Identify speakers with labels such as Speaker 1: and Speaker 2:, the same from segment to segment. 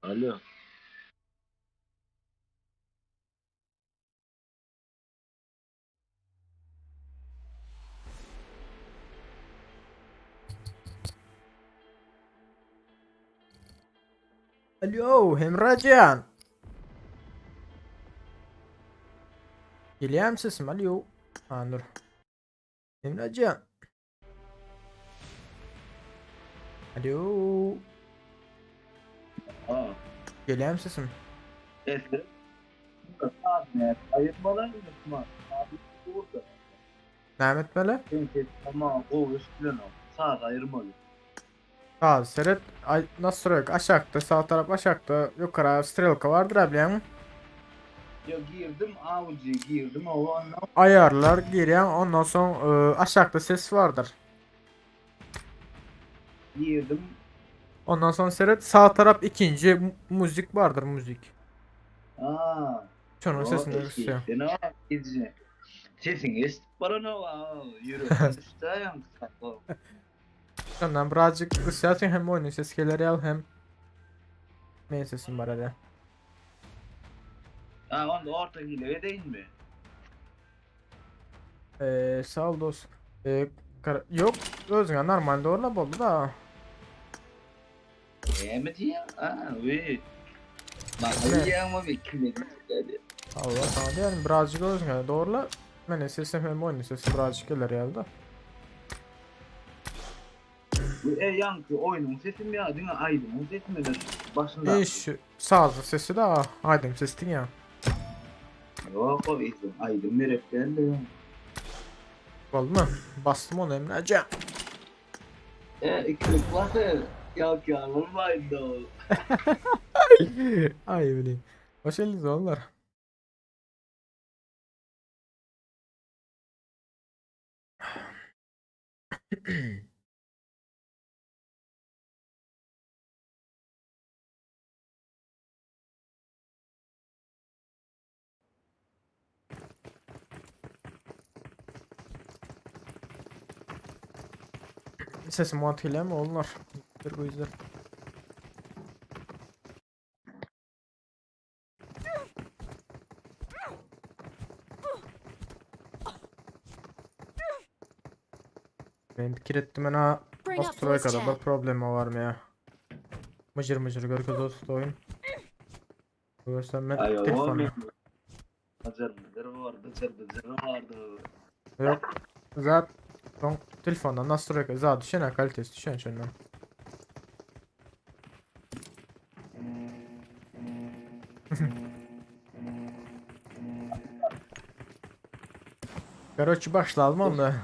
Speaker 1: Alo.
Speaker 2: Alo Hemrajan. Gelýärmi sesim alo. Ha dur. Hemrajan. Alo.
Speaker 1: Ha.
Speaker 2: Gelýärmi sesim?
Speaker 1: Esir. Aýyrmaly indi burada.
Speaker 2: Näme etmeli?
Speaker 1: Sen ses ama gowy eşidilenok. Saz aýyrmaly.
Speaker 2: Saz seret. Ay, nastroýka aşakda, sag tarap aşakda, ýokara strelka bardyr ha bilýäňmi?
Speaker 1: Yo girdim audio girdim o ondan
Speaker 2: Aýarlar girýäň, ondan soň e, aşakda ses bardyr.
Speaker 1: girdim.
Speaker 2: Ondan soň seret sag tarap ikinji mu- muzik bardyr, muzik.
Speaker 1: Aa.
Speaker 2: Şonuň sesini ösýär.
Speaker 1: Sen Sesiňi eşidip baranok a ýüregim düşdi aýam.
Speaker 2: Şondan birazcık ısyarsın hem oyunun sesi gelir ya hem men sesim bar hele.
Speaker 1: Ha onda orta hile edeýin mi?
Speaker 2: Ee, sağ ol dost. Ee, yok özüňe normal doğrula boldy da.
Speaker 1: Näme diýýäň? Ha, we. Maňa diýýäňmi bir kime diýýän?
Speaker 2: Allah sana diýelim birazcık özüňe doğrula. Meniň sesim hem oyunun sesi birazcık gelir ýaly da.
Speaker 1: Bu e ýaňky oýnuň sesimi ýa diňe aýdymyň sesimi de başynda.
Speaker 2: Iş sazly sesi de aýdym sesi diňe.
Speaker 1: Ýok, o eýsem aýdym gerek däldi.
Speaker 2: Boldy Bastym ony Emrejan.
Speaker 1: E ikilik basy ýok ýa bolmaýdy ol.
Speaker 2: Ay bileyim. Hoş geldiniz oğullar. Sesim mantığıyla mi oğullar? Dur bu yüzden. Ben pikir ettim ben ha
Speaker 3: Bring up voice
Speaker 2: Astrologa'da bir
Speaker 3: chat.
Speaker 2: problemi var mı ya? Mıcır mıcır görkez olsun oyun. Görsem ben
Speaker 1: Aý, o
Speaker 2: telefonu.
Speaker 1: men. Bıjır bıjır var, bıjır bıjır vardy.
Speaker 2: Yok. Zaten son telefondan nastroyka zaten düşen kalitesi düşen şundan. Короче başlayalım onda.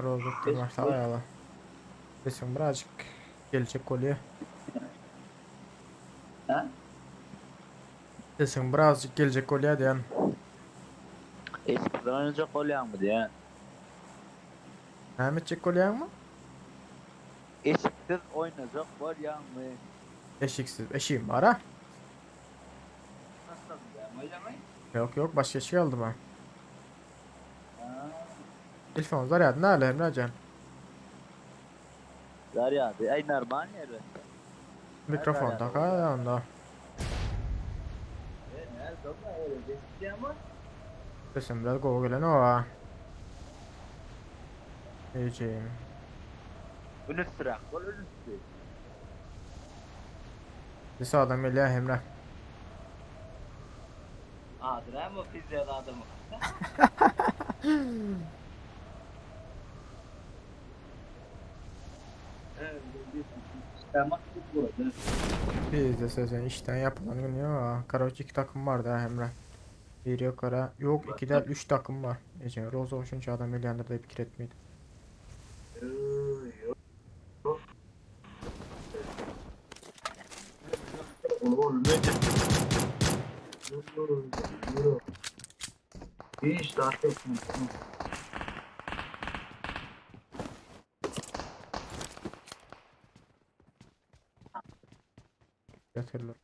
Speaker 2: Rozuktur başlayalım. Sesim birazcık gelecek oluyor.
Speaker 1: Ha?
Speaker 2: Sesim birazcık gelecek oluyor diyen.
Speaker 1: Eşikden oýnajak bolýaňmy diýen.
Speaker 2: Näme etjek bolýaňmy?
Speaker 1: Eşiksiz oýnajak bolýaňmy?
Speaker 2: Eşiksiz. Eşiğim var ha.
Speaker 1: Nasıl diýen
Speaker 2: Yok yok başka eşik aldım ha.
Speaker 1: Ha.
Speaker 2: Telefon zarýady näle Emrejan?
Speaker 1: Zarýady. Ay normal elbetde.
Speaker 2: Mikrofon
Speaker 1: zarýady
Speaker 2: taka
Speaker 1: bolýar.
Speaker 2: onda.
Speaker 1: E, näme öyle geçýärmi?
Speaker 2: Sesim biraz gowy gelen o ha. Ejim.
Speaker 1: Ünüsüräk bol ünüsü.
Speaker 2: Bir sağdan gelýär Emre.
Speaker 1: Adyr hem o pizza adamı. Evet, burada.
Speaker 2: Biz de sözün işten yapılan gün ya. Karaoke iki takım vardı ha Emre. Bir yok ara. Yok iki değil üç takım var. Ece Roza şunca adam elyendir de pikir etmeydi.
Speaker 1: Yok. Oğlum ne? Hiç daha çok
Speaker 2: Yatırlar.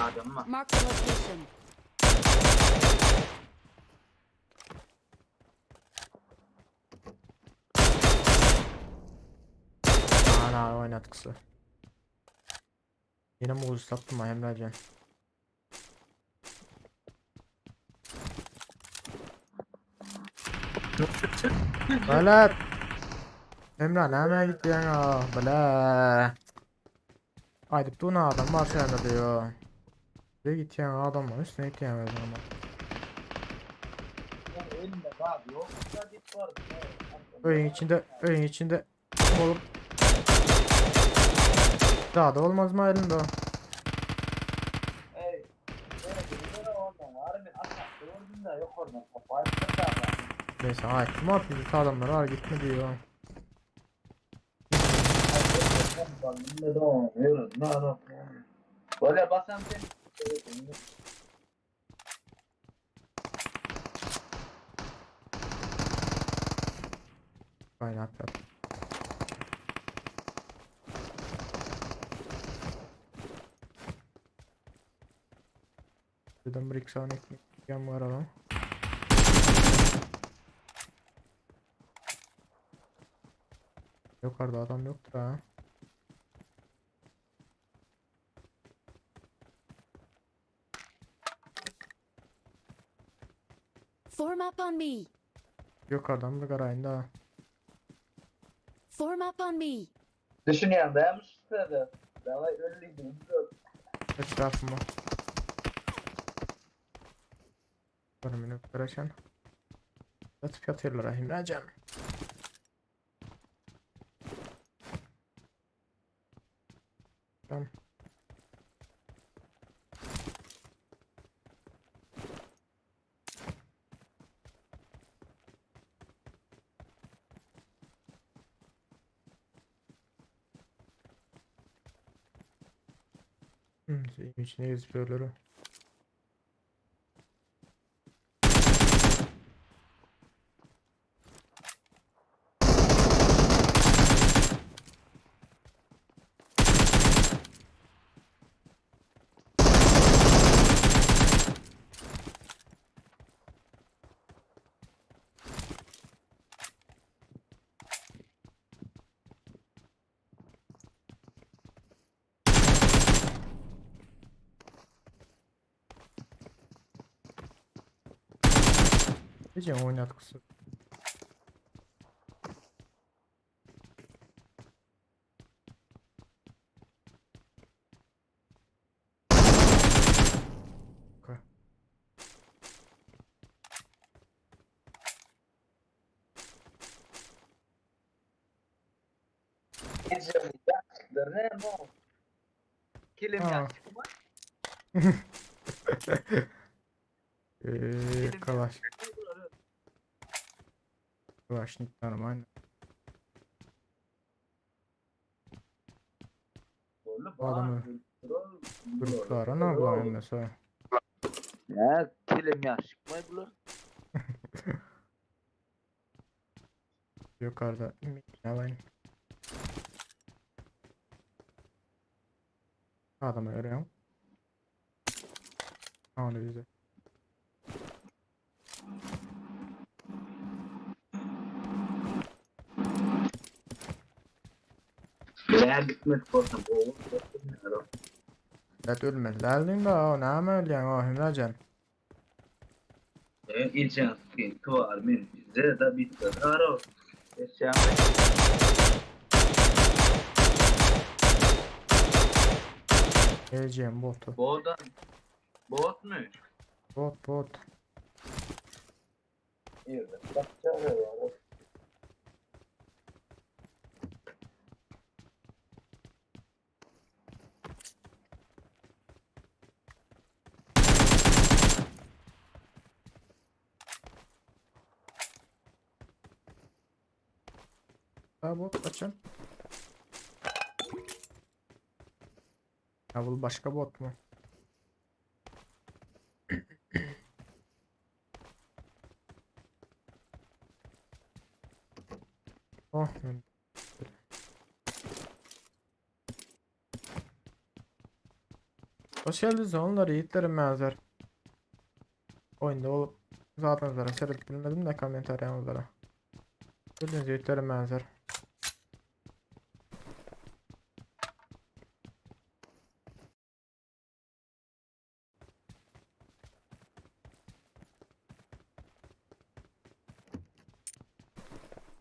Speaker 1: Adam bar.
Speaker 3: Marked a location.
Speaker 2: Ana oýnatkysy. Ýene muz tapdym ha Emrejan. Bala. Emre näme gitýäň ha? Bala. Aýdyp durun adam bar şäherde diýýär. Ne gitýäň adam bar üstüne gitýäň özüň ama.
Speaker 1: Elinde gaz ýok.
Speaker 2: Öýüň içinde, öýüň içinde bolup Daha da olmaz mı elinde o?
Speaker 1: Ey.
Speaker 2: Neyse aýtdym abi bizi adamlar var gitme diýýär.
Speaker 1: Böyle basam sen.
Speaker 2: Gaýnap ýat. Dedim bir iki saniye ekmek var ama. Yukarıda adam yoktur ha.
Speaker 3: Form up on me.
Speaker 2: Yukarıdan bir garayın da.
Speaker 3: Form up on me.
Speaker 1: Düşünýän daýamyş şurada. Davay ölüydüm.
Speaker 2: Etrafıma. Bir minut bırakın. Yatıp yatıyorlar ha Emrecan. Tamam. Şeyin içine yüzüyorlar. Gece oynatkusu. Okay.
Speaker 1: Kilim
Speaker 2: Ha.
Speaker 1: ýaşyk mı?
Speaker 2: Kalaş. Kalaşnik normal. Adamı Gruplara ne yapayım mesela?
Speaker 1: Ya kilim ýaşyk mı bular?
Speaker 2: Yukarıda alayım. Adamı görüyorum. Onu bize.
Speaker 1: Ya gitmek bolsam oğul.
Speaker 2: Evet ölmediler de o ne ölüyorsun o Emrecan.
Speaker 1: İlçen sıkıntı var men bize de bitti. Aro. Eşyan.
Speaker 2: Geleceğim botu.
Speaker 1: Boğdan. Bot mu?
Speaker 2: Bot bot.
Speaker 1: Evet. Bakacağız ya.
Speaker 2: Ha bot açın. Ya bu başka bot mu? Oh. Hoş geldiniz onlar yiğitlerim benzer. Oyunda olup zaten seyredip bilmedim de kommentaryanızlara. Gördüğünüz yiğitlerim benzer.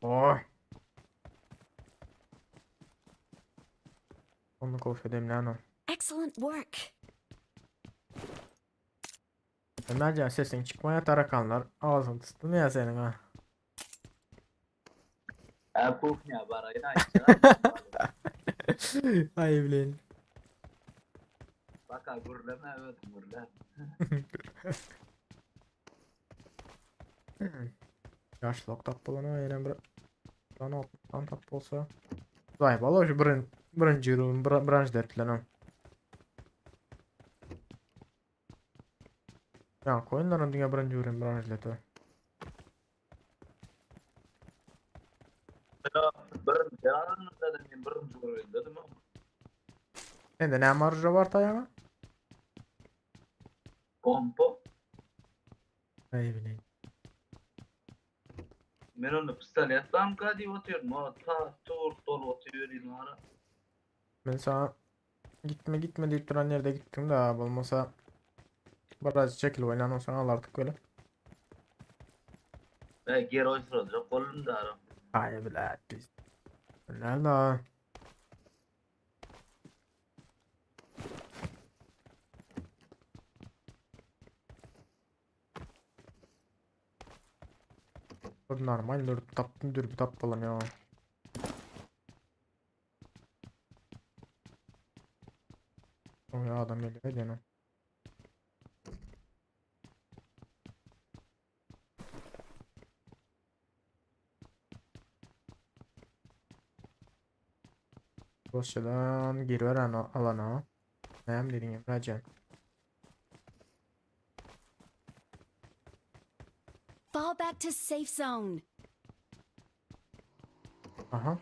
Speaker 2: Oh. Onu kofe demlen o.
Speaker 3: Excellent work.
Speaker 2: Ömercan sesin çıkmaya tarakanlar ağzını tuttum ya senin ha.
Speaker 1: Ha kuhnya baraýyn aýtjak.
Speaker 2: Ay bileyin.
Speaker 1: Baka gürleme özüm gürle.
Speaker 2: Yaşlılık tap bolana ýene bir lan altdan tap bolsa. Vay bala şu birin birinci ýylyň birinci dertlenem. Ya koyunların dünya birinci ýylyň birinci dertleri.
Speaker 1: Birinci dedim men birinci göreyim dedim ama.
Speaker 2: Sende ne marja var taýaňa?
Speaker 1: Pompo.
Speaker 2: Ay bileyim.
Speaker 1: Men onu pistolet damka diýip oturyum. O ta tur dolu oturuyor ýylara.
Speaker 2: Ben sana gitme gitme deyip duran yerde gittim de abi olmasa biraz çekil oynan olsan al artık öyle.
Speaker 1: Ben geri oýsyrajak boldum da ara.
Speaker 2: Ay bile biz. Ne la? Bu normal dürüp taptım dürüp tap falan ya. O ya adam geliyor gene. Dosyadan giriveren alana. Näme diýdiň Emrecan?
Speaker 3: Fall back to safe zone.
Speaker 2: Aha.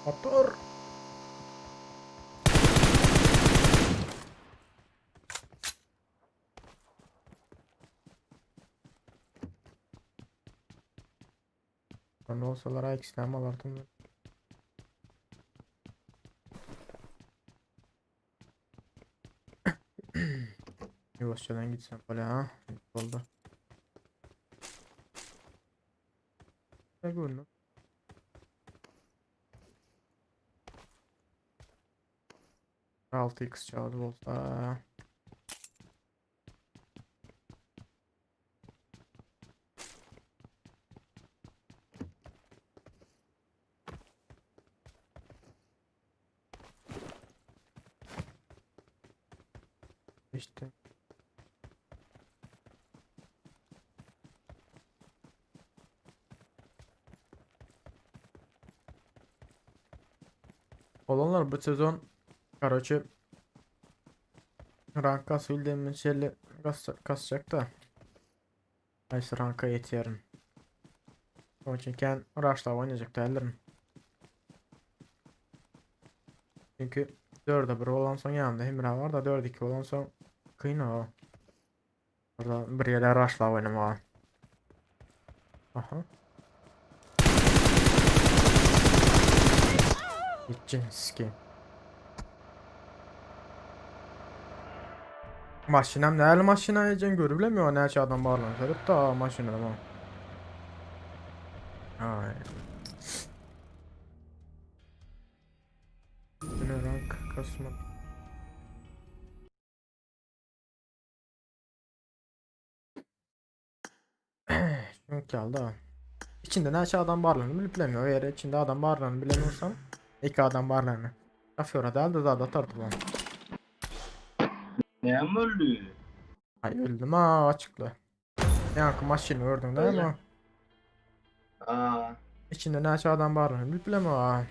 Speaker 2: Motor. Ne olsalar ikisini alardım. ben. Yavaşçadan gitsem böyle ha. Oldu. Ne gördün? 6x çaldı bolsa. İşte. Olanlar bu sezon Karoçe rank kas bildiğimiz şeyle kas, kasacak da. Neyse ranka yetiyorum. Onun için kän Rush'la oynayacak değillerim. Çünkü 4'e 1 olan son yanında Emre var da 4-2 olan son kıyın o. Orada bir yere Rush'la oynama. Aha. Gideceğiz. Maşinam näle maşina ejен görübilemiyor näçe adam barlan serip da maşina ama. Ay. Yine rank kasma. Çünkü geldi ha. İçinde näçe adam barlanı bilip bilemiyor. Eğer içinde adam barlanı bilemiyorsam iki adam barlanı. Şoföre deldi da atardı bu.
Speaker 1: Näme öldü?
Speaker 2: Ay öldüm ha açıkla. Yankı maşini gördün değil mi?
Speaker 1: Aa,
Speaker 2: İçinde näçe adam barlanı bilip bilemiyor ha.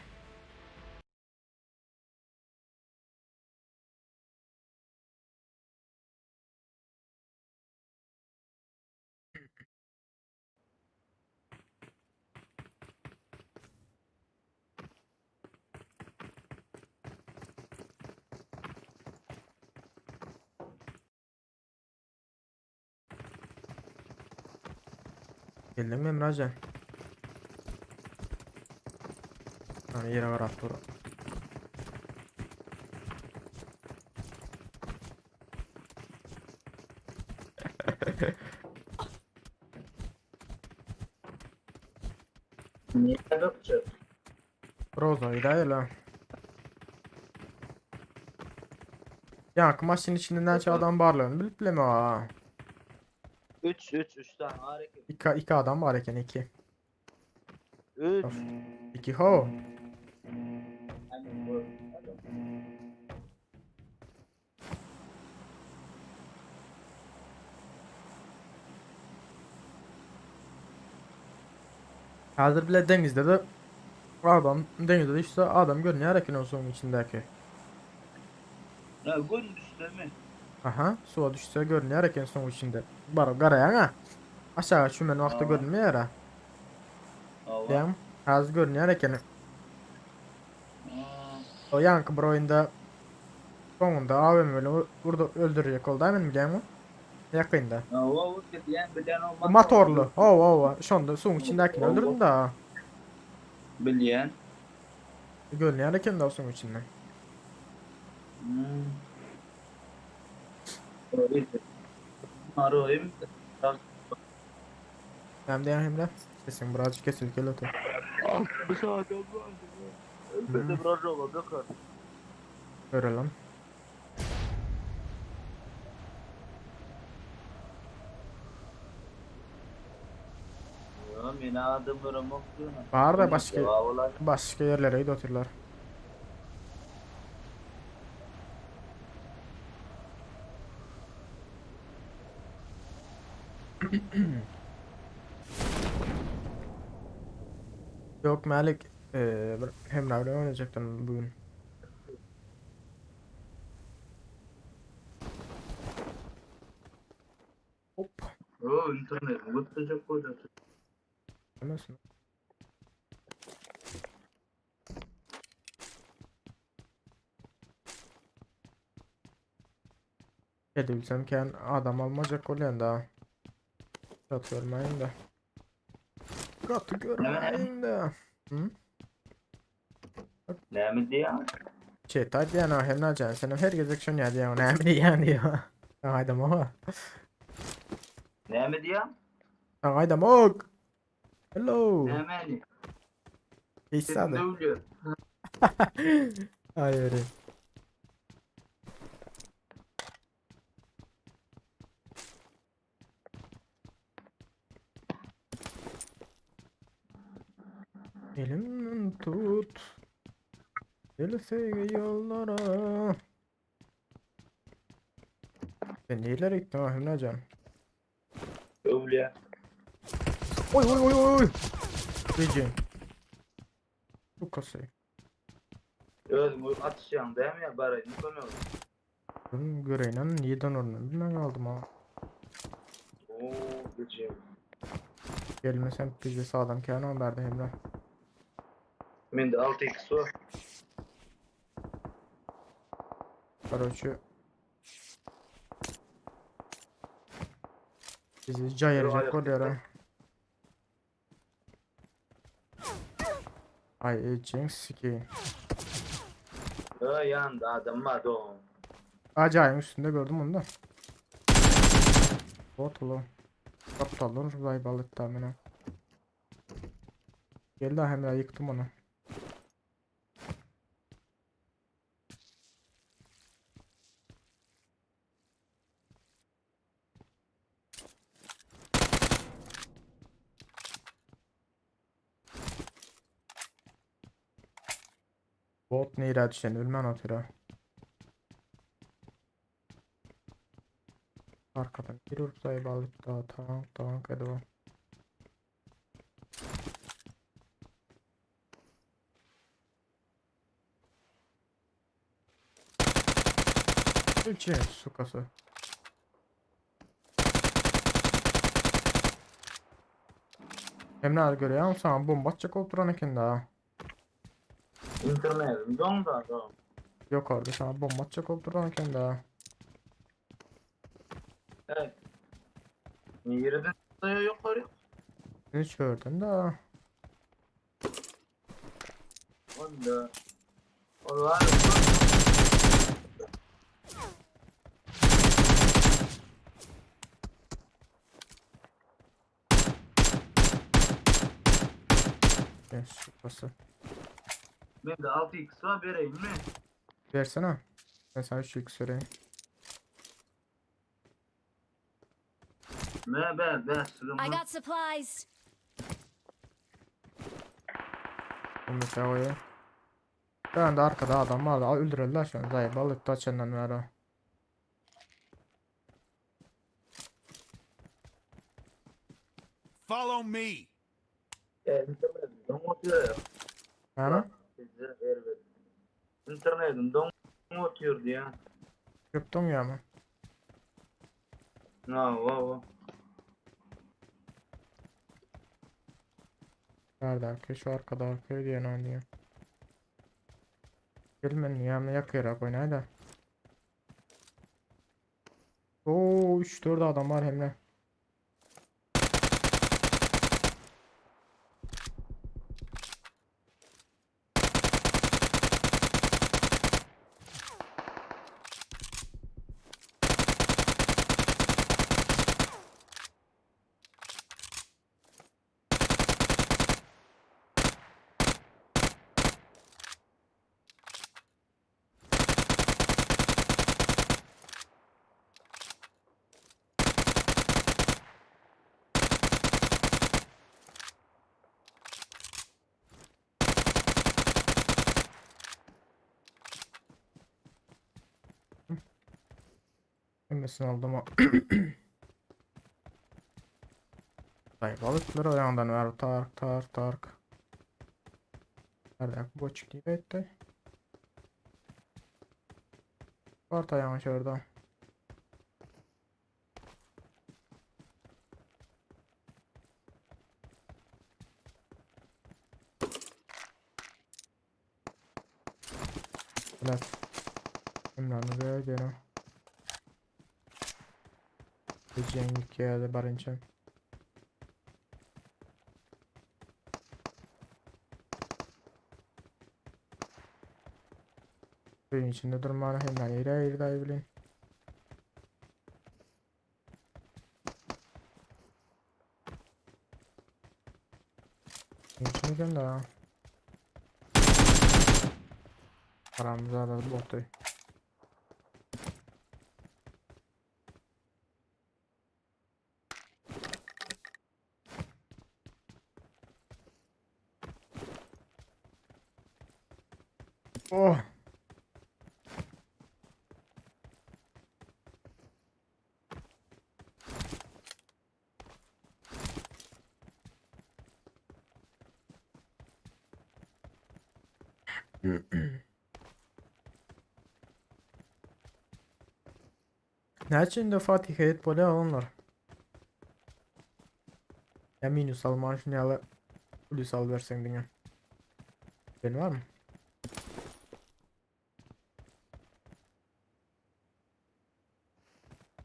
Speaker 2: Geldiňmi Emrajan? Hani ýere garap dur.
Speaker 1: Niye bakacak?
Speaker 2: Roza gidäýeli. Ýaňky maşyn içinde näçe adam barlygyny bilip bilemok ha.
Speaker 1: 3 3 3 tane var eken.
Speaker 2: Iki, iki adam bar eken iki.
Speaker 1: 3.
Speaker 2: Iki ho.
Speaker 1: Hemen bu.
Speaker 2: Häzir bile deňizde de adam deňizde düşse adam görünýär eken o suwuň içindäki.
Speaker 1: Ha gün düşse mi?
Speaker 2: Aha, suwa düşse görünýär eken suwuň içinde. Baryp garaýaň-a. Aşaga çümen wagty görünmeýär-ä. Diýýäň, häzir görünýär eken. O ýaňky bir oýunda soňunda AWM bilen urdy öldürjek boldy men bilýäňmi? Ýakynda.
Speaker 1: Hawa, o bilýän, bilýän
Speaker 2: o motorly. Hawa, hawa. Şonda suwuň içindäkini öldürdim da.
Speaker 1: Bilýän.
Speaker 2: Görünýär eken da suwuň içinde.
Speaker 1: Hmm. Arayım.
Speaker 2: Näme diýýäň Hemra? Sesiň birazjyk kesilip gelýär.
Speaker 1: Bir saat oldu. Ben de biraz olacak.
Speaker 2: Görelim.
Speaker 1: Ya meni adım bırakmak
Speaker 2: Bar da başga başga ýerlere gidip otyrlar. Yok Malik eee bir Hemra bilen oynajakdym bu gün. Hop.
Speaker 1: O internet götürecek koyacak.
Speaker 2: Hemen. Edebilsem kän adam almajak bolýan da. Gaty görmäýin de. Gaty görmäýin de. Hı?
Speaker 1: Näme diýýän?
Speaker 2: Çet aýdýan ha hem näçe sen her gezek şony diýýän näme diýýän diýýän. Aýdamok.
Speaker 1: Näme diýýän?
Speaker 2: Aýdamok. Hello.
Speaker 1: Näme?
Speaker 2: Hiç zady. Aý öyle. Elimden tut. Gel sevgi yollara. Sen nerelere gittin ha Hemracan?
Speaker 1: Öwlýä.
Speaker 2: Oý oý oý oý. Gijin. Sukasy.
Speaker 1: Özüň atyşýaň dämi ýa baraýyn kömek.
Speaker 2: Gün göreýinem nirden ornuna bilmän galdym ha.
Speaker 1: Oo, gijin.
Speaker 2: Gelmesem bizde sağdan kän on bärde Hemra.
Speaker 1: Mende 6x bar.
Speaker 2: Короче. Bizi jaýarjak bolýar ha. Ay ejeň sikeýin.
Speaker 1: Ö ýanda adam bar do.
Speaker 2: Ajaýyň üstünde gördüm onu da. Bot ulan. Aptallar zaýbal etdi meni. Geldi Hemra ýykdym onu. Bot nirä düşen bilmän otyr ha. Arkadan bir urup zaýbal etdi tank tank edip. Üçe sukasy. Emre görýän sana bomba atjak bolup duran eken da.
Speaker 1: Internetim doňda do.
Speaker 2: Ýok orada sana bomba atjak bolup duran eken da.
Speaker 1: Evet. Nireden ýokary?
Speaker 2: Üç gördüm da.
Speaker 1: Onda. Ol var.
Speaker 2: Yes, burası.
Speaker 1: Mende 6x var bereyim mi?
Speaker 2: Versene. Ben sana 3x vereyim.
Speaker 1: Me be be sürüm.
Speaker 3: I got supplies.
Speaker 2: Bunu mesela koyayım. Ben de arkada adam vardı. Al, Öldürürler şu an. Zayıf balık da açandan ver o.
Speaker 4: Follow me.
Speaker 1: İnternetim don oturuyor ya.
Speaker 2: Yani?
Speaker 1: Size ver. İnternetim don oturuyor diye.
Speaker 2: Kripton ya mı?
Speaker 1: Ha va va.
Speaker 2: Nerede arka? Şu arkada arkaya diye ne diyor. Gelmen ya yakıyarak oynay da. Oo 3 4 adam var hem de. Hemmesini aldım o. Dayı balıkları o yandan ver. Tark tark tark. Nerede bu çıktı etti. Var tayanmış orada. Evet. Emrah'ını böyle diyorum. Cenk geldi barınçam. Suyun içinde durmanı hemen yere yere bilin. İçine gönder. Paramıza da botu. Oh. Näçe Fatih heyet bole onlar. Ya minus alman şunu ýaly plus al berseň diňe. Ben var mı?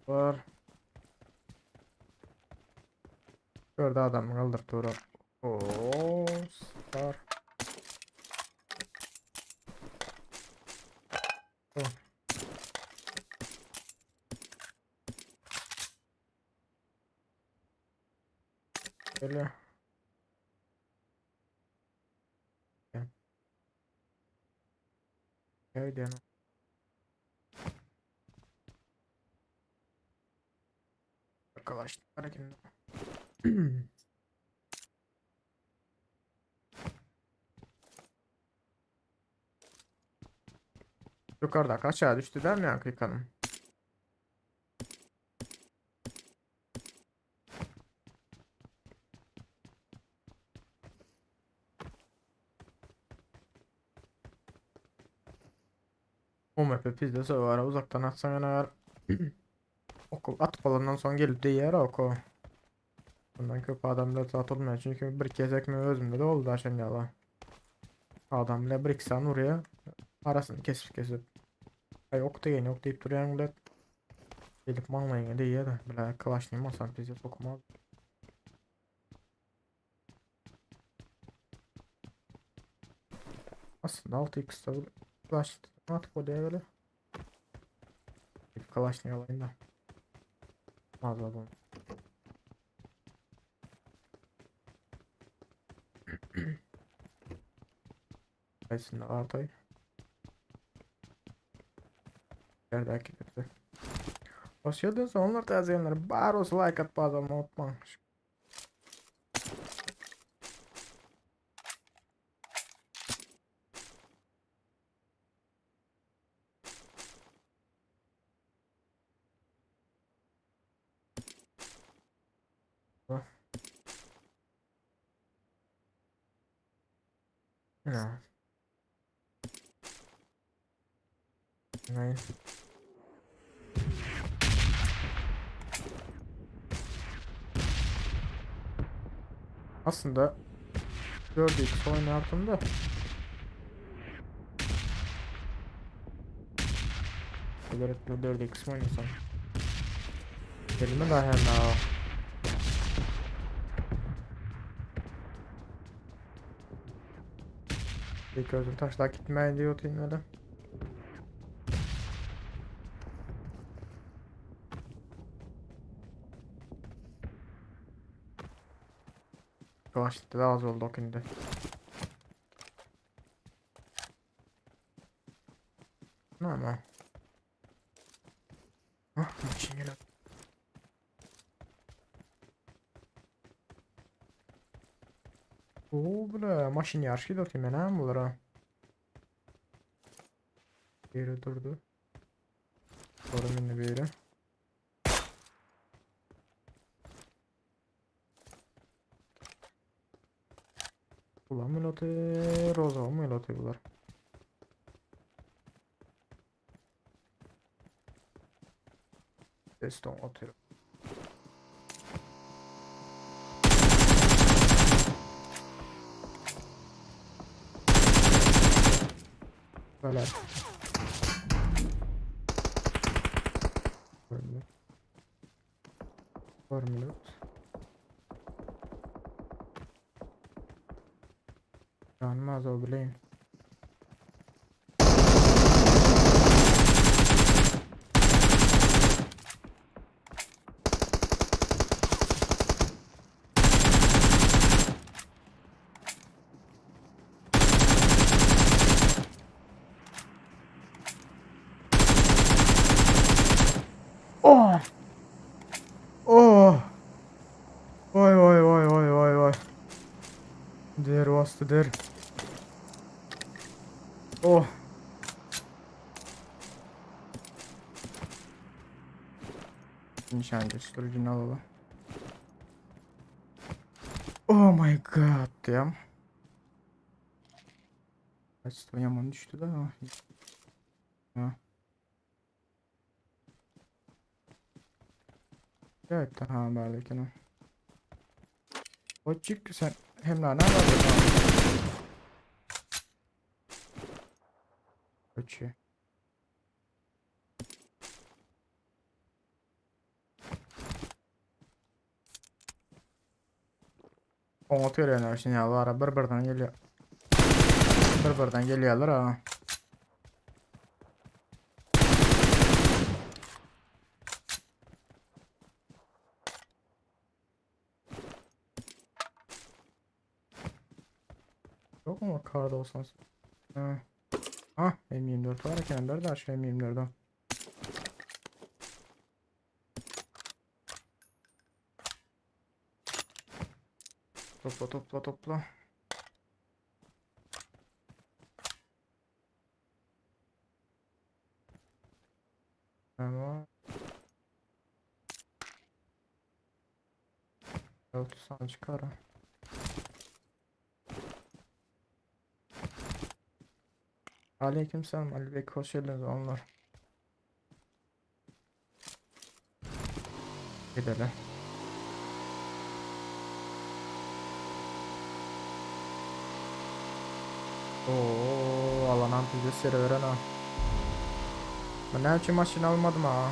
Speaker 2: Var. Gördü adam kaldır tura. Oo, star. Oh. Böyle. Gel. Gel diyelim. Arkadaşlar kimde? Yukarıda aşağı düştü der mi ya yıkanım? O map'e pizde var uzaktan atsan eğer Oku at falandan son gelip de yer oku. Bundan köp adam bile zat olmuyor çünkü bir kez ekmeği özümde de oldu aşan yala. Adam bile bir iki sen oraya arasını kesip kesip. Ay ok da yeni ok deyip duruyan bile gelip manlayın de yer de bile kılaşlayayım olsam pizde sokumaz. Aslynda 6x-de bir flash atyp bolýar böyle. Bir kalaşnik alayım da. Az bu. Aslında Artay. Yerdäki gitti. Hoş geldiniz. Onlar täzeyenler. Bar olsa like at bazı unutmaň. Ja. Nein. Aslında 4x oynardım da. Evet 4x mi oynasam? Elime daha hem daha. İlk özüm taşlar gitmeyin diye otayım öyle. Yavaşladı az oldu o günde. Normal. Ah, maşın geliyor. Oo, bula maşın yarış gidiyor ki men bulara. Biri durdu. Sonra mindi biri. Ulan mı Roza mı bular? Deston atıyorum. Böyle. Var mı? Yanmaz o bileyim. Oh! Oh! Vay vay vay vay vay vay. Der bastı der. Oh. Nişancı sürücünü alalım. Oh my god diýem. Kaç yaman düştü de. Ha. Evet tamam berdeki O çık sen hem ne var? Kaçıyor. Oňa törenler şimdi ýaly bir birden geliyor. Bir birden geliyorlar ha. Yok mu karda olsan? Ha. Ah M24 var eken nerede şu M24'den? Topla topla topla. Tamam. 6 çıkar. Aleykümselam Ali Bey hoş geldiniz onlar. Gidelim. Oo, alanan bizi serveren ha. Ben ne için maşın almadım ha.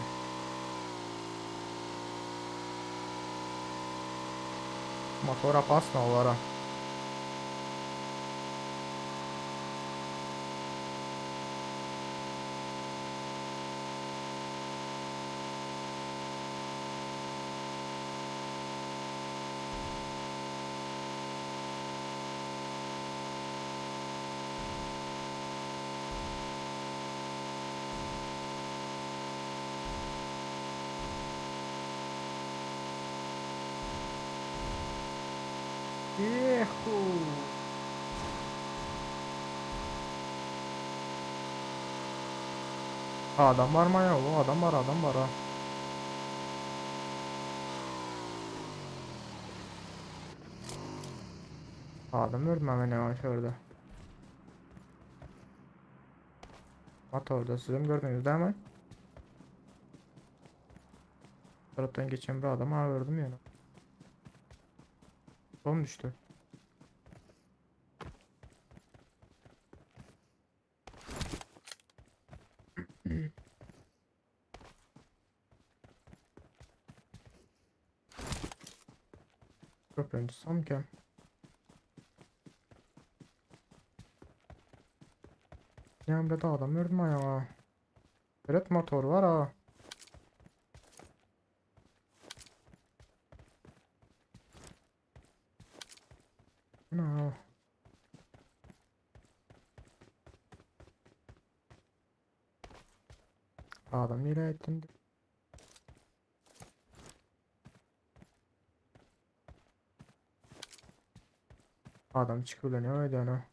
Speaker 2: Motora pasma olara. Ehu. Adam barmy ýa? O adam bar, adam bar ha. Adam gördüm ben ne var şurada. Motorda sizem gördüňiz dämi? Tarapdan geçen bir adam ha gördüm yani. Bom düştü. Köprüni tutsam ki. Näme de adam gördüm ayağa. Evet motor var ha. No. Adam nereye ettin? Adam çıkıyor ne öyle ana.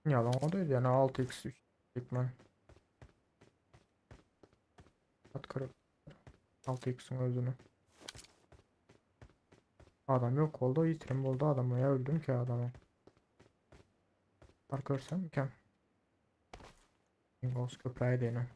Speaker 2: Yalan o değil yani 6x 3 ekmen. At kırık. 6x'in özünü. Adam yok oldu, yitirim oldu adamı ya öldüm ki adamı. Fark görsem ki. Ingles köprüye yine.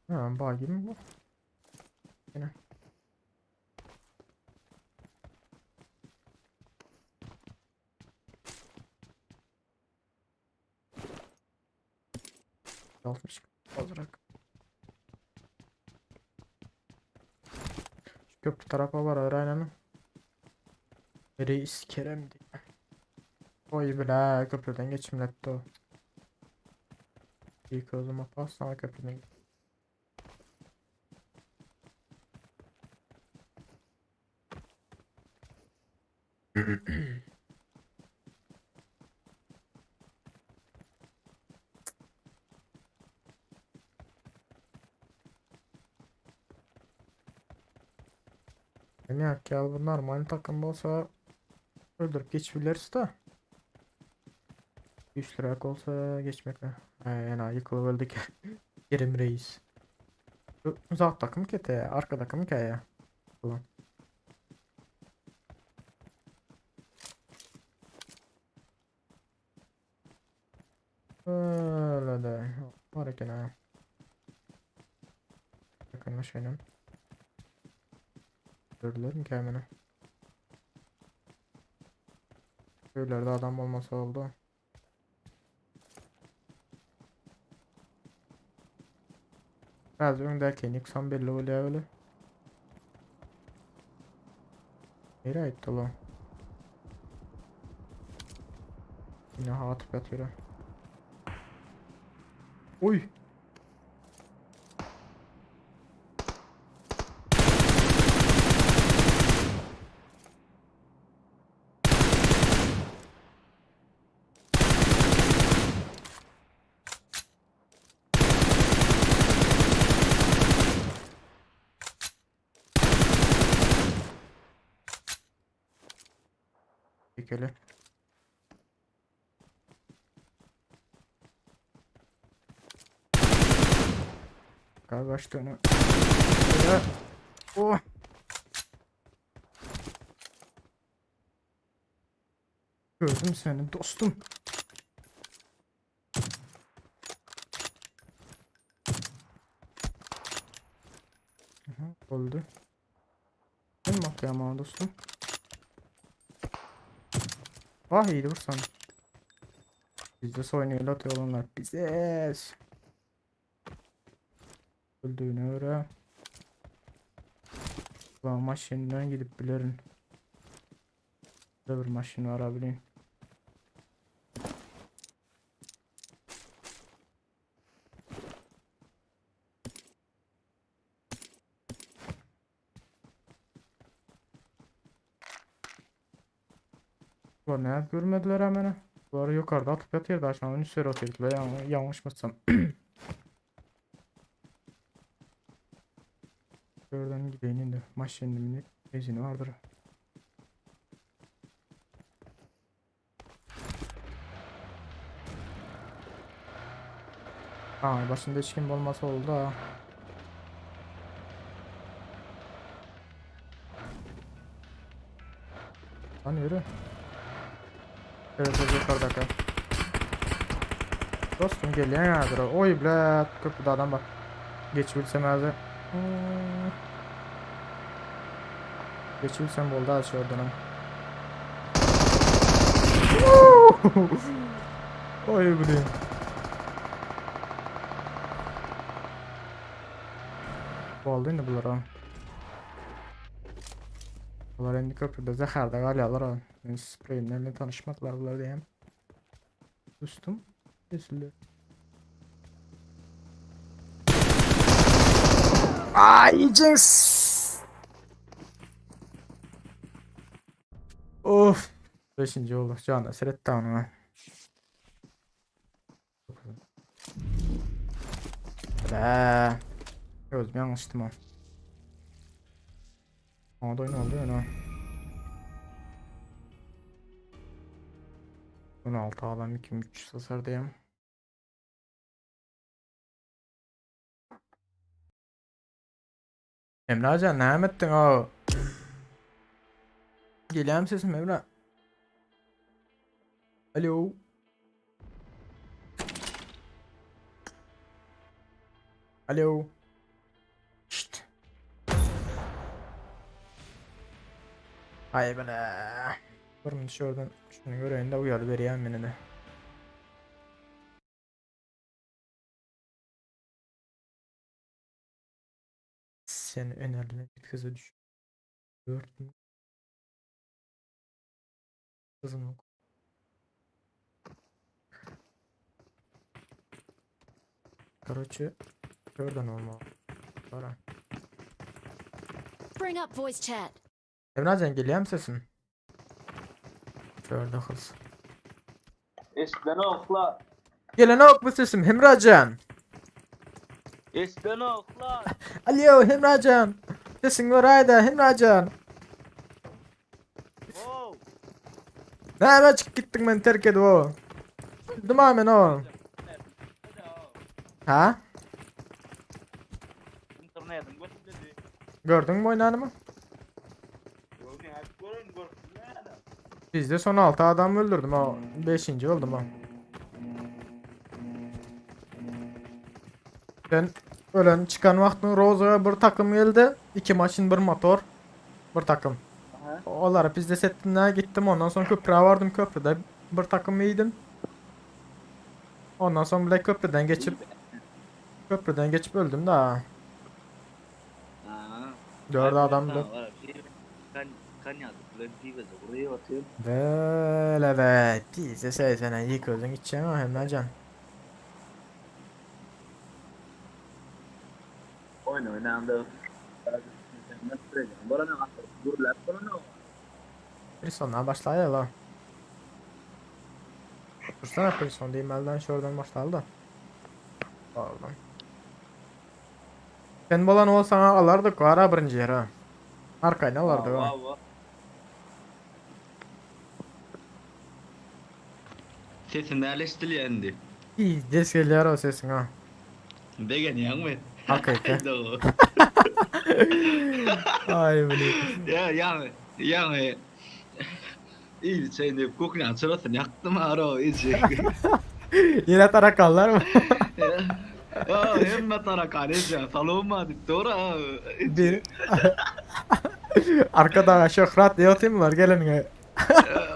Speaker 2: Ha, bağ gibi mi bu? Yine. Altmış olarak. Şu köprü tarafa var öğrenelim. Reis Kerem diye. Oy bile köprüden geçimletti o. İlk o zaman pas sana köprüden. Demek ya bunlar aynı takımda olsa öldürüp geçebiliriz de. 3 lira olsa geçmek ne? En yıkılıp öldük. Kerim Reis. Uzak takım kete, arka takım ke ya. Ulan. Öyle de. Var gene. Yakınlaşalım. Gördüler mi kendini? Köylerde adam olmasa oldu. Biraz öndeki yıksam belli oluyor öyle. Nereye gitti lan? Yine hatıp yatıyor. Oy! Çekeli. Kaç tane. Şöyle. Oh. Gördüm seni dostum. Aha, öldü. Değil mi? Bakýam dostum. Vah iyiydi vursan. Bizde soýnuýla atıyorlar. Bizes. Öldüğüne göre. Ulan maşından gidip bilirim. Bir maşın var abi. Ulan ne görmediler hemen. Bular yukarıda atıp yatıyordu aşağıdan üstleri atıyordular yani yanlışmasam. Şuradan gideyim indi. Maşının izini vardır. Aa, başında hiç kim olmasa oldu ha. Lan yürü. Evet evet yukarıdaki. Dostum gelýän ýadyr. Oý blet, köprüde adam bar. Geçibilsem häzir. Hmm. Geçibilsem boldy aç oradan. Oý blin. Boldy indi bular. Bular indi köprüde zäherde galýarlar. Men spreyimlerle tanışmadylar bular diýen. Dostum kesildi. Ay Jinx. Of. Beşinci oldu. Can seyretti onu. Be. Özüm yanlıştım o. Ona da oyun oldu ya. 16 adam 2300 hasar diyeyim. Emrecan ne ettin o? Geliyor sesim Emre? Alo. Alo. Şşt. Ay bele. Durun şuradan şunu göreyim de uyarı vereyim beni de. Sen önerilen bir kızı düş. Gördün. Kızım yok. Короче, şuradan olma. Para.
Speaker 3: Bring up voice chat.
Speaker 2: Emrecan geliyor mu sesin? Şurada kız.
Speaker 1: Eşitlen okla.
Speaker 2: Gelen ok bu sesim Emrecan.
Speaker 1: Eşitlen okla.
Speaker 2: Alo Emrecan. Sesin var hayda Emrecan.
Speaker 1: Wow.
Speaker 2: Näme çık gittin beni terk edip o. Öldüm ha men o. Ha?
Speaker 1: İnternetim götürdü.
Speaker 2: Gördün mü oynanımı? Bizde son 6 adam öldürdüm o. 5. oldum o. Ben ölen çıkan vaktin Rose'a bir takım geldi. 2 maçın bir motor. Bir takım. Onlara bizde settimden gittim ondan sonra köprüye vardım köprüde bir takım iyiydim. Ondan sonra bile köprüden geçip köprüden geçip öldüm daha. 4 adam da.
Speaker 1: Kan kan yazdık. Ben pive buraya atıyorum.
Speaker 2: Böyle be. Bize sesene iyi gözün gideceğim ama Emrecan.
Speaker 1: Oyun oynandı.
Speaker 2: Prisondan başlayalım la. Dursana prison diyeyim elden şuradan başlayalım da. Pardon. Sen bolan olsan alardık var ha birinci yere. Arkayla alardık ha.
Speaker 1: Sesin näleşdilýär indi?
Speaker 2: Pizdes gelýär o sesin ha.
Speaker 1: Begenýäňmi?
Speaker 2: Hakyky. Ay bile.
Speaker 1: Ya ýaňy, ýaňy. Ilçe indi kuhnýa çyrasyny ýakdym ara içi.
Speaker 2: Yine tarakanlar mı?
Speaker 1: Ya hemme tarakan içi. Saloma diýip dur.
Speaker 2: Bir. Arkadaga şöhrat diýip otyrmylar geleniňe.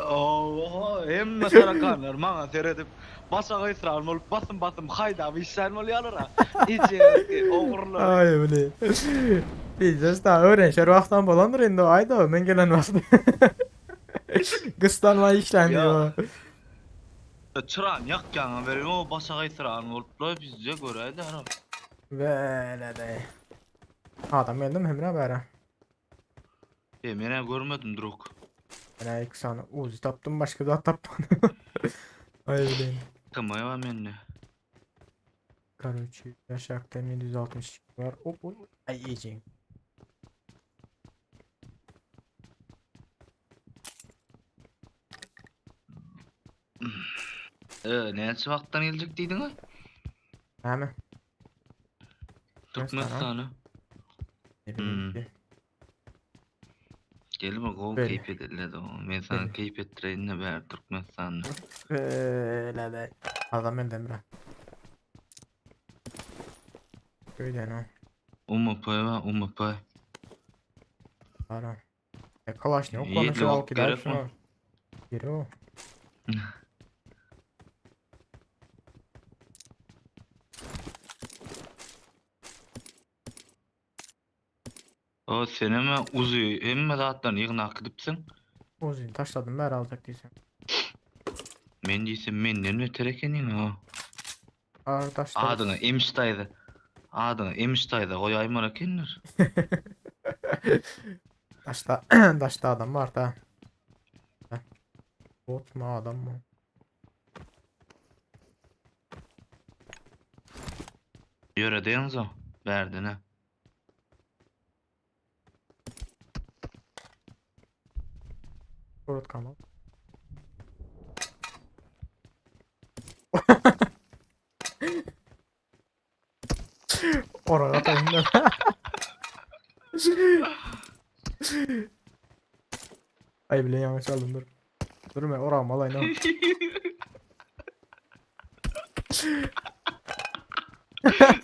Speaker 1: Oho, hemme tarakanlar maňa seredip, başa gaýsyran bolup basym basym haýdap işlän bolýarlar-a. Ejeňki ogurlar.
Speaker 2: Aý bile. Biznes da öwrenişer wagtam bolandyr indi o aýda men gelen wagty. Gysdanma işlän diýip.
Speaker 1: Çyrany ýakýaňa berin o başa gaýsyran boluplar bizde göräýdi ara.
Speaker 2: Bele-de. Adam geldim Hemra bäre.
Speaker 1: E men görmedim druk.
Speaker 2: Men iki sany uzi tapdym başga zat tapmadım. Ay bileyim.
Speaker 1: Kımaya var mende.
Speaker 2: Karoçi aşağıda 762 var. Hop hop. Ay yiyeceğim.
Speaker 1: E näçe wagtdan geljek diýdiň ha?
Speaker 2: Näme?
Speaker 1: Türkmenistana.
Speaker 2: Ne bileyim
Speaker 1: Hmm.
Speaker 2: ki.
Speaker 1: Gelme gowy
Speaker 2: Böyle.
Speaker 1: keýp edildi o. Men sana
Speaker 2: Böyle.
Speaker 1: keýp etdireýin de bäri Türkmenistanda.
Speaker 2: Öyle de. Adam elde Emre. Öyle no.
Speaker 1: UMP var UMP.
Speaker 2: Ara. E Kalaşnikov
Speaker 1: İyi,
Speaker 2: konuşuyor
Speaker 1: yok,
Speaker 2: al gider
Speaker 1: gerek mi?
Speaker 2: şuna. Geri o.
Speaker 1: O seneme uzy hemme zatlaryny ýygnak gidipsiň.
Speaker 2: Uzun taşladım ben alacak değilsen.
Speaker 1: Men diýsem menden beter ekeniň ha.
Speaker 2: Ağır taşlarız.
Speaker 1: Adyňy Emiş daýza. Adyňy Emiş daýza goýaýmaly ekenler.
Speaker 2: Daşda, daşda adam var da. Heh. Bot mu adam mı?
Speaker 1: Ýöre deňzo bärdene.
Speaker 2: Bot kanal. Oraya atayım ben. Ay bile yanlış aldım dur. Durma oraya malay ne?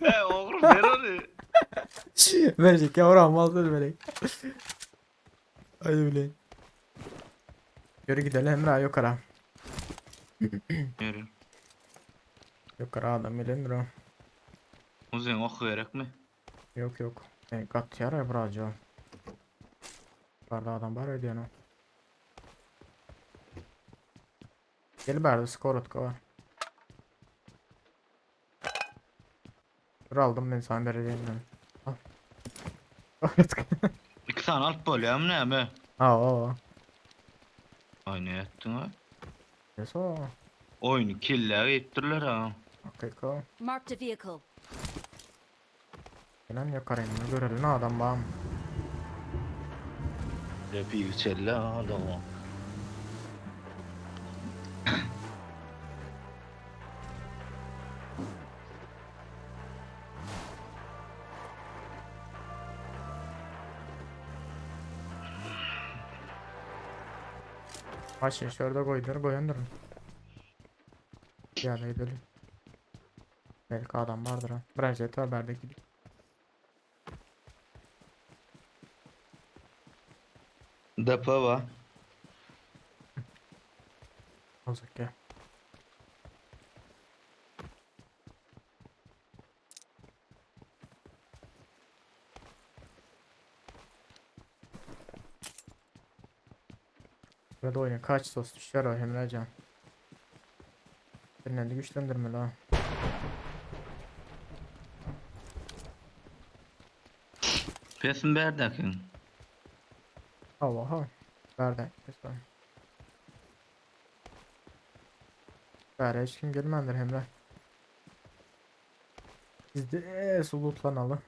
Speaker 1: E oğlum ver onu.
Speaker 2: Verecek ya oraya mal dur verek. Ay bile. Yürü gidelim Emre yukarı.
Speaker 1: Ýöre.
Speaker 2: Yukarı adam ile Emre.
Speaker 1: Uzun ok gerekmi?
Speaker 2: Yok yok. E, kat yara bracı. Yukarıda adam var öyle yani. Gel bari skor utku var. Dur aldım ben sana vereceğim ben. Al. Utku.
Speaker 1: İki tane alyp bolýarmy näme?
Speaker 2: Aa o.
Speaker 1: Ay ne etdiň ha?
Speaker 2: Ne so?
Speaker 1: Oýny kille giyipdirler ha.
Speaker 2: Okey ko.
Speaker 3: Marked a vehicle.
Speaker 2: Gelen yukarı inme görelim adam bağım.
Speaker 1: Repi çelle adam.
Speaker 2: Maşın şurada koydur koyandırın. Yani gidelim. Belki adam vardır ha. Branşet haberde gidiyor.
Speaker 1: Depo var.
Speaker 2: Olacak ya. Burada oyun kaç sos düşer o Emrecan. Birine de güçlendirme la.
Speaker 1: Pesin berdakin.
Speaker 2: Allah'a. Nereden? Lütfen. Bari hiç kim gelmendir Emre. Biz de sulutlanalım.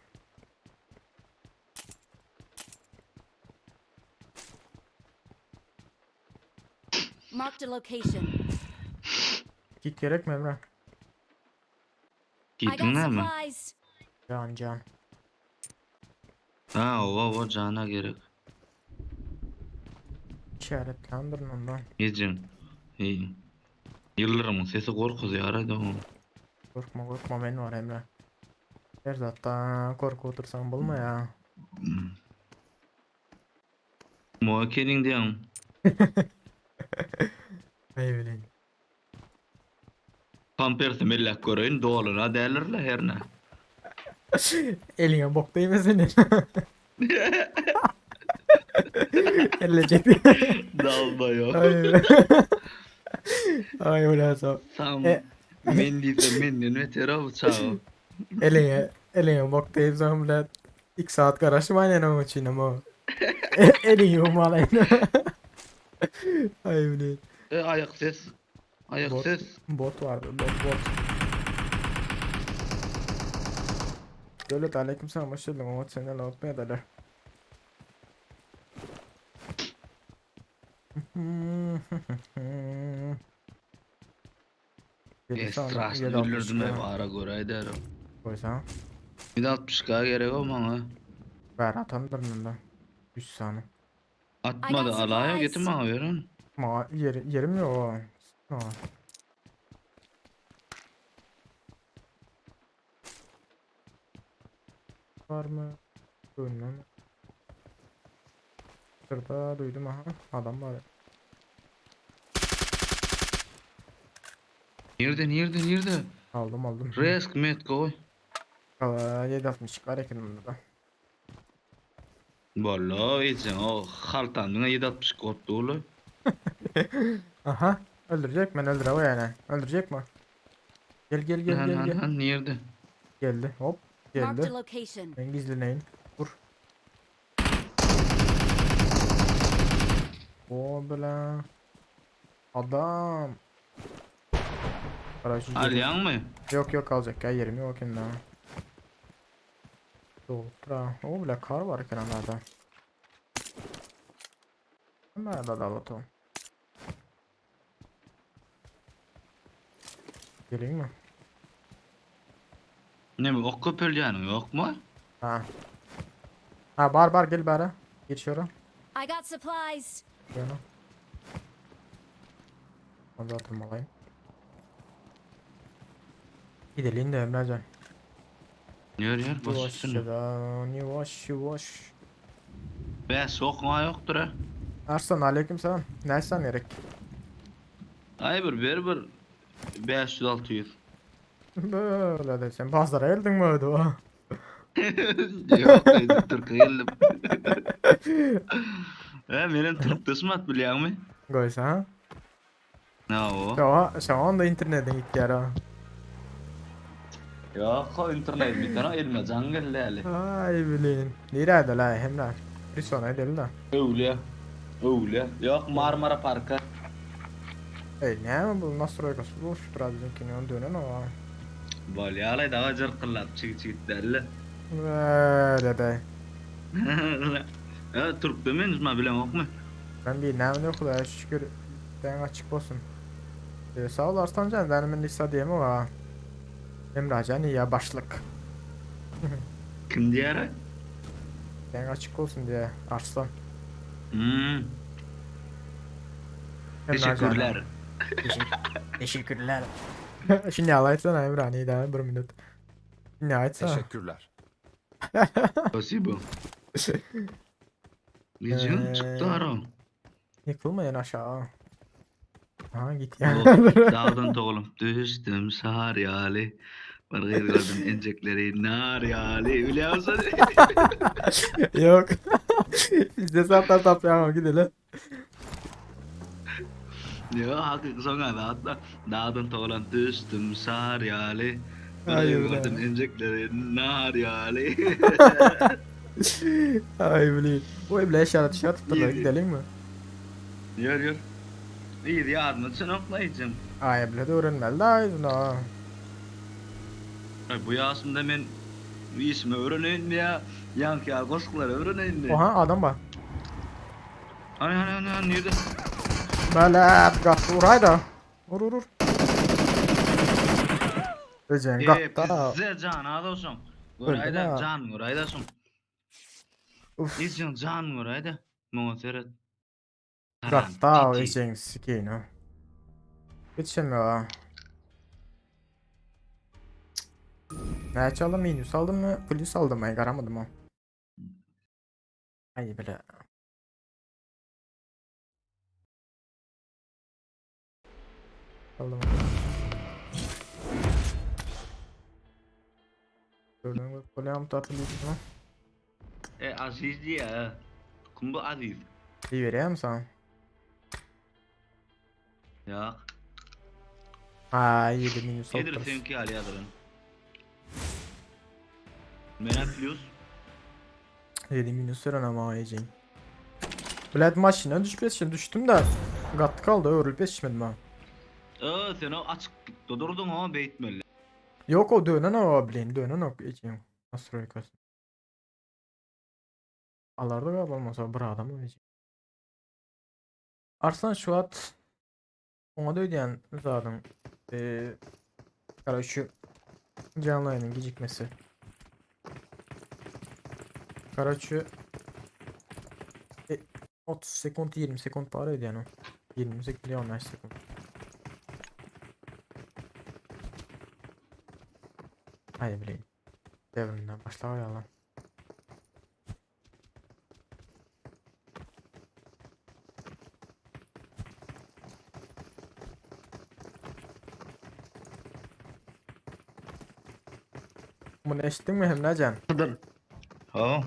Speaker 3: Marked a location.
Speaker 2: Git gerek mi Emre?
Speaker 3: I got
Speaker 1: Gittin mi?
Speaker 3: supplies.
Speaker 2: Can can.
Speaker 1: Ha ova ova cana gerek.
Speaker 2: İşaretlendirin ondan.
Speaker 1: Gecin. İyi. Yıldırımın sesi korkuzuyor arada o.
Speaker 2: Korkma korkma ben var Emre. Her zaten korku otursan bulma ya.
Speaker 1: Mo ekeniň diýen.
Speaker 2: Aý bilen.
Speaker 1: Pampersi mellek göreýin doluna dälirle herne.
Speaker 2: Eliňe bok değmesin. Ellecek.
Speaker 1: Dalma yok.
Speaker 2: Ay. Ay ulan sağ.
Speaker 1: Tam
Speaker 2: E-
Speaker 1: men diýse menden beter o çaga.
Speaker 2: Eliňe eliňe bok deyip soň bilen 2 saat garaşym aynen onun için ama. Elini yumalayın. Ay bilen.
Speaker 1: E, ayak ses. Ayak
Speaker 2: Bot.
Speaker 1: ses.
Speaker 2: Bot vardı. Bot bot. Devlet aleyküm selam hoş geldin. Umut senden unutmaya derler.
Speaker 1: Estrasını bildirdim ev ara göre ederim.
Speaker 2: Koysa.
Speaker 1: 760k gerek o bana.
Speaker 2: Ver atamdır da. 3 tane.
Speaker 1: Atmadı
Speaker 3: got
Speaker 1: alaya
Speaker 3: supplies.
Speaker 1: getir bana verin.
Speaker 2: Ma yeri, yerim yok o. Ha. Var mı? Bilmem. Şurada duydum aha. Adam var.
Speaker 1: Nerede nerede nerede?
Speaker 2: Aldım aldım.
Speaker 1: Resk met koy.
Speaker 2: Aa, 7.62 var ekenimde da.
Speaker 1: Vallahi iyicin o haltanın 760 korktu oğlu.
Speaker 2: Aha. Öldürecek mi? Öldür o yani. Öldürecek mi? Gel gel gel
Speaker 1: Han
Speaker 2: gel
Speaker 1: han
Speaker 2: gel.
Speaker 1: han nerede?
Speaker 2: Geldi. Hop.
Speaker 3: Marked
Speaker 2: Geldi.
Speaker 3: a location.
Speaker 2: Ben gizleneyim. Vur. O bile. Adam. Aracı
Speaker 1: Alyan mı?
Speaker 2: Yok yok alacak ya yerim yok kendine. Doltra. O bile kar var kenarlarda. Nerede da bakalım. Geleyim mi?
Speaker 1: Ne mi? Ok köpelýäniň yok mu?
Speaker 2: Ha. Ha bar bar gel bari. Geçiyorum.
Speaker 3: I got supplies.
Speaker 2: Yana. Onu atılmalıyım. Gidelim de Emrecan.
Speaker 1: Ýör ýör baş
Speaker 2: Yavaş
Speaker 1: üstüne.
Speaker 2: ya yavaş yavaş.
Speaker 1: Be sokma yoktur ha.
Speaker 2: Arslan aleyküm selam. Nereden gerek?
Speaker 1: Ay bir ver bir 500 600.
Speaker 2: Böyle de sen pazara geldin mi öyle o?
Speaker 1: Yok Türkiye geldim. He benim Türk dışmat biliyor musun?
Speaker 2: Goysa ha?
Speaker 1: Ne o?
Speaker 2: Şu şu anda internetten gitti ya.
Speaker 1: Yok o internet bir tane elma can geldi hele.
Speaker 2: Ay bilin. Nerede la Emre? Bir sonra edelim de.
Speaker 1: Öyle. Öyle. Yok Marmara Parka.
Speaker 2: Ey ne bu nasıl roykası bu şu biraz bizimkini onu dönen o.
Speaker 1: Bol yalay daha cırkıllap çiğ çiğ derli.
Speaker 2: Böyle de.
Speaker 1: Ya Türk demeyiz mi bilen yok mu?
Speaker 2: Ben bir ne yok da şükür. Ben açık olsun. Ee, sağ ol Arslancan. Benim lisa diyemem ha. Emrecan iyi ya başlık.
Speaker 1: Kim diğer?
Speaker 2: Ben açık olsun diye Arslan.
Speaker 1: Hmm.
Speaker 2: Emrecan.
Speaker 1: Teşekkürler.
Speaker 2: Teşekkürler. Şimdi alaytsana Emre iyi daha bir minut. Şimdi aytsana.
Speaker 4: Teşekkürler.
Speaker 1: Спасибо. Necin çıktı ara.
Speaker 2: Yıkılmayın aşağı. Ha git ya.
Speaker 1: Dağdan doğulum düştüm sar yali. Bir gördüm incekleri nar yali. Biliyor musun?
Speaker 2: Yok. Biz de zaten taplayamam gidelim.
Speaker 1: Yok hakiki soňa da hatta dağdan toğlan düştüm sar yali. Bir
Speaker 2: Ay
Speaker 1: gördüm
Speaker 2: ulan.
Speaker 1: incekleri nar yali.
Speaker 2: Ay bileyim. Bu evle işaret işaret tutturlar
Speaker 1: İyi.
Speaker 2: gidelim mi?
Speaker 1: Yör yör. İyi yardım için oklayacağım.
Speaker 2: Ay evle de öğrenmeli daha izin ha.
Speaker 1: Ay bu yaşımda men işimi öğreneyim ya. Yankı ya koşukları öğreneyim de.
Speaker 2: Oha adam var.
Speaker 1: Hani hani hani hani nerede?
Speaker 2: Böyle gat uray da. Vur vur vur. Öcen
Speaker 1: Eee
Speaker 2: gat da.
Speaker 1: bize can adosum.
Speaker 2: Öldü
Speaker 1: Gurayda
Speaker 2: ha.
Speaker 1: can gurayda sun.
Speaker 2: Uf.
Speaker 1: İzin can gurayda. Muňa seret.
Speaker 2: Gat da öcen sikeyim ha. Geçemiyor ha. Ne çaldım minus aldım mı? Plus aldım ben karamadım o. Ay bile. Aldım. Gördüğün gibi bolýam tapylyşyna.
Speaker 1: E Aziz diýä. Kim bu Aziz?
Speaker 2: Diýerem sana.
Speaker 1: Ýok.
Speaker 2: Ha, 7 minus
Speaker 1: Nedir
Speaker 2: olupdyr.
Speaker 1: seňki ýaly ýazylan. Mena plus.
Speaker 2: 7 minus veren ama ejeň. Bilet maşyna düşüp ýetişdim, düşdüm de gatdy kaldy, öwrülip ýetişmedim ha.
Speaker 1: Ö, sen o açyklykda durduň o beýtmeli.
Speaker 2: Ýok o dönen o bilen, dönen ok ejeň. Nastroýkasy. Alardy galiba bolmasa bir adam o ejeň. Arslan şu wagt oňa da ödýän zadyň eee şu canly ýaýynyň gijikmesi. Karaçı e, 30 sekund 20 sekund bar ödýän o. 20 sekund ýa 15 sekund. Aý bileýin. Devrinden başla ýalan. Muny eşitdiňmi Hemrajan?
Speaker 1: Ha.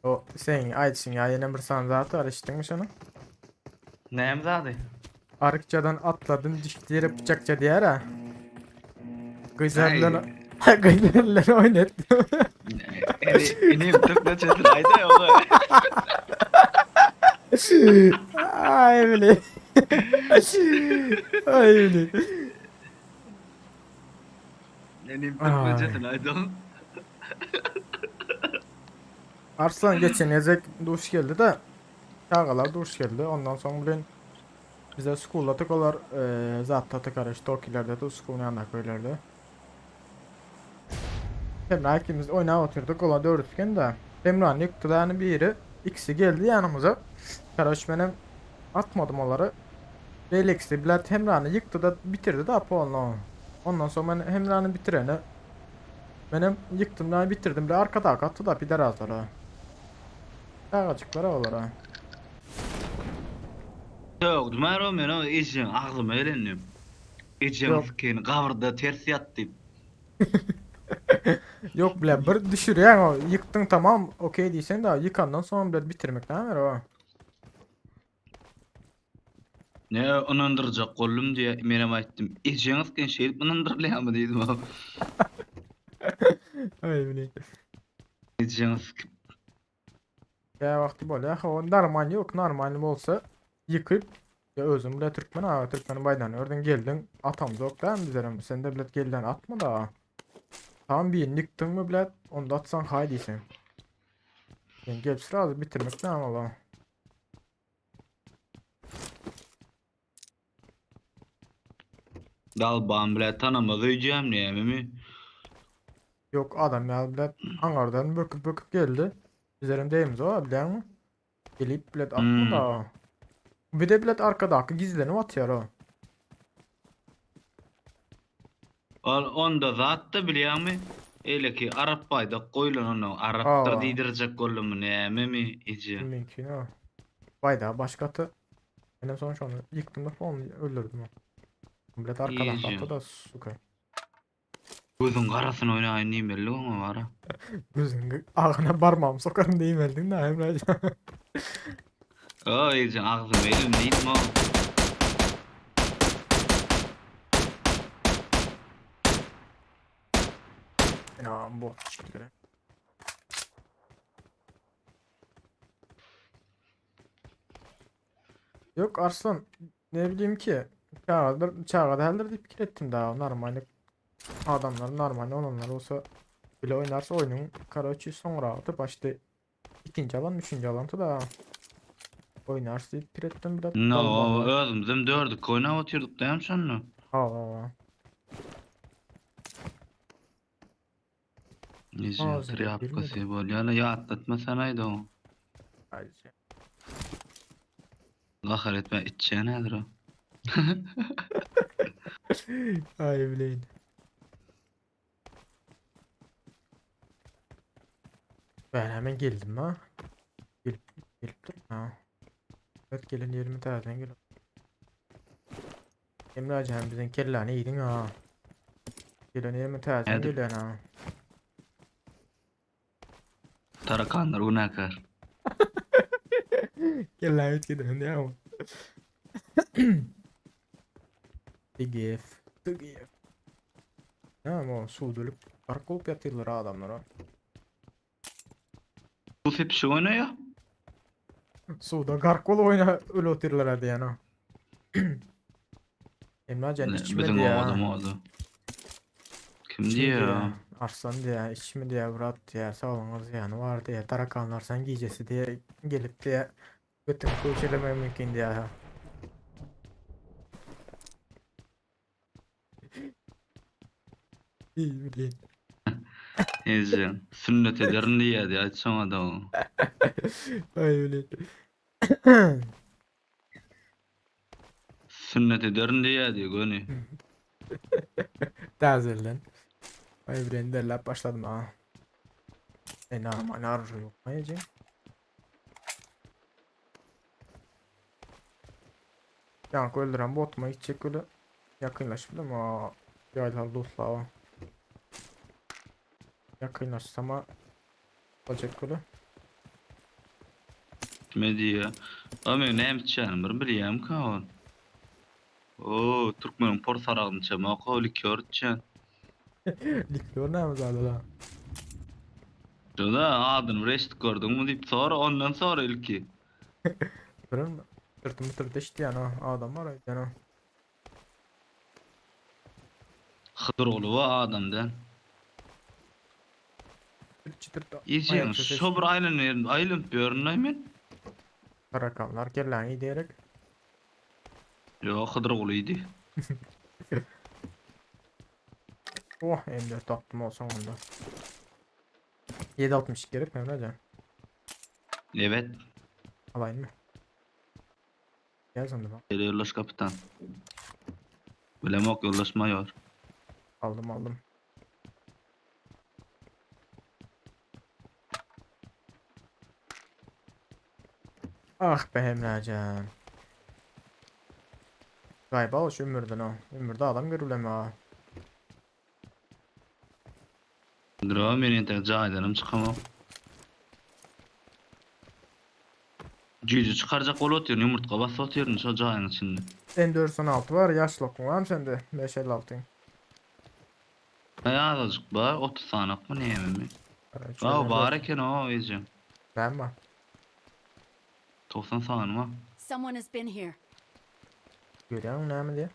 Speaker 2: O sen aýtşyň ýa ýene bir san zat bar eşitdiňmi şony?
Speaker 1: Näme zady?
Speaker 2: Arykçadan atladym düşdi ýere bıçakça diýär ha. Gyzlar bilen gyzlar bilen oýnatdym.
Speaker 1: Inim türkmen çetin aýda ýok.
Speaker 2: Ay bile. Ay bile.
Speaker 1: Inim türkmen çetin aýda.
Speaker 2: Arslan geçen gezek duş geldi de çagalar duş geldi. Ondan soň bilen bize schoolda tıkolar e, zatda tıkar işte Tokilerde de school'un yanında köylerde. Emrah ikimiz oynap oturduk. Ola dördüsken de. Emrah'ın yıktı da yani biri. İkisi geldi yanımıza. Karaş benim atmadım onları. Relex'i bilet Emrah'ını yıktı da bitirdi de Apollo. Ondan sonra ben Emrah'ını bitireni benim yıktım da bitirdim de arkada attı da bir de razlara. Çagajyklar olara.
Speaker 1: Ýok, maro men o ejeň agzyma gelendim. Ejeň
Speaker 2: Ýok.
Speaker 1: sikeni gabyrda ters ýat diýip.
Speaker 2: Ýok bile bir düşürýäň o ýykdyň tamam okey diýseň de ýykandan soň bile bitirmek näme o.
Speaker 1: Ne ynandyrjak boldum diýe menem aýtdym. Ejeň sikeni şeýdip ynandyrylýarmy diýdim.
Speaker 2: Aý bile.
Speaker 1: Ejeň sikip
Speaker 2: Ya wagty bolýar. Ha, o normal ýok, normal bolsa ýykyp ya özüm bile türkmen aga türkmen baýdan ördün geldiň atam yok da bizlerem sen de bilet gelden atma da. Tam bir ýykdyňmy bilet onda atsan hay diýsen. Yani gelip sırası bitirmek ne ola.
Speaker 1: Dalban bile tanamaz öýjem näme
Speaker 2: Yok adam ya bilet hangardan böküp böküp geldi. Bizlerim deyimiz o bilen mi? Gelip bilet atma
Speaker 1: Hmm.
Speaker 2: da. Bir de bilet arkadaki gizlenip atıyor o.
Speaker 1: Ol onda zat da bilýärmi? Eyle ki Arap baýdak goýlan onu Arapdyr
Speaker 2: Aa.
Speaker 1: diýdirjek boldumy nämemi eje.
Speaker 2: Mümkün o. Bayda başka atı. En son şunu yıktım da onu öldürdüm o. Bilet arkadan
Speaker 1: İyice.
Speaker 2: attı da suka.
Speaker 1: Gözüň garasyny oýnaýyn diýmeli oňa bara.
Speaker 2: Gözün ağına barmağımı sokarım deyim eldin de Emre.
Speaker 1: Oy eje agzym elim diýdim o.
Speaker 2: Ya bu çıktı. Yok Arslan ne bileyim ki çağırdır çağırdı heldir deyip fikir ettim daha normal adamlar normal olanlar olsa bile oynarsa oyunun karaoke sonra atıp başta ikinci alan üçüncü alan da oynarsa deyip fikir ettim biraz
Speaker 1: No, özümüzem dördük oýnap otyrdyk diýem şonu.
Speaker 2: Ha
Speaker 1: Eje
Speaker 2: Ağzına
Speaker 1: trýapkasy bolýar, ýatlatma sanaýdy o.
Speaker 2: Ay,
Speaker 1: Gahar etme içýän häzir o.
Speaker 2: Ay bileyim. Ben hemen geldim ha. Gelip gelip dur. Ha. Evet gelin 20 terden gel. Emrajan biziň kelläni iýdiň ha. Gelen ýerime täsin
Speaker 1: Nädip?
Speaker 2: gelýän ha.
Speaker 1: Tarakanlar günäkär.
Speaker 2: Kelläni üýtgeden diýýän bu. TGF. TGF. Näme o suw dölüp gark bolup ýatyrlar adamlar ha.
Speaker 1: Bu sepişik oýnaýar.
Speaker 2: Suwda gark bolup oýna öl otyrlar ha diýýän ha. Emrajan
Speaker 1: Ne,
Speaker 2: içme
Speaker 1: Bizim
Speaker 2: diýýär.
Speaker 1: obada moda. Kim
Speaker 2: İçme
Speaker 1: diýýär?
Speaker 2: diýýär. Arslan diýýär, içme diýýär, Murat diýýär, saglygyňa zyýany bar diýýär, tarakanlar sen gijesi diýýär, gelip diýýär, götüňi köwşelemegi mümkin diýýär. ha. İyi bileyim.
Speaker 1: Eje, sünnet ederin diýýärdi, aýtsaňa da.
Speaker 2: Ay bileyim.
Speaker 1: Sünnet ederin diýýärdi göni.
Speaker 2: Tazelden. Ay bileyim derläp başladım ha. E ne ama ne arzu yok. Ece. Yankı öldüren botuma gidecek öyle. Yakınlaşıp ama yaylar dostlar. Yakınlaşsam ama olacak öyle.
Speaker 1: Ne diýýär? A men näme içýänim bir bilýäm ka. Oo, Türkmeniň por saragyny içemok, o likör içýän.
Speaker 2: Likör näme zady la?
Speaker 1: Şurada adyny bir eşitip gördüňmi diýip sor, ondan sonra ilki.
Speaker 2: Birin tırtı mıtır deşti yani adam var yani.
Speaker 1: Hydroglu adamdan.
Speaker 2: Bir çıtırt
Speaker 1: Ejeň
Speaker 2: ayak sesi
Speaker 1: şo bir aýlanyp aýlanyp ýörün men.
Speaker 2: Tarakanlar kelläňi diyerek.
Speaker 1: Ýok, Hydroglydy.
Speaker 2: Oh M4 attım o sonunda. 7.62 gerek mi Emrecan?
Speaker 1: Evet.
Speaker 2: Alayım mı? Gel sen de bak.
Speaker 1: Gel ýollaş kapitan. Bilemok ýollaş maýor.
Speaker 2: Aldım aldım. Ah be Emrecan. Galiba o şu Ümür'den o. Ümür'de adam görüleme ha.
Speaker 1: Dura men entek jaýdanam çykamok. Jüýje çykarjak bolup otyryn, ýumurtga basyp otyryn şo jaýyň içinde.
Speaker 2: M416 var yaş lokum var mı sende? 556.
Speaker 1: Ay azajyk bar, 30 sanak mı näme mi? Aa bar eken o ejem.
Speaker 2: Ben var.
Speaker 1: 90 sany mı?
Speaker 3: Someone has been here.
Speaker 2: Görüyor musun näme diye?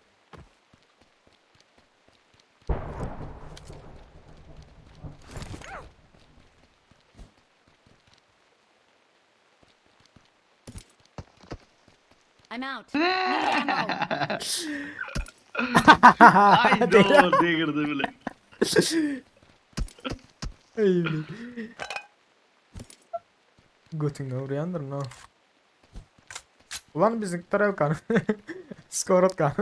Speaker 3: I'm out. Need ammo.
Speaker 1: Ay doğru degirdi bile.
Speaker 2: Ey Götüňden urýandyr no. Ulan bizim tarelkan. Skorotka.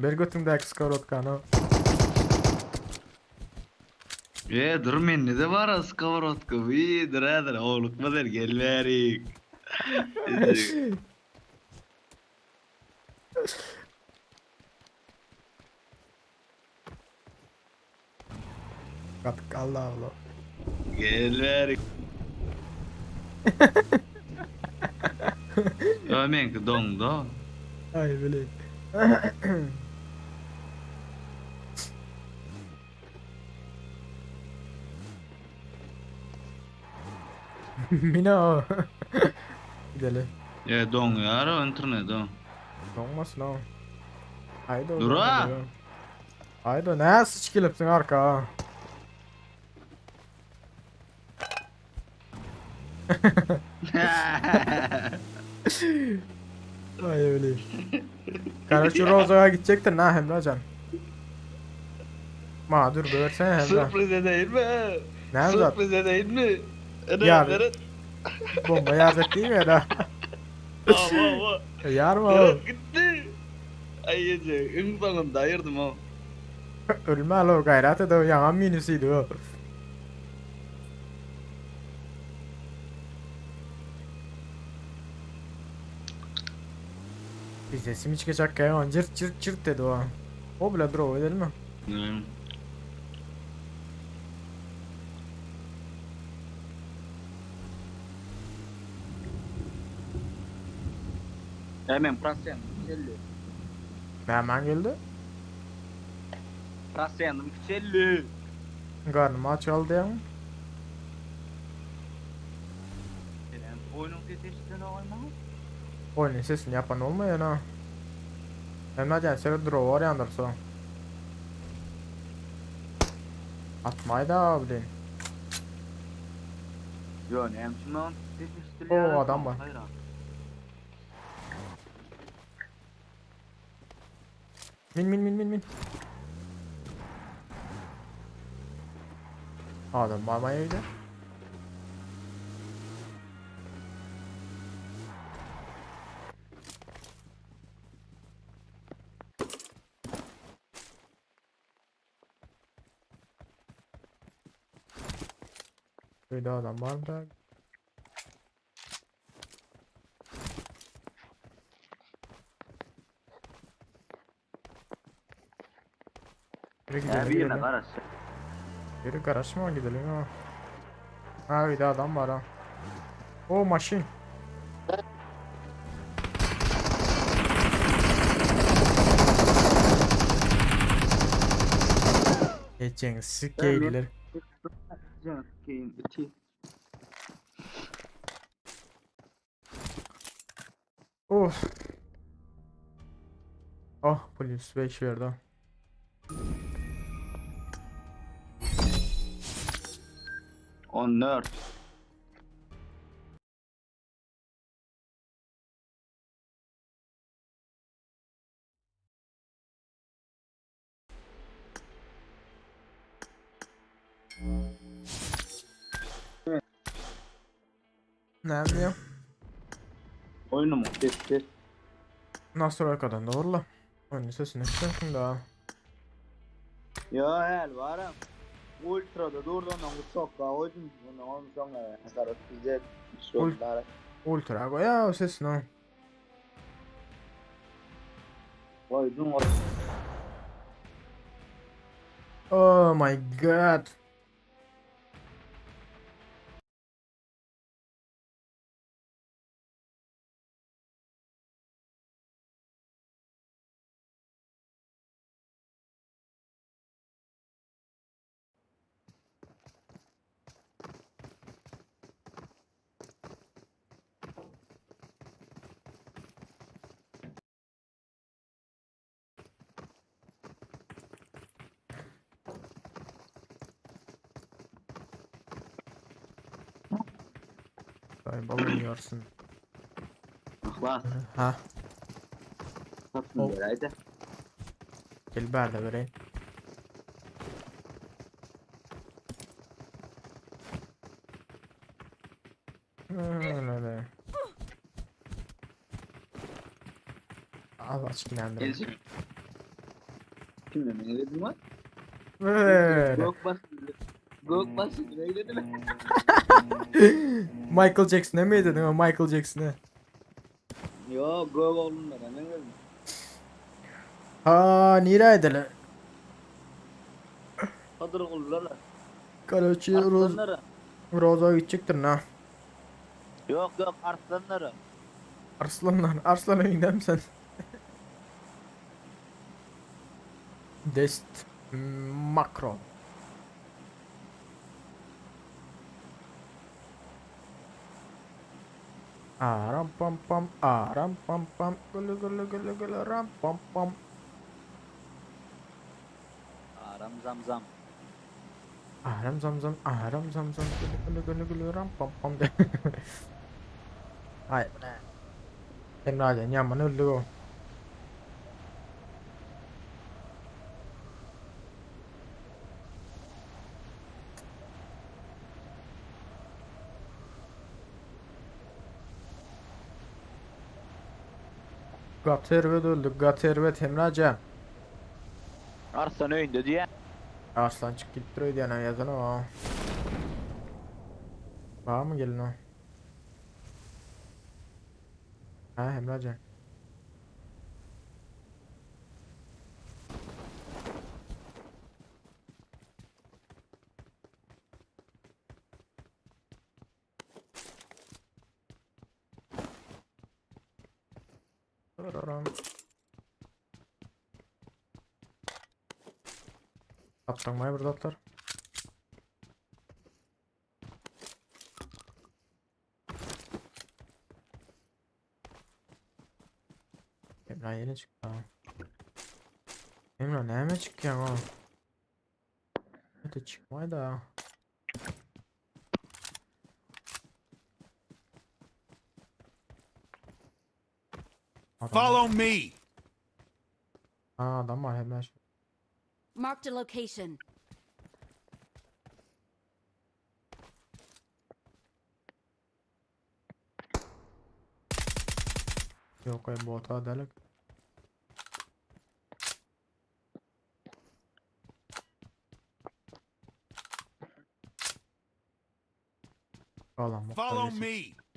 Speaker 2: Ber götüňdäki skorotkany.
Speaker 1: E dur men de var skоворodka. Vi dur häzir oglukma der gel bärik.
Speaker 2: Gatyk Allah Allah.
Speaker 1: Gel bärik. Ö menki doňdy.
Speaker 2: Ay bile. Mina o. Gidelim.
Speaker 1: E doňýar o internet o.
Speaker 2: Donmasın o. Haydi o.
Speaker 1: Dur ha.
Speaker 2: Haydi ne sıçkilipsin arka ha. Ay öyle. Karaçı Roza'ya gidecektin ha Emrecan. Mağdur börsene Emre.
Speaker 1: Sürpriz edeyim mi?
Speaker 2: Ne yapacak?
Speaker 1: Sürpriz edeyim mi? Evet,
Speaker 2: Yar.
Speaker 1: evet.
Speaker 2: Bomba yaracak değil mi ya da?
Speaker 1: Ama ama.
Speaker 2: Yar mı oğlum?
Speaker 1: Evet gitti. Ay gece ün sonunda ayırdım o.
Speaker 2: Ölme alo gayret et o yanan minüsüydü o. Bize simiçke çakýan jyrt jyrt jyrt dedi o. O bile drop edelim mi?
Speaker 1: Hmm. Hemen prosentim kiçeldi.
Speaker 2: Nämen geldi?
Speaker 1: Prosentim kiçeldi.
Speaker 2: Garnym aç galdy diýýäňmi?
Speaker 1: Senem oýnuň sesi eşidilenok maňa.
Speaker 2: Oýnuň sesini ýapan bolmaýan ha. Hem nädýän seret drop barýandyr soň. Atmaý da bilen.
Speaker 1: Ýo, näme üçin maňa ses eşidilýär?
Speaker 2: Oo, adam bar.
Speaker 1: Haýran.
Speaker 2: Min min min min min. Adam var mı evde? Böyle adam var mı da? Yürü
Speaker 1: Ya
Speaker 2: gidelim
Speaker 1: birine
Speaker 2: gidelim.
Speaker 1: garaş.
Speaker 2: Yürü garaj mı gidelim ha? Ha bir de adam var ha. O maşin. Geçen sikeydiler.
Speaker 1: Can sikeyim iti.
Speaker 2: Of. Oh polis 5 verdi. ha.
Speaker 1: 14.
Speaker 2: Ne yapıyor?
Speaker 1: Oyunu mu? Ses ses.
Speaker 2: Nasıl arkadan doğru la. Oyunun sesini kısın daha.
Speaker 1: Ya hel varam. Ultra'da durdu ondan bu çok daha oydum. Ondan onun sonra hasar güzel.
Speaker 2: Ult- Ultra koy ya o sesini ha.
Speaker 1: Koydum o.
Speaker 2: Oh my god. Ay balon yiyorsun.
Speaker 1: Bak.
Speaker 2: Ha
Speaker 1: Satın
Speaker 2: Ol.
Speaker 1: beraydı.
Speaker 2: gel bärde vereyim. Öyle. Al aç inandım.
Speaker 1: Gelsin. Kim ne dedim lan?
Speaker 2: Böyle.
Speaker 1: Gök bastı. Gök bastı. Ne dedim?
Speaker 2: Michael Jackson'a mı dedin o Michael Jackson'a?
Speaker 1: Yo gök oğlum da ne dedim?
Speaker 2: Ha nire edele.
Speaker 1: Kadir kullara.
Speaker 2: Karachi Roz
Speaker 1: Arslanlara.
Speaker 2: Roza gidecektir ha.
Speaker 1: Yok yok arslanlara.
Speaker 2: Arslanlar, arslan önünde misin? Dest Macron. Aram pam pam, aram pam pam, gülü gülü gülü gülü ram pam pam.
Speaker 1: Aram zam zam.
Speaker 2: Aram zam zam, aram zam zam, gülü gülü gülü gülü ram pam pam. Hayır. Emre yaman öldü o. Gatervet öldü. Gatervet Emrecan.
Speaker 1: Arslan önde diye.
Speaker 2: Arslan çık git duruyor diyen yazan o. Var mı gelin o? Ha Emrecan. Tararam. Tapdyňmy bir zatlar? Emrah ýene çykdy. Emrah näme çykýaň o? Öte çykmaý da. Adam var.
Speaker 4: Follow me.
Speaker 2: Ha, adam var hemen şu.
Speaker 3: Marked a location.
Speaker 2: Yok ay bota delik. Galan bak
Speaker 4: Follow
Speaker 2: öylesi.
Speaker 4: me.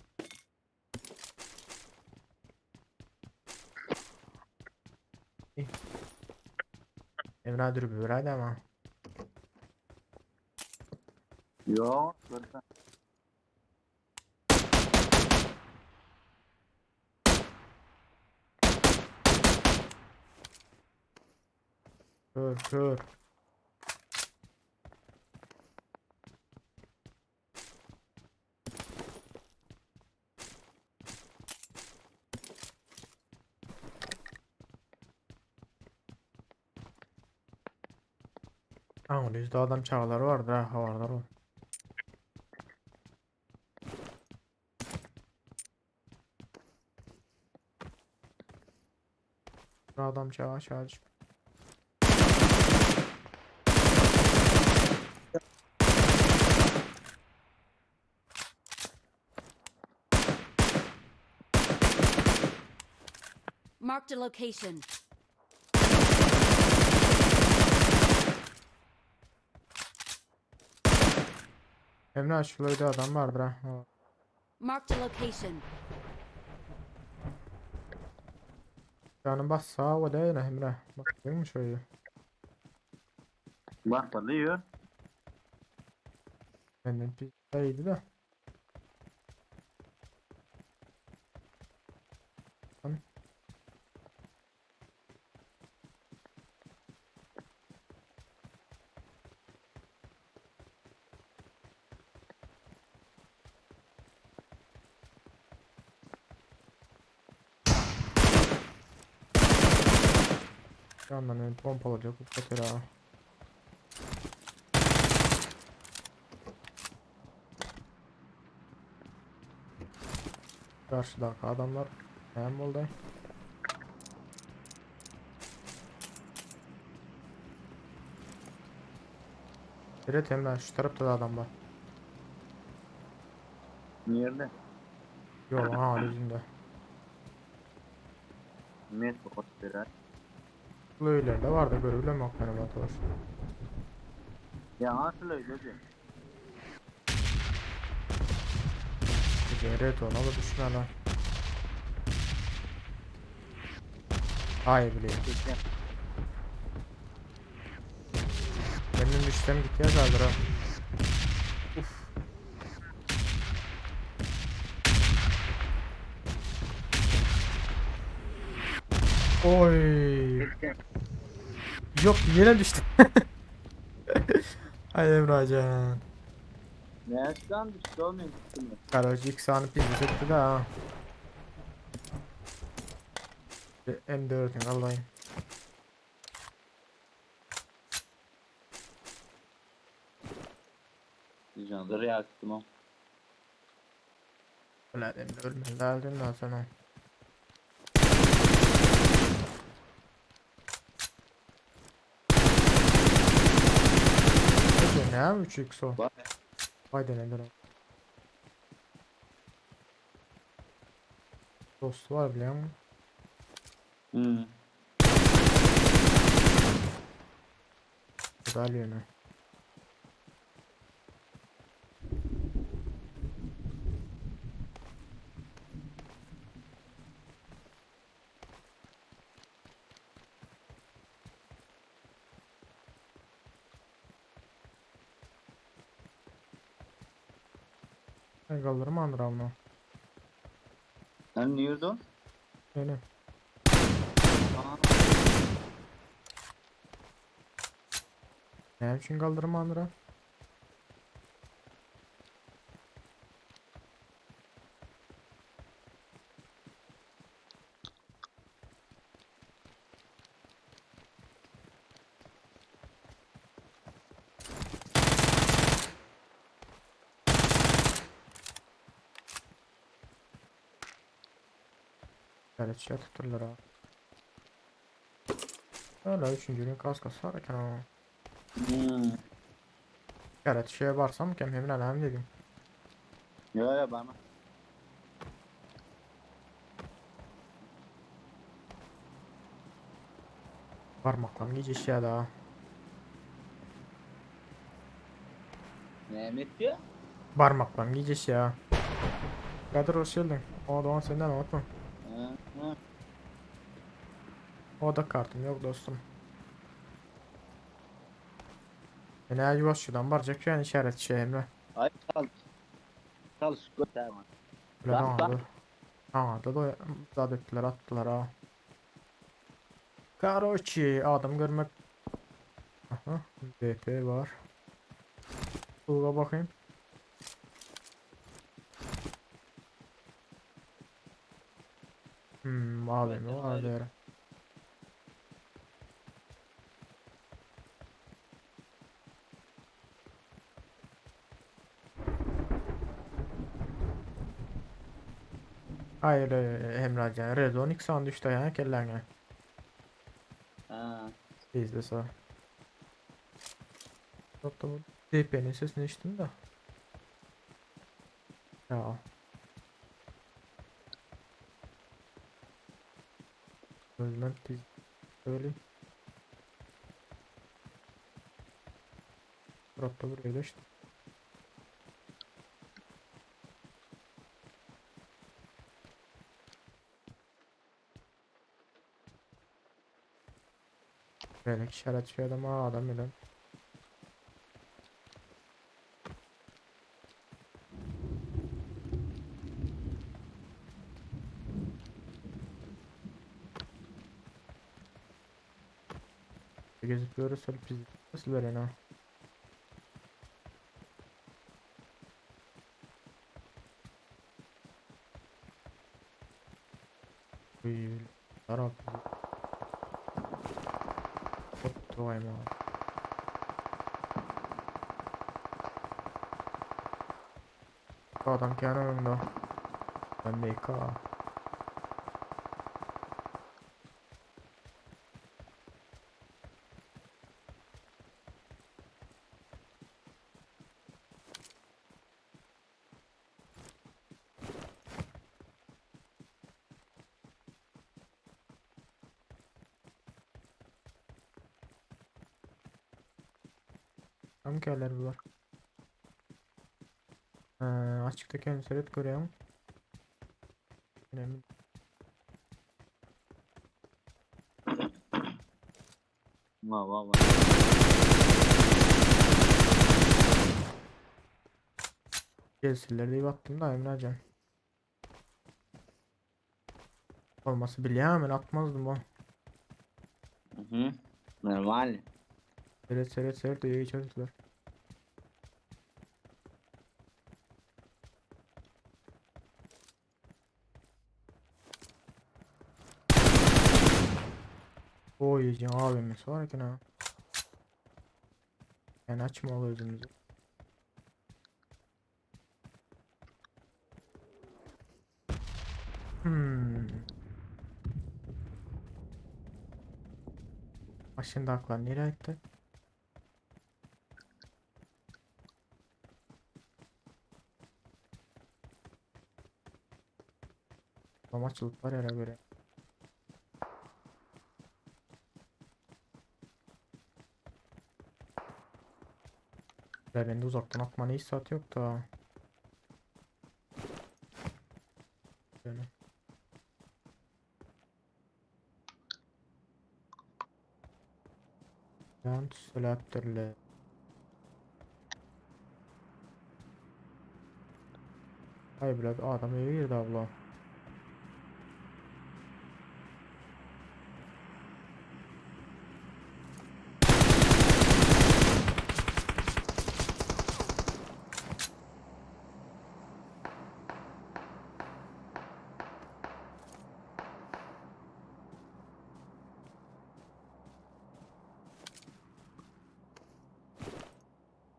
Speaker 2: Emre dur bir hadi ama.
Speaker 1: Yok. Görsen.
Speaker 2: Kör kör. Aň yüzde adam çağları vardır ha havarlar o. Bir adam çağı çağı düşüp.
Speaker 3: Marked a location.
Speaker 2: Emre şurada adam vardır ha. Ha.
Speaker 3: Marked a location.
Speaker 2: Yani bas sağa o değil Emre. Bak değil mi şöyle?
Speaker 1: Bak bana yiyor.
Speaker 2: Benden bir iyiydi de. Lan. Bir yandan beni pompalayacak bu kötü ha. Karşıdaki adamlar ne oldu? Evet Emre şu tarafta da adam var.
Speaker 1: Nerede?
Speaker 2: Yok ha yüzünde.
Speaker 1: Net bu kadar.
Speaker 2: Bu ileride var da görülen bak benim arkadaş.
Speaker 1: Ya nasıl öyle diyor.
Speaker 2: Evet ona da düşünme lan. Ay bileyim.
Speaker 1: Geçen.
Speaker 2: Benim düşsem gitti ya kaldır ha. Uf. Oy.
Speaker 1: Geçen.
Speaker 2: Yok yine düştüm. Ay Emrecan.
Speaker 1: Nereden düştü o mümkün mü?
Speaker 2: Garaj ilk sahne pizza çekti de ha. Bir M4'ün alayım.
Speaker 1: Candır yaktım o.
Speaker 2: Ulan Emre ölmedi öldüm daha sonra. Peki ne 3x o?
Speaker 1: Bak.
Speaker 2: Haydi nedir o? Dostu var biliyor musun?
Speaker 1: Hı.
Speaker 2: Güzel yönü. Ben kaldırım andıramla.
Speaker 1: Sen nerede o?
Speaker 2: Öyle. Näme üçin galdyrmandyr-a? Şeýle tutdurlar ha. Öyle üçüncünün kaskası var eken ama. Evet şeye barsam kem hemen alayım dedim.
Speaker 1: Yo yo barma.
Speaker 2: Barmaklam gijişýär da.
Speaker 1: Näme etdi?
Speaker 2: Barmaklam gijişýär. Kadir hoş geldin. O Doğan senden unutma.
Speaker 1: Ha,
Speaker 2: O da kartım yok dostum. Ene ýuwaşjadan barjak yani işaretçi Emre.
Speaker 1: Ay çalış. Çalış gösterme.
Speaker 2: Öyle
Speaker 1: Bak, bak.
Speaker 2: aňady. Aňady da zat etdiler atdylar ha. Karoçi adam görmek. Aha BP var. Suga bakayım. AVM var
Speaker 1: Evet,
Speaker 2: der. Hayır Emrecan, Rezon X an düştü ya kellene.
Speaker 1: Ha.
Speaker 2: İzle sağ. Hatta bu DP'nin sesini işittim de. Ya. Özlem tiz öyle. Hatta buraya da işte. Böyle işaret şu adam adam bilen. Gezip görürüz biz nasıl veren ha? Uy, taraf. Otto ma. Adam kän önünde. Ben MK. Tam kerler bular. Ee, açıkta kendini seyret görüyorum. Önemli.
Speaker 1: Va va va.
Speaker 2: Gelsinler diye baktım da Emrecan. Olması bile hemen atmazdım o.
Speaker 1: Mhm. Normal.
Speaker 2: Seyret seyret seyret diye geçerdiler. Oy abimiz var ki ha. Yani açma özümüzü. Başındaklar nereye gitti? Tam açılıp var yere göre. Ya bende uzaktan atmanın hiç saat yok da. Böyle. Ben tüsseläpdirle. Ay bile adam eve girdi abla.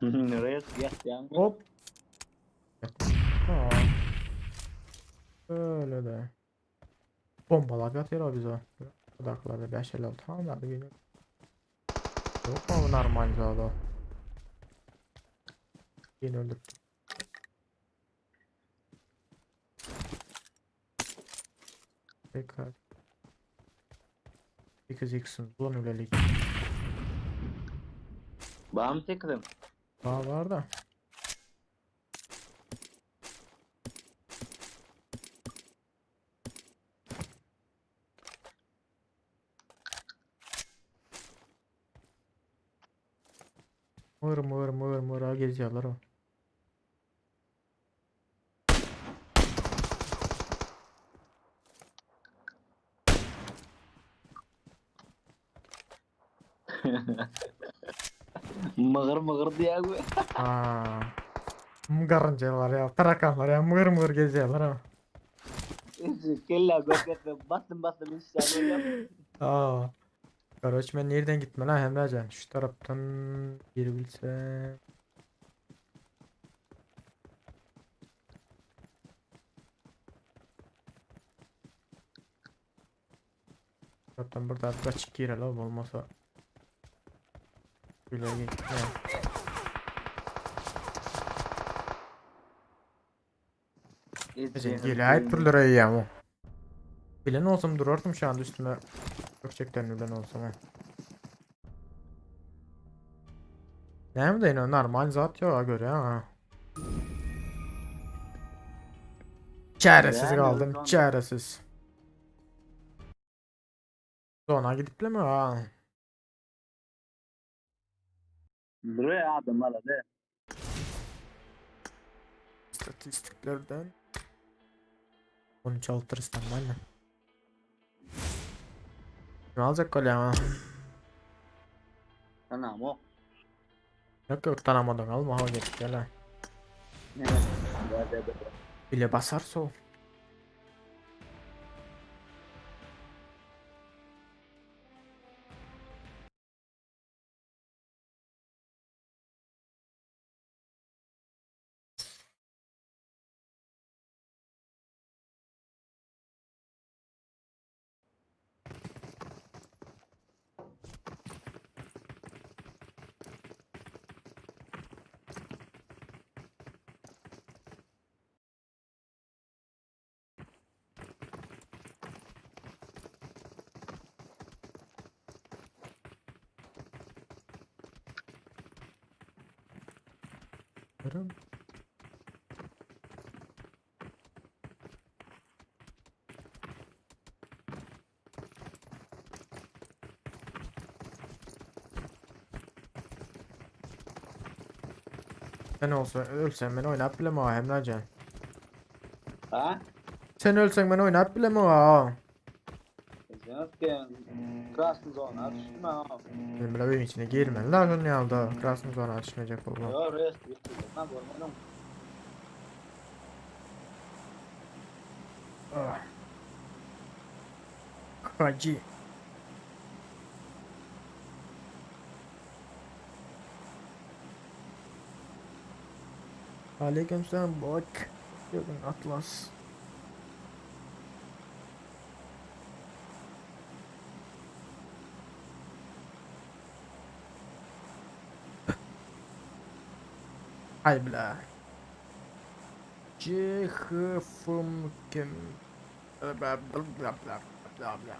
Speaker 1: Res ýatýaň.
Speaker 2: Hop. Ha. Öyle de. Bombalap ýatyr o bize. Odaklarda 5 56 tamam hadi geliyor. Yok mu normal zada? Yine öldürdüm. Tekrar. 8x'in ulan ölelik.
Speaker 1: Bam tekrim.
Speaker 2: Daha var da. Mır mır mır mır ha geziyorlar o.
Speaker 1: Mıgır mıgır diýä bu.
Speaker 2: Aa. Garıncalar ya, tarakanlar ya, mır mır geziyorlar ha.
Speaker 1: Kella göketme bastım bastım işler böyle.
Speaker 2: Aa. Karoç ben nereden gitme lan Emrecan? Şu taraftan girebilsem. Taraftan burada açık girelim olmasa. Böyle gitme. Geläýip durlar eýýäm o. Bilen olsam durardym şu anda üstüme. Gökçekten bilen olsam. ha. Näme deýin o normal zat ýok göre ha. Çaresiz
Speaker 1: Yani
Speaker 2: kaldым,
Speaker 1: zon-
Speaker 2: çaresiz. Zona gidip mi ha?
Speaker 1: Buraya adam ala de.
Speaker 2: İstatistiklerden 13 altyrsdan var Ne alacak gol ya?
Speaker 1: Tamam o.
Speaker 2: Yok yok tanamadan alma ha geç gel ha.
Speaker 1: Ne?
Speaker 2: Bile basarsa o. Görüyor musun? Sen olsa ölsen ben oynap bile mi o Emrecan?
Speaker 1: Ha?
Speaker 2: Sen ölsen ben oynap bile mi o?
Speaker 1: Krasny zona düşme ha.
Speaker 2: Benim bile benim içine girme. Lan ne aldı? Krasny zona açmayacak oldu.
Speaker 1: Yo rest bitti. Lan görmedim.
Speaker 2: Ah. Hacı. Aleykümselam bak. Yakın Atlas. Hay bla. C H F M K M bla bla bla bla bla bla bla.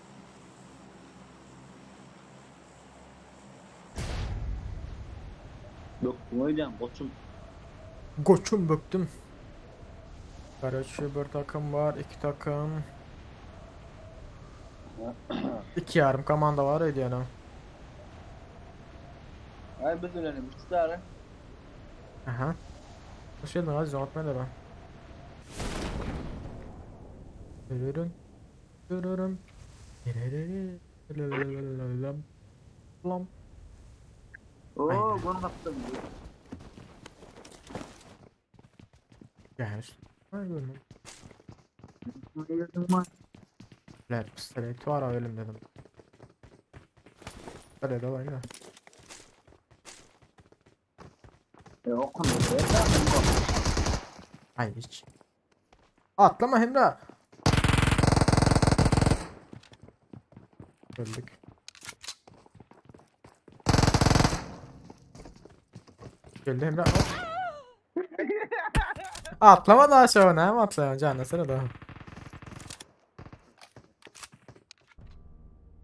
Speaker 1: Yok oýnaýan goçum.
Speaker 2: Goçum böktüm. Karaçı bir takım var, iki takım. İki yarım komanda var idi yani.
Speaker 1: Ay biz ölelim üç tane.
Speaker 2: Aha. Hoş geldin Aziz, unutma da ben. Dürürüm. Dürürüm. Dürürüm. Lam.
Speaker 1: Oo,
Speaker 2: Aynen.
Speaker 1: bunu kaptım.
Speaker 2: Gel. Ha görmedim. Ler pistolet var öyle dedim. Pistolet alayım da.
Speaker 4: E, okuny ber da.
Speaker 2: Ay hiç. Atlama Emre. Öldük. Geldi Emre. Hop. Atlama daha aşağı ne mi atlayan canına sıra da.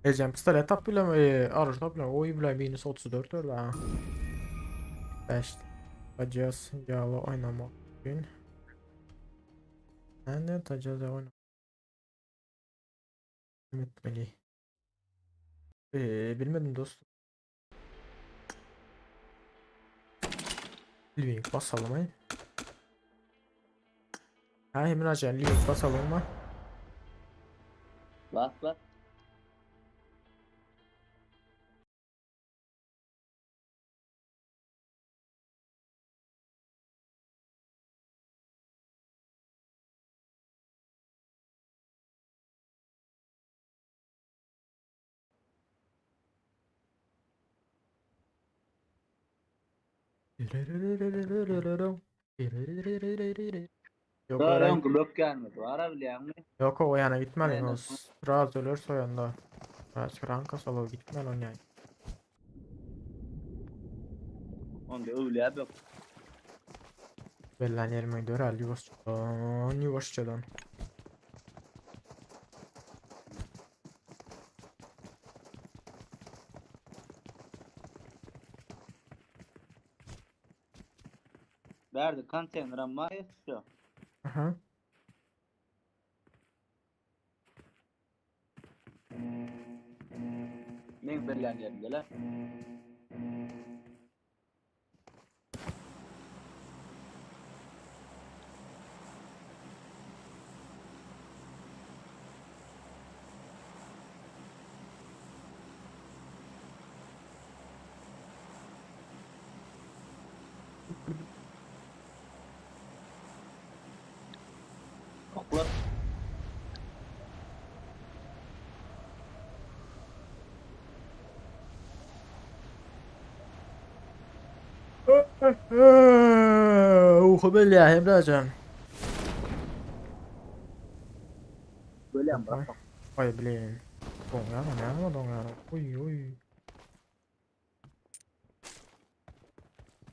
Speaker 2: Ecem pistolet tap bile mi? Arış tap bile. Oy bile minus 34 öyle ha. 5. Tacaz yağlı oynamak gün. Ne tacaz oynamak. Etmeli. Bilmedim dostum. Living basalım ay. Ha Emre Acan living basalım mı?
Speaker 4: Bas bas.
Speaker 2: Yok
Speaker 4: Daha
Speaker 2: öyle.
Speaker 4: öňki blok gelmedi. Var bilýäňmi?
Speaker 2: Yok o yana gitmeli.
Speaker 4: Aynen.
Speaker 2: O raz ölürse o yanda. Raz ranka solo gitmeli on yani.
Speaker 4: Onda öwlýär blok.
Speaker 2: Bellen yerime dörer yavaşçadan yavaşçadan.
Speaker 4: Berdi konteyner amma ýetişiyor.
Speaker 2: Aha.
Speaker 4: Men berlen yerimdeler. Oklar.
Speaker 2: Uhu belli Emre Acan.
Speaker 4: Böyle bırak.
Speaker 2: Vay blin. Doňýar, näme doňýar? Oy oy.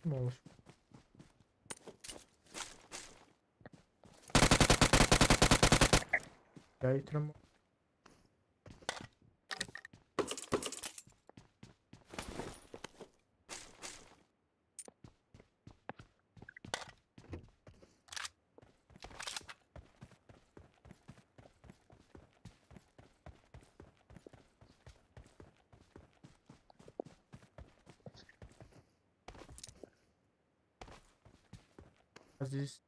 Speaker 2: Ne olur? Ya yitirim. Aziz.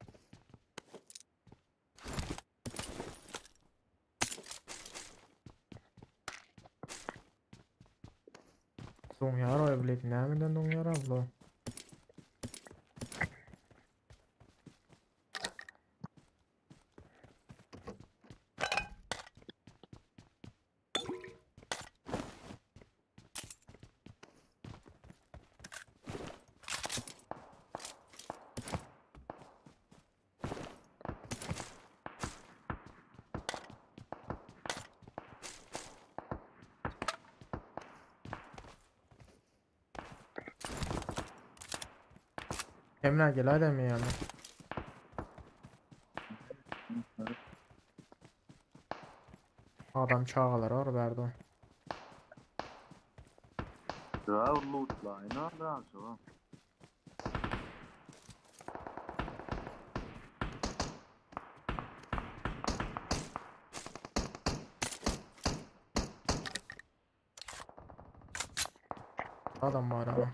Speaker 2: Doňýar oy blin. Nämeden doňýar abla? Emre gel hadi mi yani? Adam çağalar var berdi.
Speaker 1: Ya lootla, ne lazım?
Speaker 2: Adam var ama.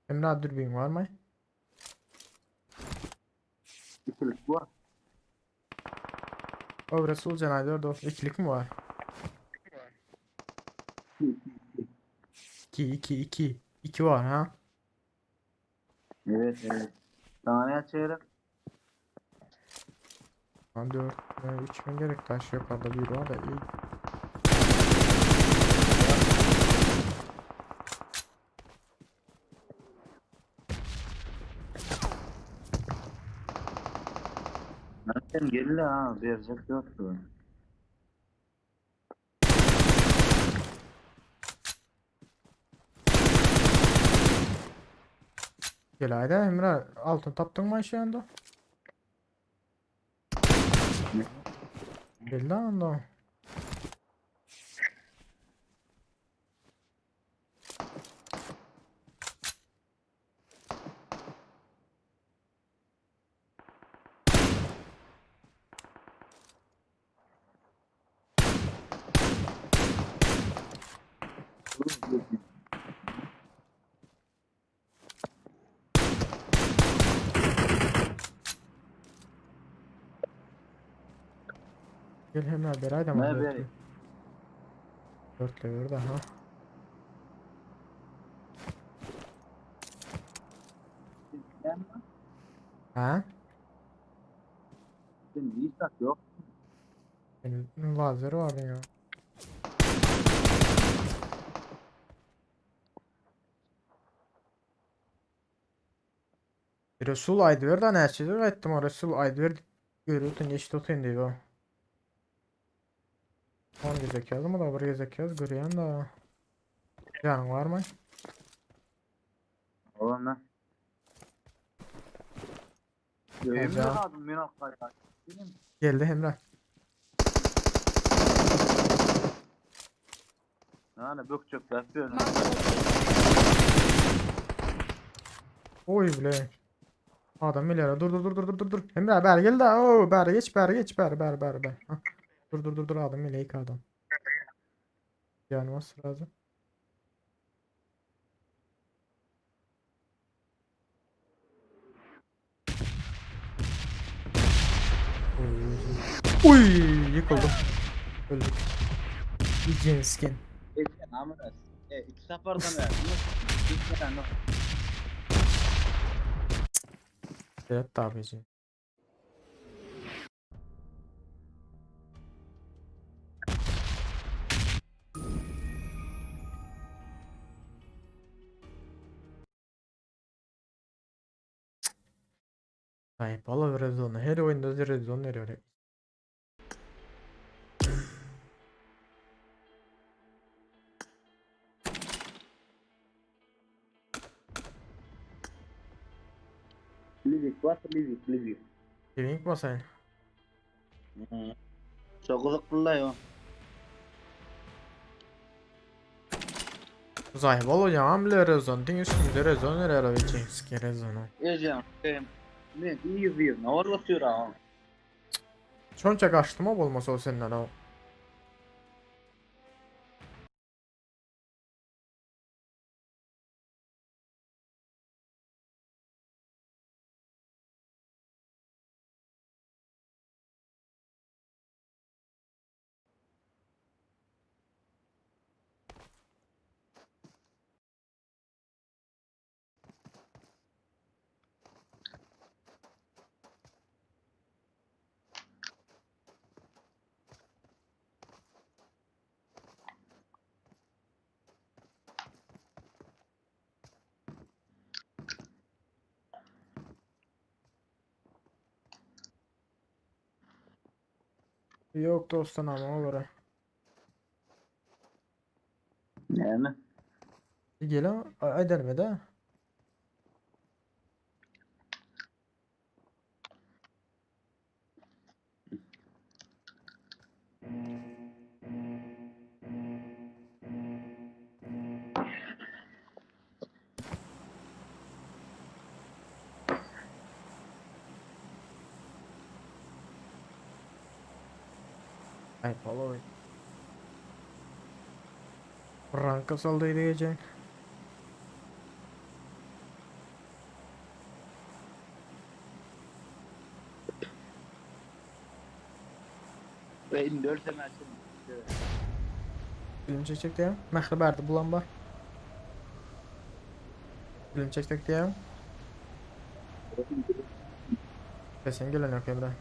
Speaker 2: Emre dürbün var mı?
Speaker 4: İkilik bu.
Speaker 2: O Resul Cenayder dost. İkilik mi var? 2 2 2. 2 var ha.
Speaker 4: Evet evet. Sana ne açıyorum?
Speaker 2: Lan 4 3 mi gerek taş yukarıda bir var da iyi.
Speaker 4: Zaten geldi ha. Verecek yoktu.
Speaker 2: Gel haydi Emre altın tapdın mı aşağında?
Speaker 4: Ne?
Speaker 2: Gel lan onda. Gel Emre beri haydi ama
Speaker 4: Ne
Speaker 2: dörtlü.
Speaker 4: beri?
Speaker 2: Dörtlü bir ha. Ha?
Speaker 4: Sen bir iş yok.
Speaker 2: Benim lazer vardı ya. Resul Aydver'den näçe ettim o Resul Aydver görüyorsun geçti otun diyor. 10 gezek yazdım o da bir gezek yaz görüyorsun da. Canın var mı?
Speaker 4: Oğlum lan. Yemin
Speaker 2: Olacak.
Speaker 4: aldım ben akkayda. Benim
Speaker 2: Geldi Emre.
Speaker 4: Yani bökçök yapıyorum.
Speaker 3: Marked a location.
Speaker 2: Oy bile. Adam ileri dur dur dur dur dur dur dur. Emre ber gel de o ber geç ber geç ber ber ber ber. Hah. Dur dur dur dur adam ile ilk adam. Yani nasıl lazım? Oy, Uy yıkıldım. Öldük. Cin skin.
Speaker 4: Eken amına. E iki sapardan ver. Bir tane.
Speaker 2: Evet abici. Ay valla Red Zone'u her oyunda Red Zone veriyor.
Speaker 4: Livik var Livik Livik.
Speaker 2: Living basayın.
Speaker 4: Çok kızıklı la yo.
Speaker 2: Zay valla ya bile Red Zone. Diň üstünde Red Zone veriyor. Jinx Red Zone'u.
Speaker 4: Ecem. Ne iyi bir ne var batıyor ha.
Speaker 2: Şonça kaçtım o bolmasa o senden o. Yok dostum ama olur.
Speaker 4: Yani.
Speaker 2: Gel ederme de. Ay valla. Ranka saldıydı gece.
Speaker 4: E indi ölsem açın.
Speaker 2: Film çekjek diýýäň. Mähri bärde bulam bar. Film çekjek diýýäň. Sesiň gelen ýok Emre.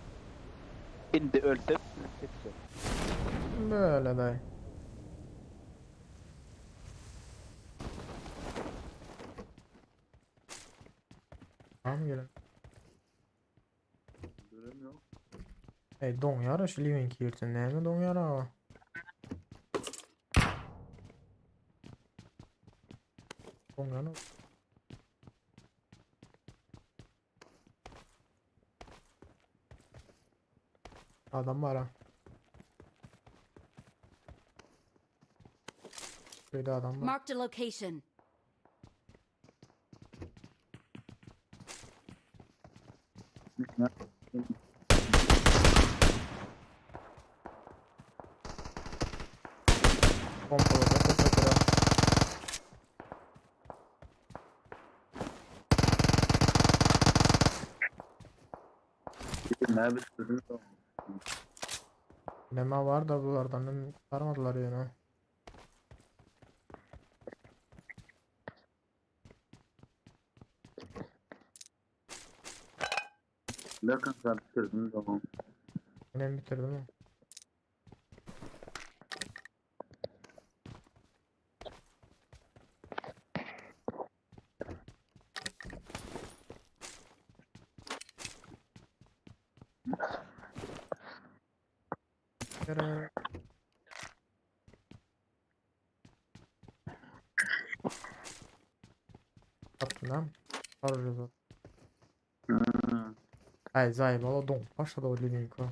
Speaker 4: Indi ölsem film çekjek.
Speaker 2: Böyle daý. Tamam gelen.
Speaker 4: Görem yok.
Speaker 2: Ey doňýar şu living girsin. Näme doňýar ha? Doňýar. Adam var ha. Şurada adam var.
Speaker 3: Marked a location.
Speaker 2: Pompaladı. Teşekkür
Speaker 4: Ne bitirdin?
Speaker 2: Lema var da bulardan hem kurtarmadılar yani.
Speaker 4: Ne kadar bitirdin tamam.
Speaker 2: Yine bitirdim mi? Yara. Yaptın ha? Arıyoruz o.
Speaker 4: Hmm.
Speaker 2: Ay zayıf don. Başladı o Livinko.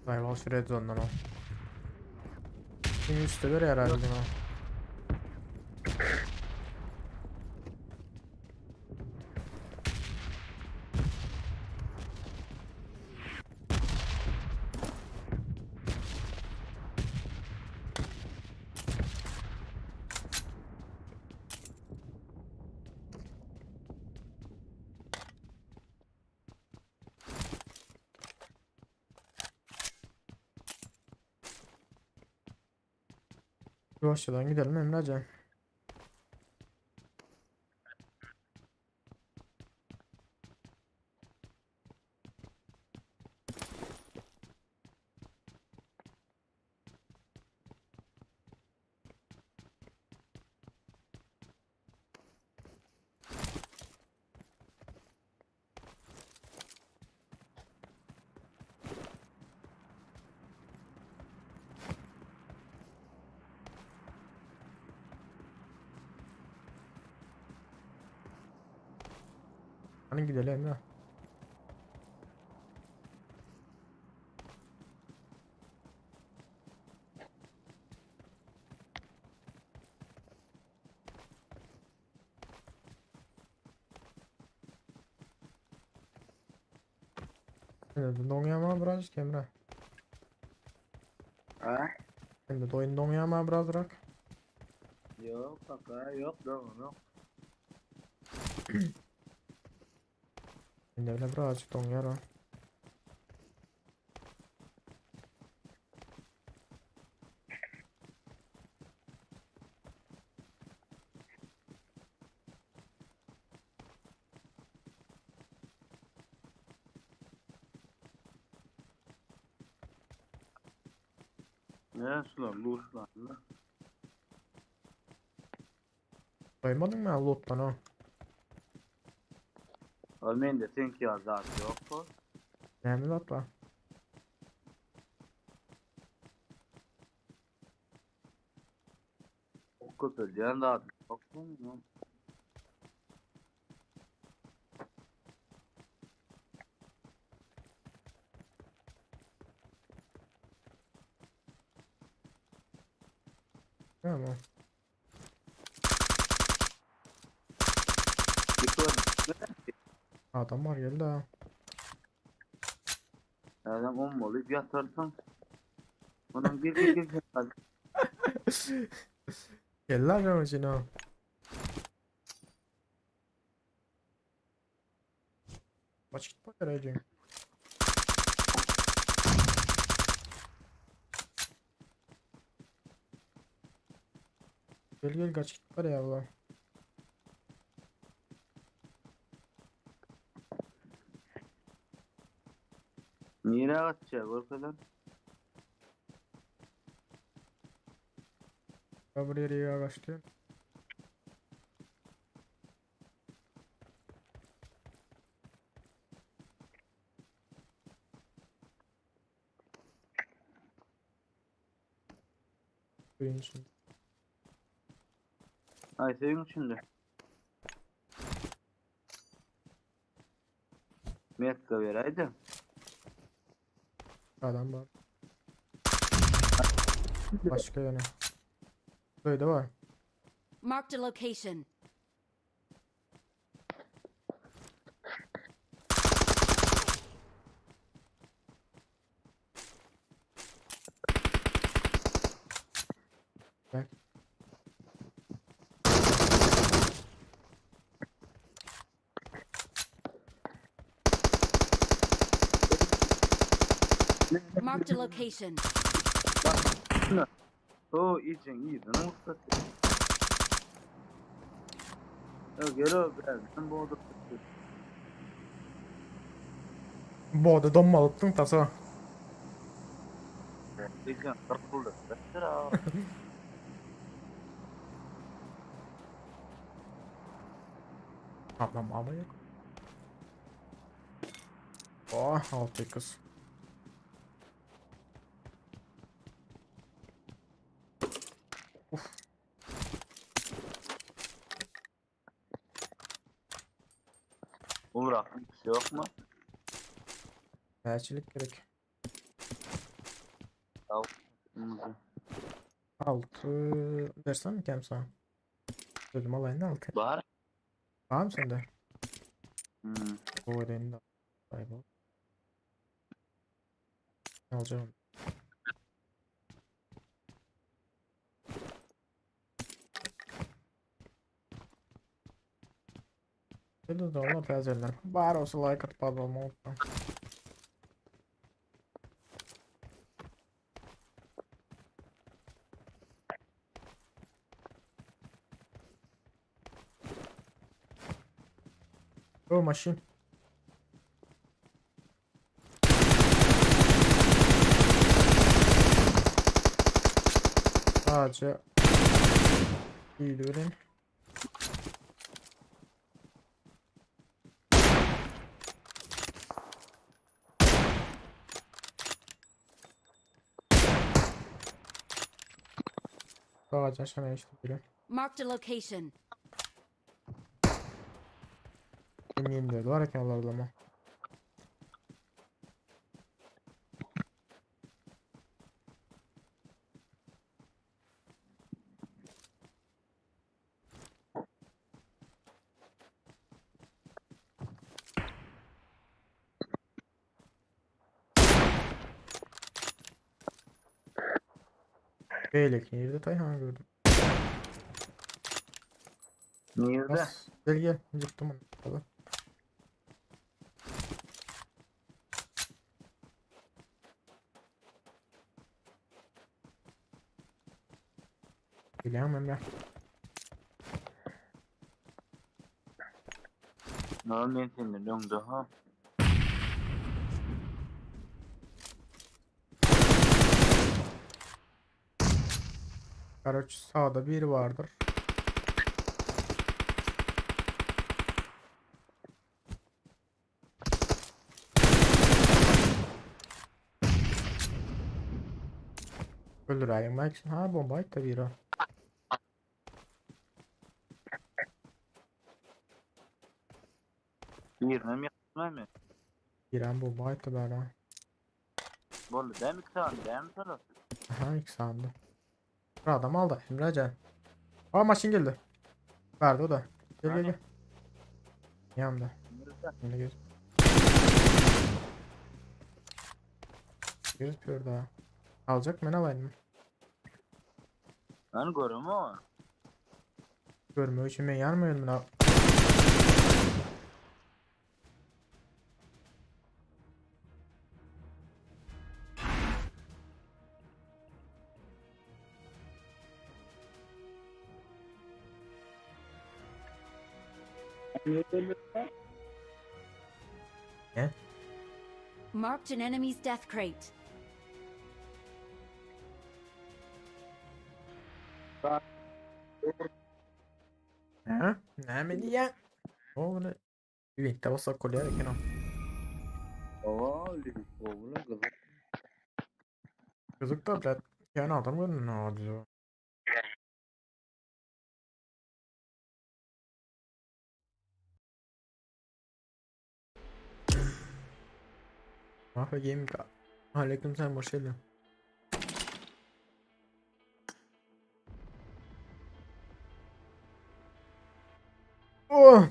Speaker 2: Zayıf şu red zone'dan o. Şimdi üstte bir herhalde o. Yavaşçadan gidelim Emrecan. Hani gidelim Emre. Şimdi doňýarma birazcık Emre.
Speaker 4: Ha?
Speaker 2: Şimdi doyun doňýarma birazrak.
Speaker 4: Yok kaka yok doğru yok.
Speaker 2: Şimdi öyle birazcık doňýar ha.
Speaker 4: Ne sular lootlar la.
Speaker 2: Doýmadın mı loot'tan ha?
Speaker 4: Ol mende seňki ýaly zat ýok bu.
Speaker 2: Näme zat bar?
Speaker 4: Ok köpeldýän zat ýok bu.
Speaker 2: Näme? Adam var geldi ha.
Speaker 4: Adam olmaly ýatarsyň. Onuň gir gir gir.
Speaker 2: Geldi adam için ha. Kaç git bak herhalde. Gel gel kaç git var ya abla.
Speaker 4: Nire gaçýar görkezen?
Speaker 2: Ben buraya yere kaçtı. Suyun içinde.
Speaker 4: Ay suyun içinde. Metka beraydi.
Speaker 2: Adam var. Başka yöne. Böyle var.
Speaker 3: Marked a location.
Speaker 2: Bak.
Speaker 3: Marked a location.
Speaker 4: O için ýüzüni ussat. Yo gel o biraz. Ben bu odada.
Speaker 2: Boğda donma alıptın tasa.
Speaker 4: Için kırpıldı. Sıra.
Speaker 2: Tamam ama yok. Oh altı kız. Uf.
Speaker 4: Olur şey yok mu?
Speaker 2: Elçilik gerek.
Speaker 4: Hı.
Speaker 2: Altı versem mi kem sana? Dedim alayını altı.
Speaker 4: Bar.
Speaker 2: Var mı sende?
Speaker 4: Hmm.
Speaker 2: Bu öğrenin de kaybol. Alacağım. Böyle de onlar täzeler. Bar olsa like atıp abone olmayı unutma. O maşın. Sadece iyi verin. Sadece aşağıya işte biri.
Speaker 3: Marked a location.
Speaker 2: Eminim diyordu var ya ama. Beylik nerede Tayhan gördüm.
Speaker 4: Nerede?
Speaker 2: Bas. Gel gel. Yıktım onu. Hadi. Bilmem Emre.
Speaker 4: Ne men senden öňde ha.
Speaker 2: Karoç sağda biri vardır. Öldüräýiň belki. Ha bomba aýtdy biri.
Speaker 4: Birine mi ýakmaýmy?
Speaker 2: Birem bomba aýtdy bära.
Speaker 4: Boldy dämi iki sany dämi şolar?
Speaker 2: Aha iki sany. Bir adam aldy Emrecan. Aa maşyn geldi. Verdi o da. Gel gel gel. Yanımda.
Speaker 4: Nerede?
Speaker 2: Şimdi göz. Göz pür daha. Alacak men alayım mı?
Speaker 4: Ben görüm o.
Speaker 2: Görme için ben yanmıyorum la.
Speaker 3: Marked an enemy's death crate.
Speaker 2: Ha? Ne mi diye? Oğlum. Winkte bolsa kolýar eken o.
Speaker 4: Oo, oğlum gyzyk.
Speaker 2: Gyzyk da bilet. Yani adam görün ne oldu? Mafya Gaming. Aleyküm selam hoş geldin. Oh!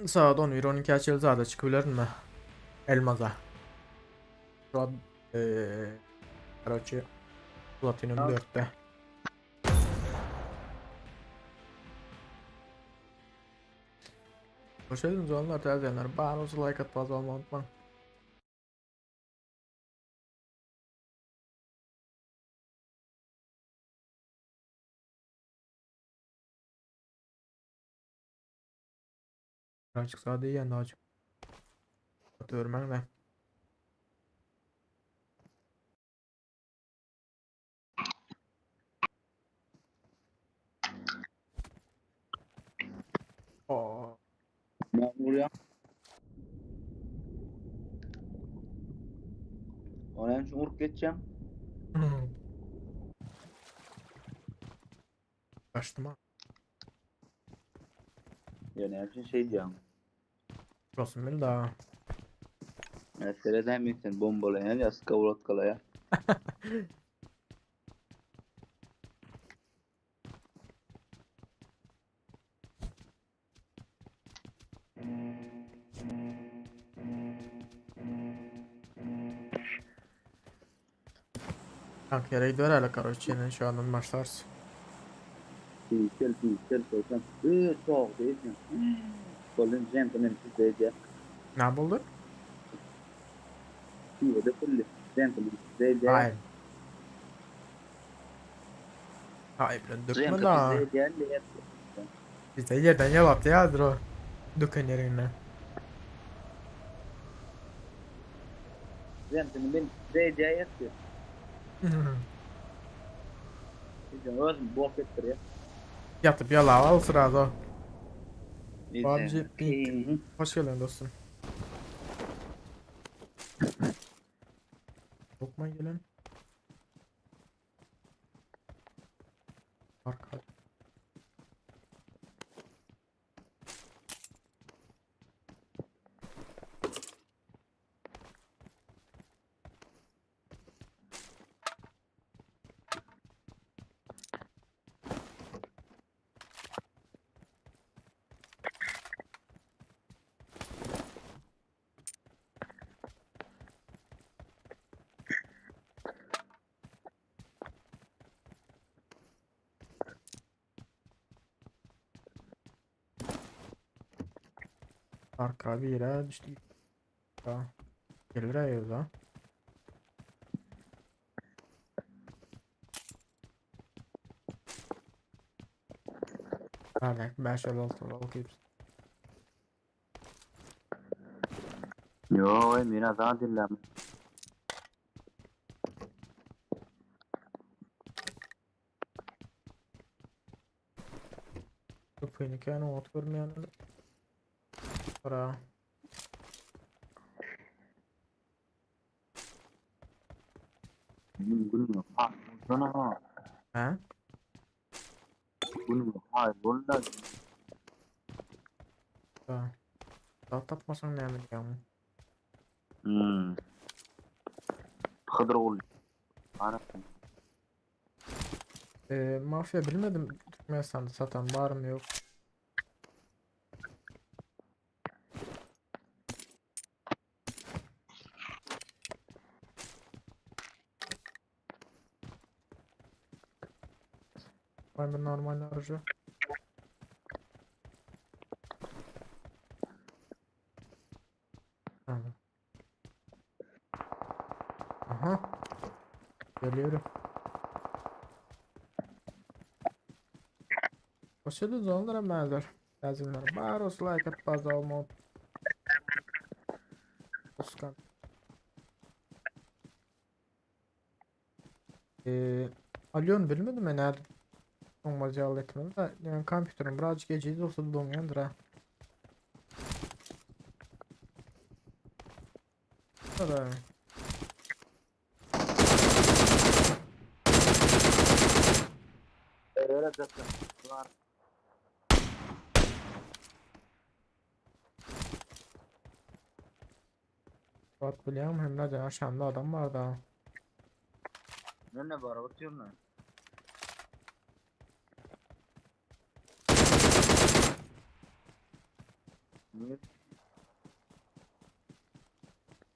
Speaker 2: Saat 11-12 açıldı zaten çıkabilir mi? Elmaza. Şu an короче, Platinum 4'te. Hoş geldiniz oğlanlar, değerli izleyenler. Bana olsa like at fazla olmayı unutmayın. Birazcık sade yiyen daha çok. Atıyorum ben de. Oo.
Speaker 4: Ben buraya. Oraya şu vurup geçeceğim.
Speaker 2: Kaçtım ha.
Speaker 4: Yani her şey şey diyeceğim.
Speaker 2: Olsun beni daha.
Speaker 4: Ya seyreden sen bombalayan ya skavlotkalaya.
Speaker 2: Kanka yere gidiyor hala короче yine şu andan başlarsın.
Speaker 4: Fiziksel fiziksel koysan. Iıı çok değil mi? Golden gentleman değil
Speaker 2: Ne buldu?
Speaker 4: Şurada kulli. Gentleman değil
Speaker 2: Hayır. Hayır lan dökme
Speaker 4: Gentleman
Speaker 2: la.
Speaker 4: değil
Speaker 2: Bize yerden yalattı ya o. Dökün yerine.
Speaker 4: Gentleman değil yatıyor. Özüm bok ettir ya.
Speaker 2: Yatıp yala al sırada.
Speaker 4: Neyse.
Speaker 2: PUBG Pink. Hoş geldin dostum. Lokma gelen. Arka. Arka bir yere düştü. Ha. Gelir ayırdı. Nerede? 5 6 6
Speaker 4: Yo, Emine daha dinlem.
Speaker 2: Köpüğünü kendi ot görmeyen. Para.
Speaker 4: Gün ha.
Speaker 2: Ha?
Speaker 4: Gün hay bolda.
Speaker 2: Da. Zat tapmasaň näme diýýäň?
Speaker 4: Hmm. Hydyr gul. Arasyn.
Speaker 2: Ee, mafya bilmedim Türkmenistan'da satan var mı yok. Var mı normal aracı? Tamam. Aha. Geliyorum. Başarılı onlara benzer. Lazımlar. Baros like at bazı olma. Oscar. Ee, Alyon bilmedim ben nerede olmaz etmedi de yani kompüterim birazcık geceydi olsa donuyordur ha. Da.
Speaker 4: Öyle zaten. Var.
Speaker 2: Bak biliyorum hem de aşağımda adam var da.
Speaker 4: Ne ne var atıyorum ben. Niye?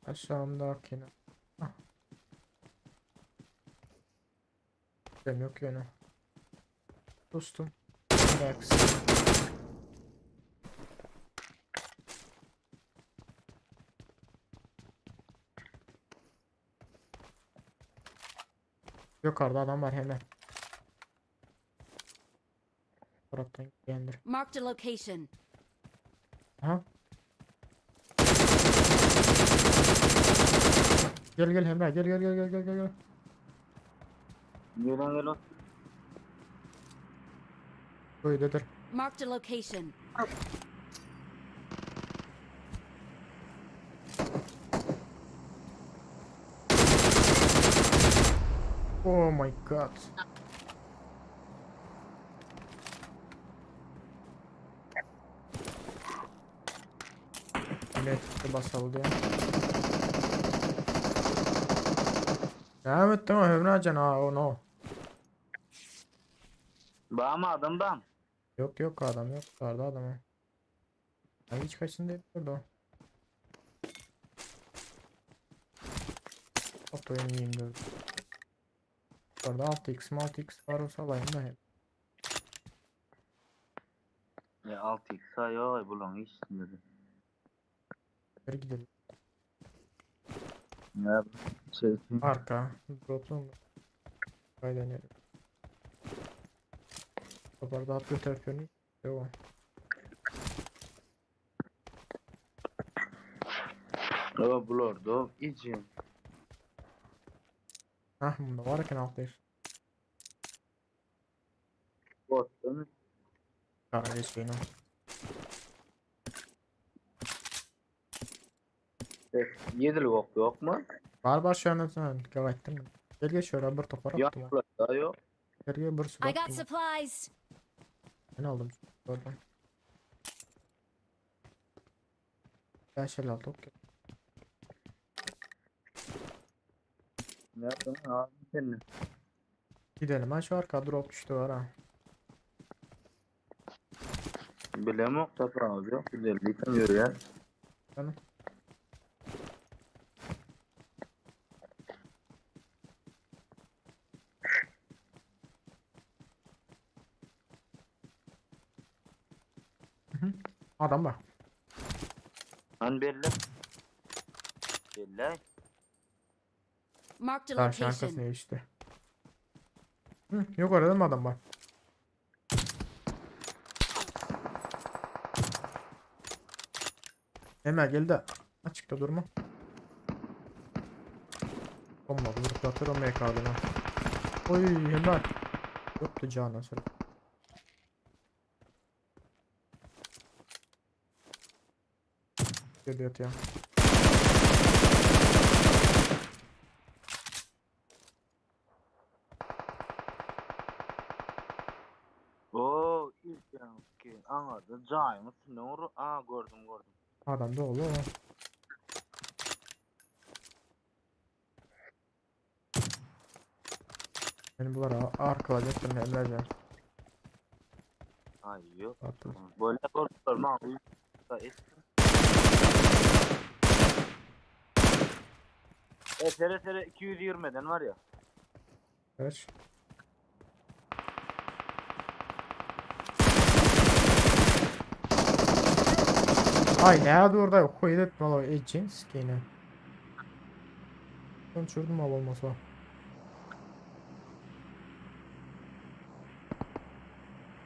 Speaker 2: Aşağımda yine. Ah. Dem yok yine. Dostum. Relax. Yukarıda adam var hemen. Taraftan gelendir.
Speaker 3: Marked a location.
Speaker 2: Aha. Gel gel Emre gel gel gel gel gel gel. gel.
Speaker 4: Niye lan gel lan?
Speaker 2: Böyledir.
Speaker 3: Marked a location.
Speaker 2: Oh my god. Yine çıktı basaldı ya. Devam et değil mi Emrecan? Ha oh no.
Speaker 4: Bağma adam bam.
Speaker 2: Yok yok adam yok. Vardı adam o. Ay hiç kaçın değil burada. At oyunu yiyeyim dedim. Orada 6x 6x var olsa alayım da hep.
Speaker 4: Ya 6x ay ay bulan iş dedi.
Speaker 2: Geri gidelim.
Speaker 4: Ya şey
Speaker 2: Arka. Drop'un. Kaydenelim. Kabarda at götür Devam.
Speaker 4: Ya bulurdu. İçin.
Speaker 2: Hah bunda var eken 6x.
Speaker 4: Botun.
Speaker 2: Kara geçmeyin o.
Speaker 4: Yedil ok yok mu?
Speaker 2: Var var şu an sen gayettim. Gel geç şöyle bir topar
Speaker 4: Yok
Speaker 2: attım.
Speaker 4: da yok.
Speaker 2: Gel gel bir sürü
Speaker 3: I got
Speaker 2: attım.
Speaker 3: supplies.
Speaker 2: Ben aldım oradan. Ben şöyle aldım. okey.
Speaker 4: Ne yaptın abi sen?
Speaker 2: Gidelim ha şu arka drop düştü var ha.
Speaker 4: Bilem yok da abi yok. Güzel yıkamıyor ya.
Speaker 2: Tamam. Hı hı. Adam var.
Speaker 4: Hani belli. Belli.
Speaker 3: Marked a
Speaker 2: Karşı arkasına
Speaker 3: location.
Speaker 2: geçti. Hı, yok orada mı adam var? Emel gel de açıkta durma. Olmadı zıplatır o MK'dan. Oy Emel. Yoktu canan söyle. Geliyor ya.
Speaker 1: Aňarda jaýyň üstünde ur. A gördüm gördüm.
Speaker 2: Adam dolu. Men bulara arkalajaktym emreje.
Speaker 1: Ay yok.
Speaker 2: Atıl.
Speaker 1: Böyle gördüler maňa. Da Esere esere 220'den var ya.
Speaker 2: Kaç? Ay ne orada yok. Koyut etme la. E cins ki yine. Ben çürdüm al olmasa.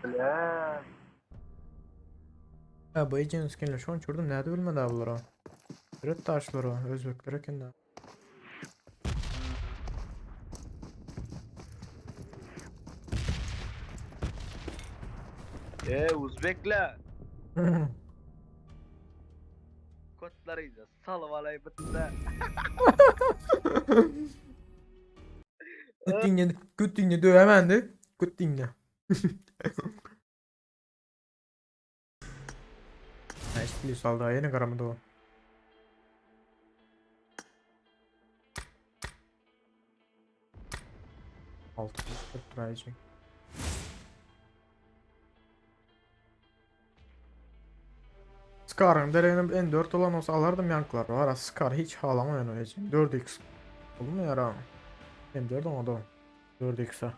Speaker 1: Le.
Speaker 2: Ha bu Ece'nin skinle şu an çürdüm. Nerede bilmedi ablara. Evet taşları. Özbekler eken de.
Speaker 1: E Uzbekler. Kotlarıydı. Salıvalay bitti.
Speaker 2: Götünle, götünle dövemendi. Götünle. Nice please aldı. Yeni karamı o. Altı 40 lira yiyecek. Scar'ın deregine N4 olan olsa alardım yankılar var. Scar hiç halamayan o için. 4x. Olur mu yara? M4 ama da 4x'e.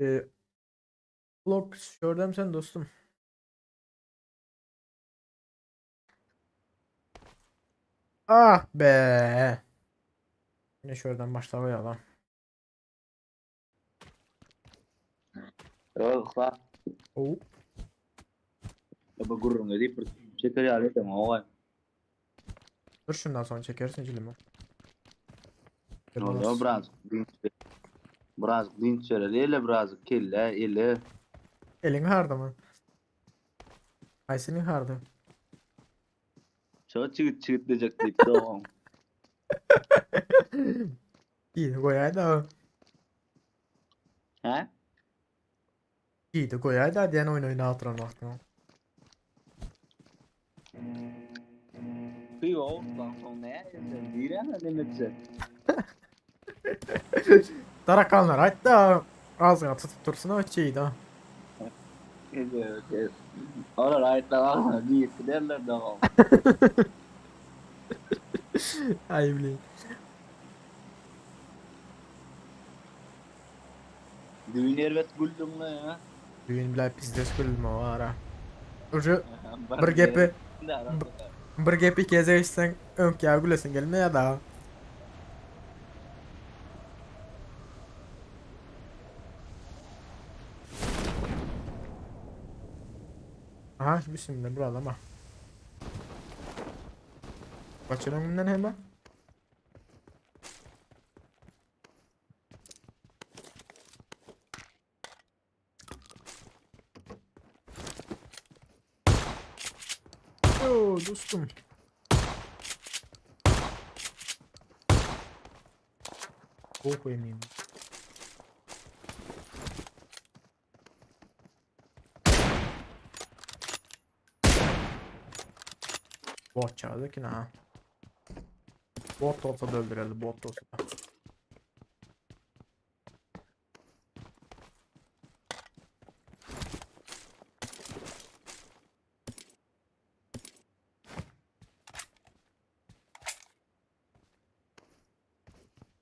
Speaker 2: Ee, Blok şördem sen dostum. Ah be. Yine şuradan başlayalım lan.
Speaker 4: Yok la.
Speaker 2: Oo.
Speaker 4: Baba gurrun edip bir çeker ya dedim o.
Speaker 2: Dur şundan sonra çekersin cilimi.
Speaker 4: Ola biraz dinç. Biraz dinç ele biraz kelle ele.
Speaker 2: Elin harda mı? Ay senin harda.
Speaker 4: Çok çıgıt çıgıt diyecek deyip tamam.
Speaker 2: İyi koyay da.
Speaker 4: He?
Speaker 2: İyi de koyay da diyen oyun oyna hatıran vaktini.
Speaker 4: Yok lan son ne? Direne demek
Speaker 2: Tarakanlar hatta ağzına tutup dursun o şeyi de.
Speaker 4: Evet, evet. Olar aytlar diýip giderler dagam.
Speaker 2: Ay bileyim.
Speaker 4: Düğün erbet güldüm la ya.
Speaker 2: Düğün bile pizdes gülme o ara. Ucu bir gepi bir gepi gezersen önk ya gülesin gelme ya da. Aha bismillah burada ama. Kaçırın bundan hemen. Oo dostum. Bok koyayım. Bot çağırdı ki ha. Bot olsa da öldürelim bot olsa da.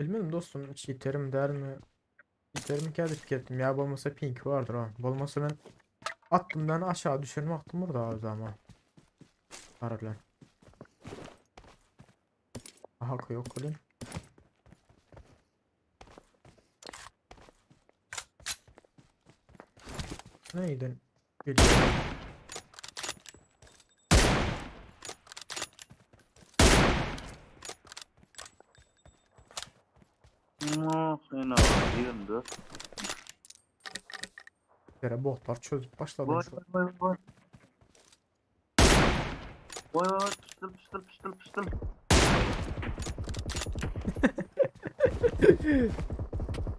Speaker 2: Bilmiyorum dostum cheaterim der mi? Cheaterim ki hadi ettim ya bolmasa pink vardır ha. Bolmasa ben attım ben aşağı düşürme attım burada o zaman. Harbiden. Aha yok olayım. Neyden? Geliyor.
Speaker 1: No, fena. 24.
Speaker 2: Ýere botlar çözüp başlady.
Speaker 4: Vay vay vay. Vay vay vay pıştıl pıştıl pıştıl pıştıl.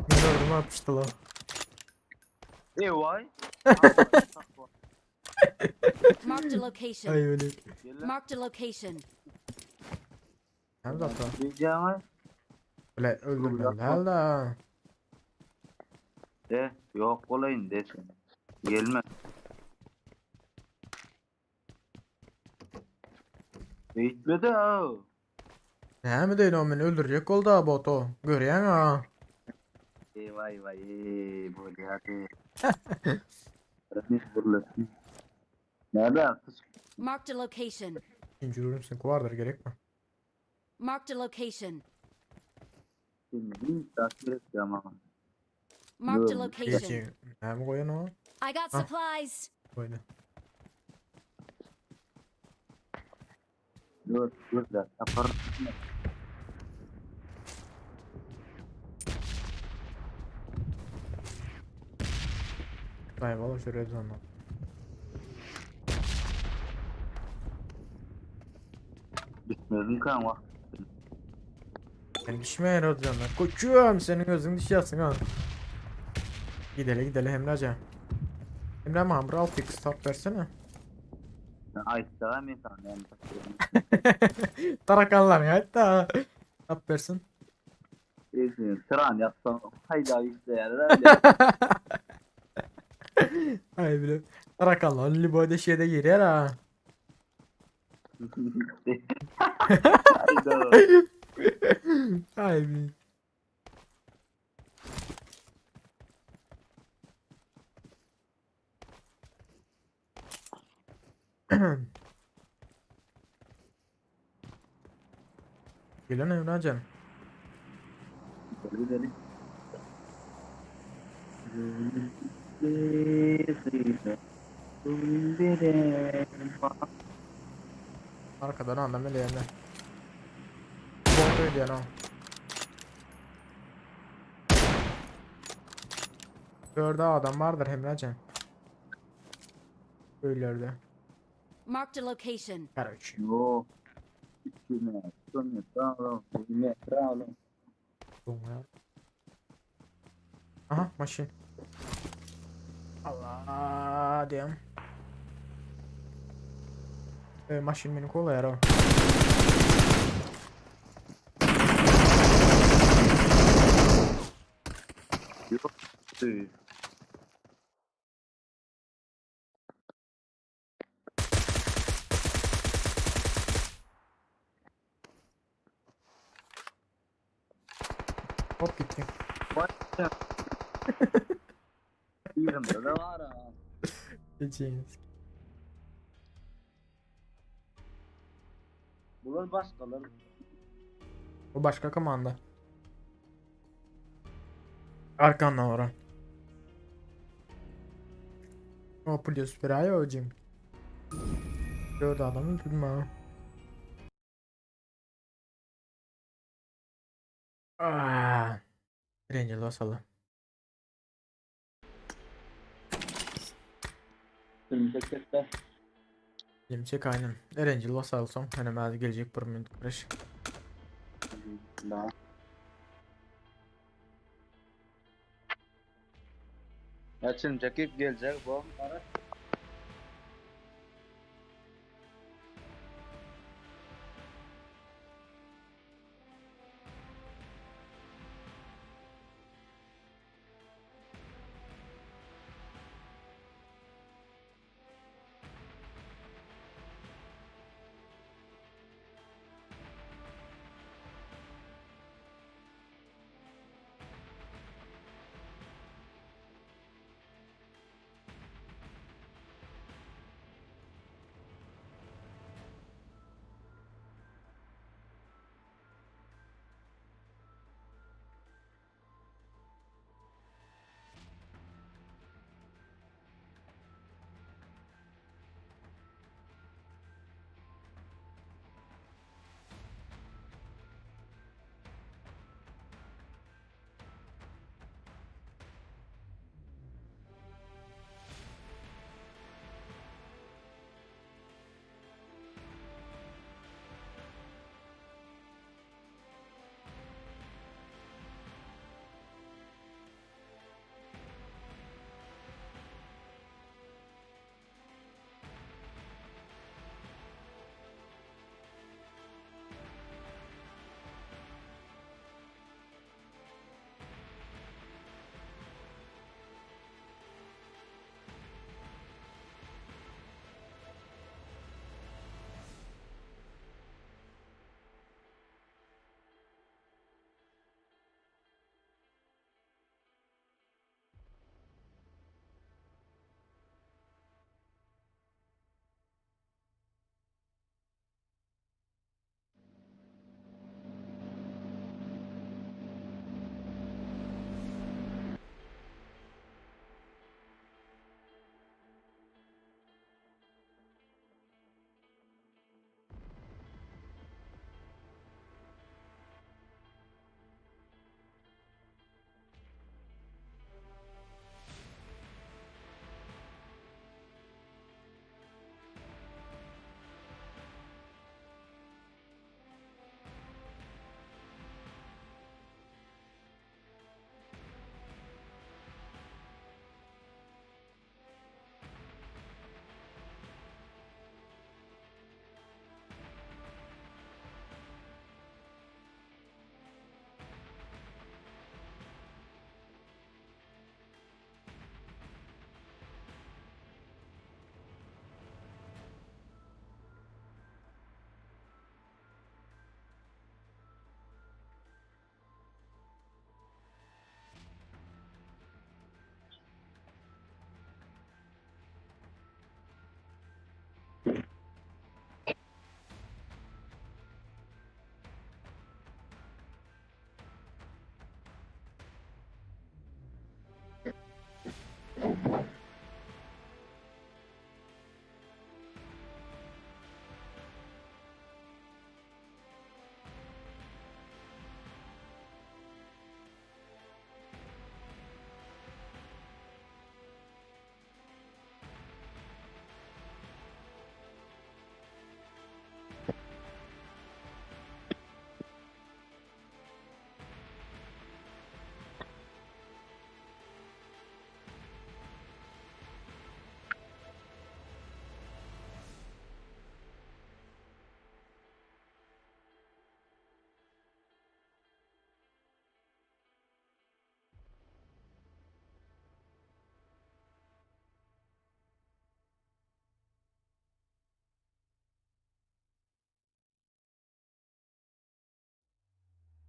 Speaker 2: Men öldüm ha pıştıla.
Speaker 4: Ey vay.
Speaker 3: Marked a location.
Speaker 2: Ay öyle.
Speaker 3: Marked a location.
Speaker 2: Hem zaten.
Speaker 4: Diyeceğim.
Speaker 2: Bile öldürmem de.
Speaker 4: De yok olayın desin. Gelme. Eğitmedi ha.
Speaker 2: Näme deýin o meni öldürjek boldy ha bot o. Görýäň ha.
Speaker 4: Ey vay vay ey bu hadi. Rahmet burlasın. Nerede?
Speaker 3: Marked a location.
Speaker 2: İkinci ölümsün vardır gerek mi?
Speaker 3: Marked a location.
Speaker 4: Şimdi takip edeceğim ama.
Speaker 3: Marked a
Speaker 4: Yo,
Speaker 3: location.
Speaker 2: Geçin. Näme goýan o?
Speaker 3: I got
Speaker 2: Ah.
Speaker 3: supplies.
Speaker 2: Goýdy.
Speaker 4: Dur dur da tapar.
Speaker 2: Daýy bala şu red zone'dan.
Speaker 4: Düşmedim kan vah.
Speaker 2: Sen düşme red zone'dan. Koçum senin gözün düşüyorsun ha. Gidele gidele Emrecan. Emre bana 6x tap versene.
Speaker 4: Ay tamam insan yani.
Speaker 2: Tarakanlar ya hatta. Tap versin.
Speaker 4: Neyse, Tran yapsam hayda işte yerler.
Speaker 2: Ay bile. Tarakanlar liboyda şeyde girer ha.
Speaker 4: Hayda.
Speaker 2: Ay bile. Gelen Emrecan. Arkadan adam öyle Bomba ödüyor o. Dörde adam vardır Emrecan. Öylerde.
Speaker 3: Marked a location.
Speaker 2: Karaç.
Speaker 4: Yo. Üstüne, üstüne, tamam, üstüne, tamam.
Speaker 2: Aha maşin. Allah diyorum. E, maşin beni kolayar o.
Speaker 4: Yok. Tüy.
Speaker 2: Hop gitti.
Speaker 4: Yerimde de var ha.
Speaker 2: Geçeyiniz.
Speaker 4: Bunlar başkaları.
Speaker 2: O başka komanda. Arkandan ora. O plus bir ay hocam. Dört adamı tutma. Ah. Ranger basalım.
Speaker 4: Sürümcek tekte.
Speaker 2: Çek aynen. Erencil basalsam hani ben gelecek bir minut kırış.
Speaker 4: Daha. Ya çimcek gelecek bu.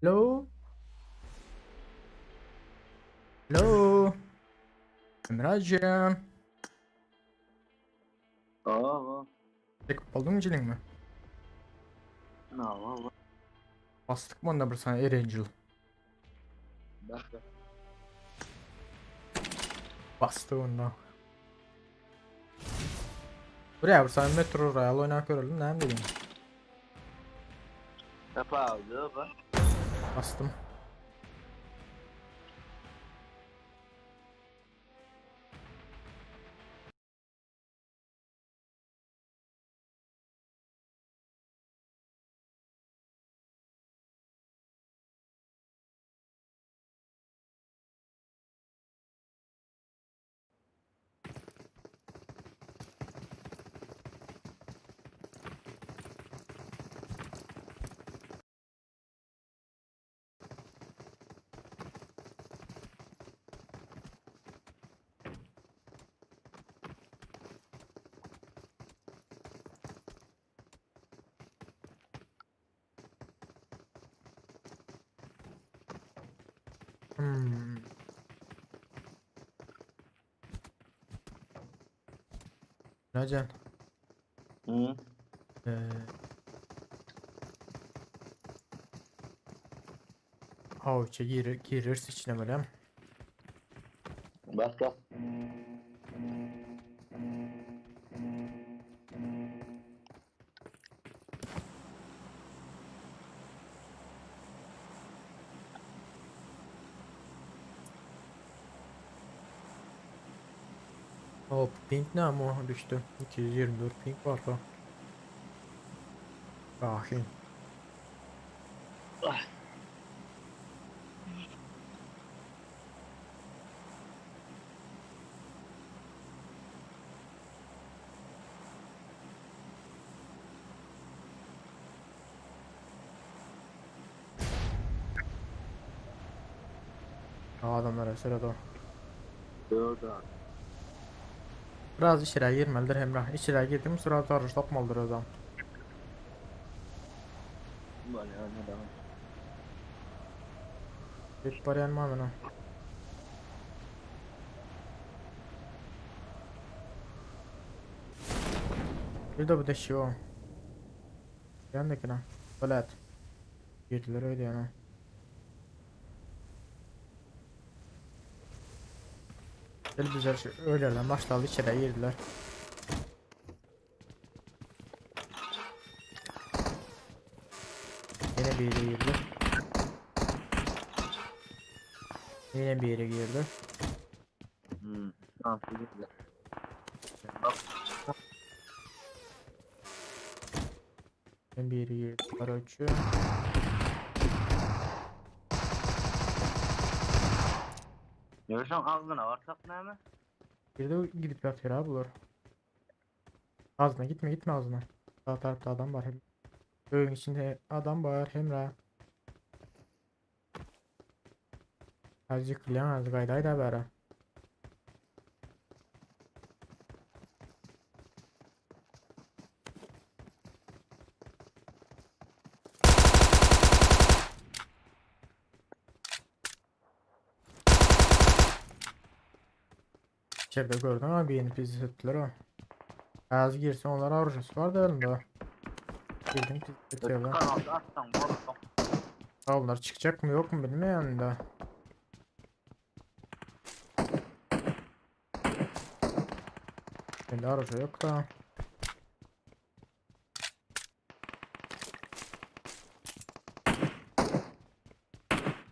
Speaker 2: Hello. Hello. Emrah'cığım.
Speaker 4: Aa,
Speaker 2: Çekip buldun mu jiliňmi?
Speaker 4: aa.
Speaker 2: Basdyk mı onda bir sana Erangel?
Speaker 4: Bak.
Speaker 2: Basdyk onda. Buraya bir sana Metro Royale oynap görelim näme diýdiň?
Speaker 4: Tapawudy bak.
Speaker 2: Bastım. Hmm. Nacan.
Speaker 4: Hı.
Speaker 2: Ee, Avuça gir girirse içine böyle.
Speaker 4: Bak bak.
Speaker 2: Hop ping ne ama düştü. 224 ping var da. Bakayım. Adamlar esir o.
Speaker 4: Dört.
Speaker 2: Biraz içeri girmelidir Emrah. İçeri girdim sıra tarış tapmalıdır adam.
Speaker 4: Bolýar ne da.
Speaker 2: Bir baryan mı amına? Bir de bu deşi o. Yandakine. Balat. Girdiler öyle yani. Gel güzel şey. Öyle lan başladı içeri girdiler. Yine bir yere girdi. Yine bir yere girdi.
Speaker 4: Hmm. Tamam. Bak.
Speaker 2: Yine bir yere girdi. Araçı.
Speaker 4: Görüşen ağzına varsak ne mi?
Speaker 2: Bir de gidip yatıyor abi bulur. Ağzına gitme gitme ağzına. Sağ tarafta adam var hem. Köyün içinde adam var Hemra. Azıcık lan az gayday da bera. İçeride gördüm ama bir yeni pizza ettiler o. Az girsin onlara arayacağız var da elinde. Girdim pizza etiyorlar.
Speaker 4: Kanalda atsan bolsun.
Speaker 2: Ha onlar çıkacak mı yok mu bilmiyorum da. Bende araba yok da.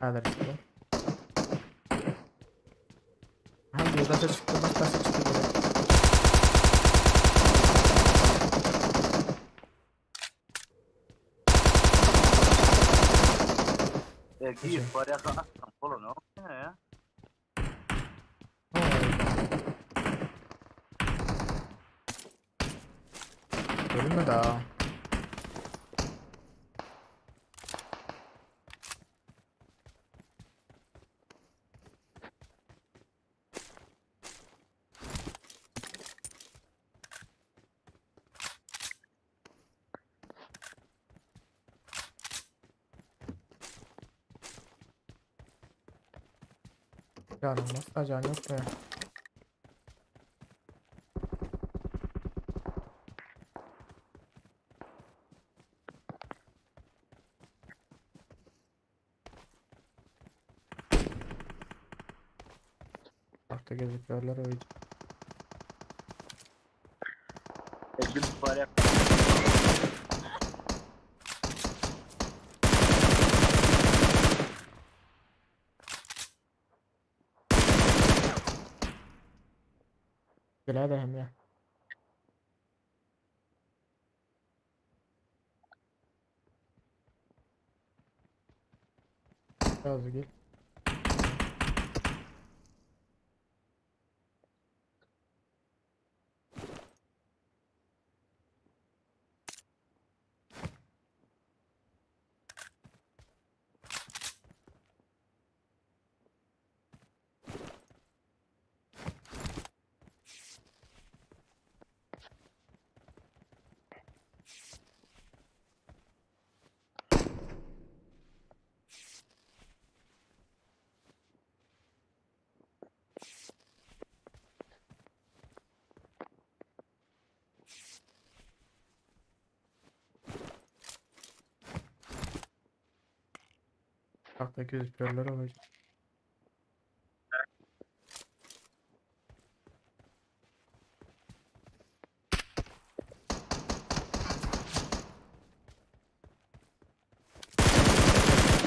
Speaker 2: Hadi çıktı. Hangi taşa çıktı? Bak taşa çıktı direkt.
Speaker 4: E, gir baraka atsan bolun o. Ne ya?
Speaker 2: Ölme daha. Canım asla can yok be. Parkta gezip yerler öyle.
Speaker 4: Ekim var ya.
Speaker 2: Gel hadi hem ya. Biraz gel. Parkta gözüküyorlar olacak.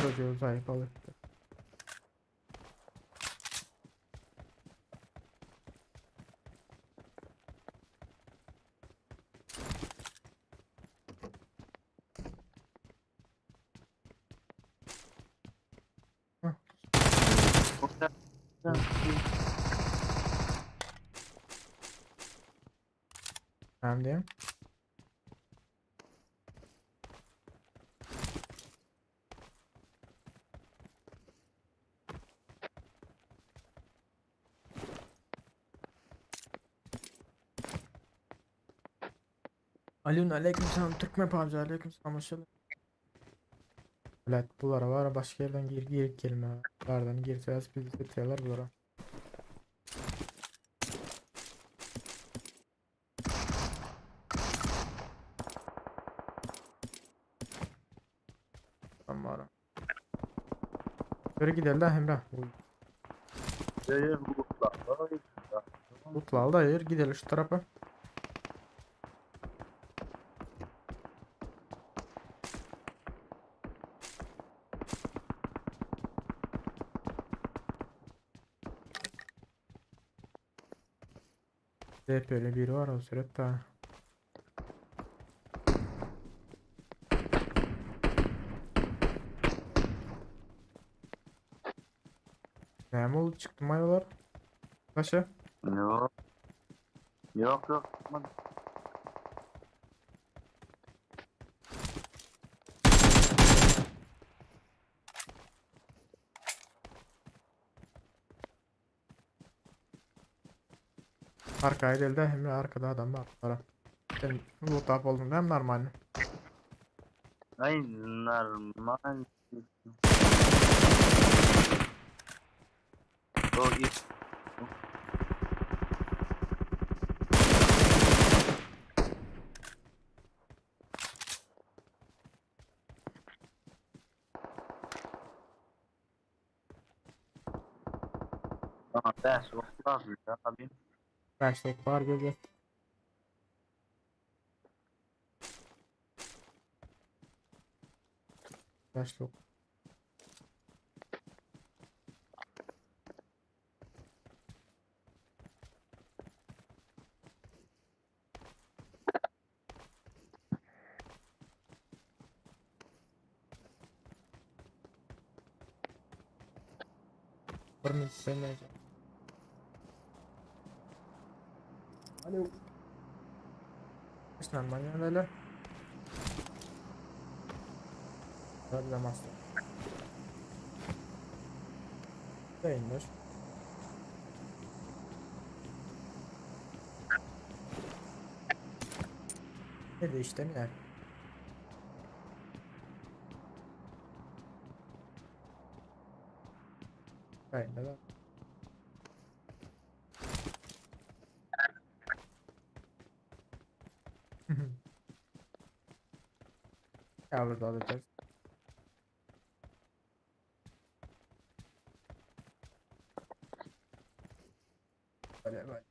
Speaker 2: Çocuğu zayıf alıp. Hem diyeyim. Aleyhün aleyküm selam Türkmen PUBG aleyküm selam hoş geldin. Evet bulara var başka yerden gir gir gelme. Nereden gireceğiz bizi bitiyorlar bulara. Tamam ara. Yürü gidelim de Emrah.
Speaker 4: Görüyor bu
Speaker 2: Mutlu al da yürü gidelim şu tarafa. Hep öyle biri var o sürette. Ne mi oldu çıktı mayolar? Kaşı?
Speaker 4: Yok. Yok yok. Çıkmadı.
Speaker 2: Arkaya değil de hem de arkada adam var. Para. Sen loot up oldun değil mi normal?
Speaker 4: Ay normal. O iyi. Tamam ben soğuk lazım ya abi.
Speaker 2: Kaç top var gel. Kaç top? Bir minut Alo. Нормально дали. Для масла. Да, indir. Ne değişti mi? Aynen. Käbir zat eder. Böyle böyle.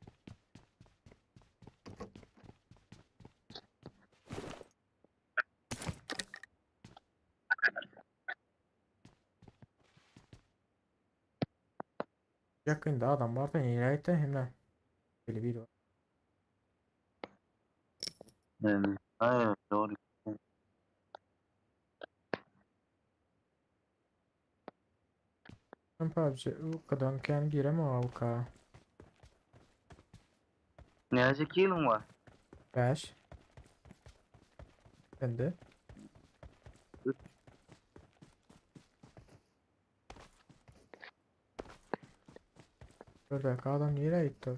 Speaker 2: Yakında adam var da nereye hem Böyle bir var.
Speaker 4: Yani, hayır doğru.
Speaker 2: Ben PUBG bu kadar kendi giremem avuka.
Speaker 4: Näçe kilon var?
Speaker 2: 5. Ben de.
Speaker 4: 3.
Speaker 2: Bir dakika adam nereye gitti?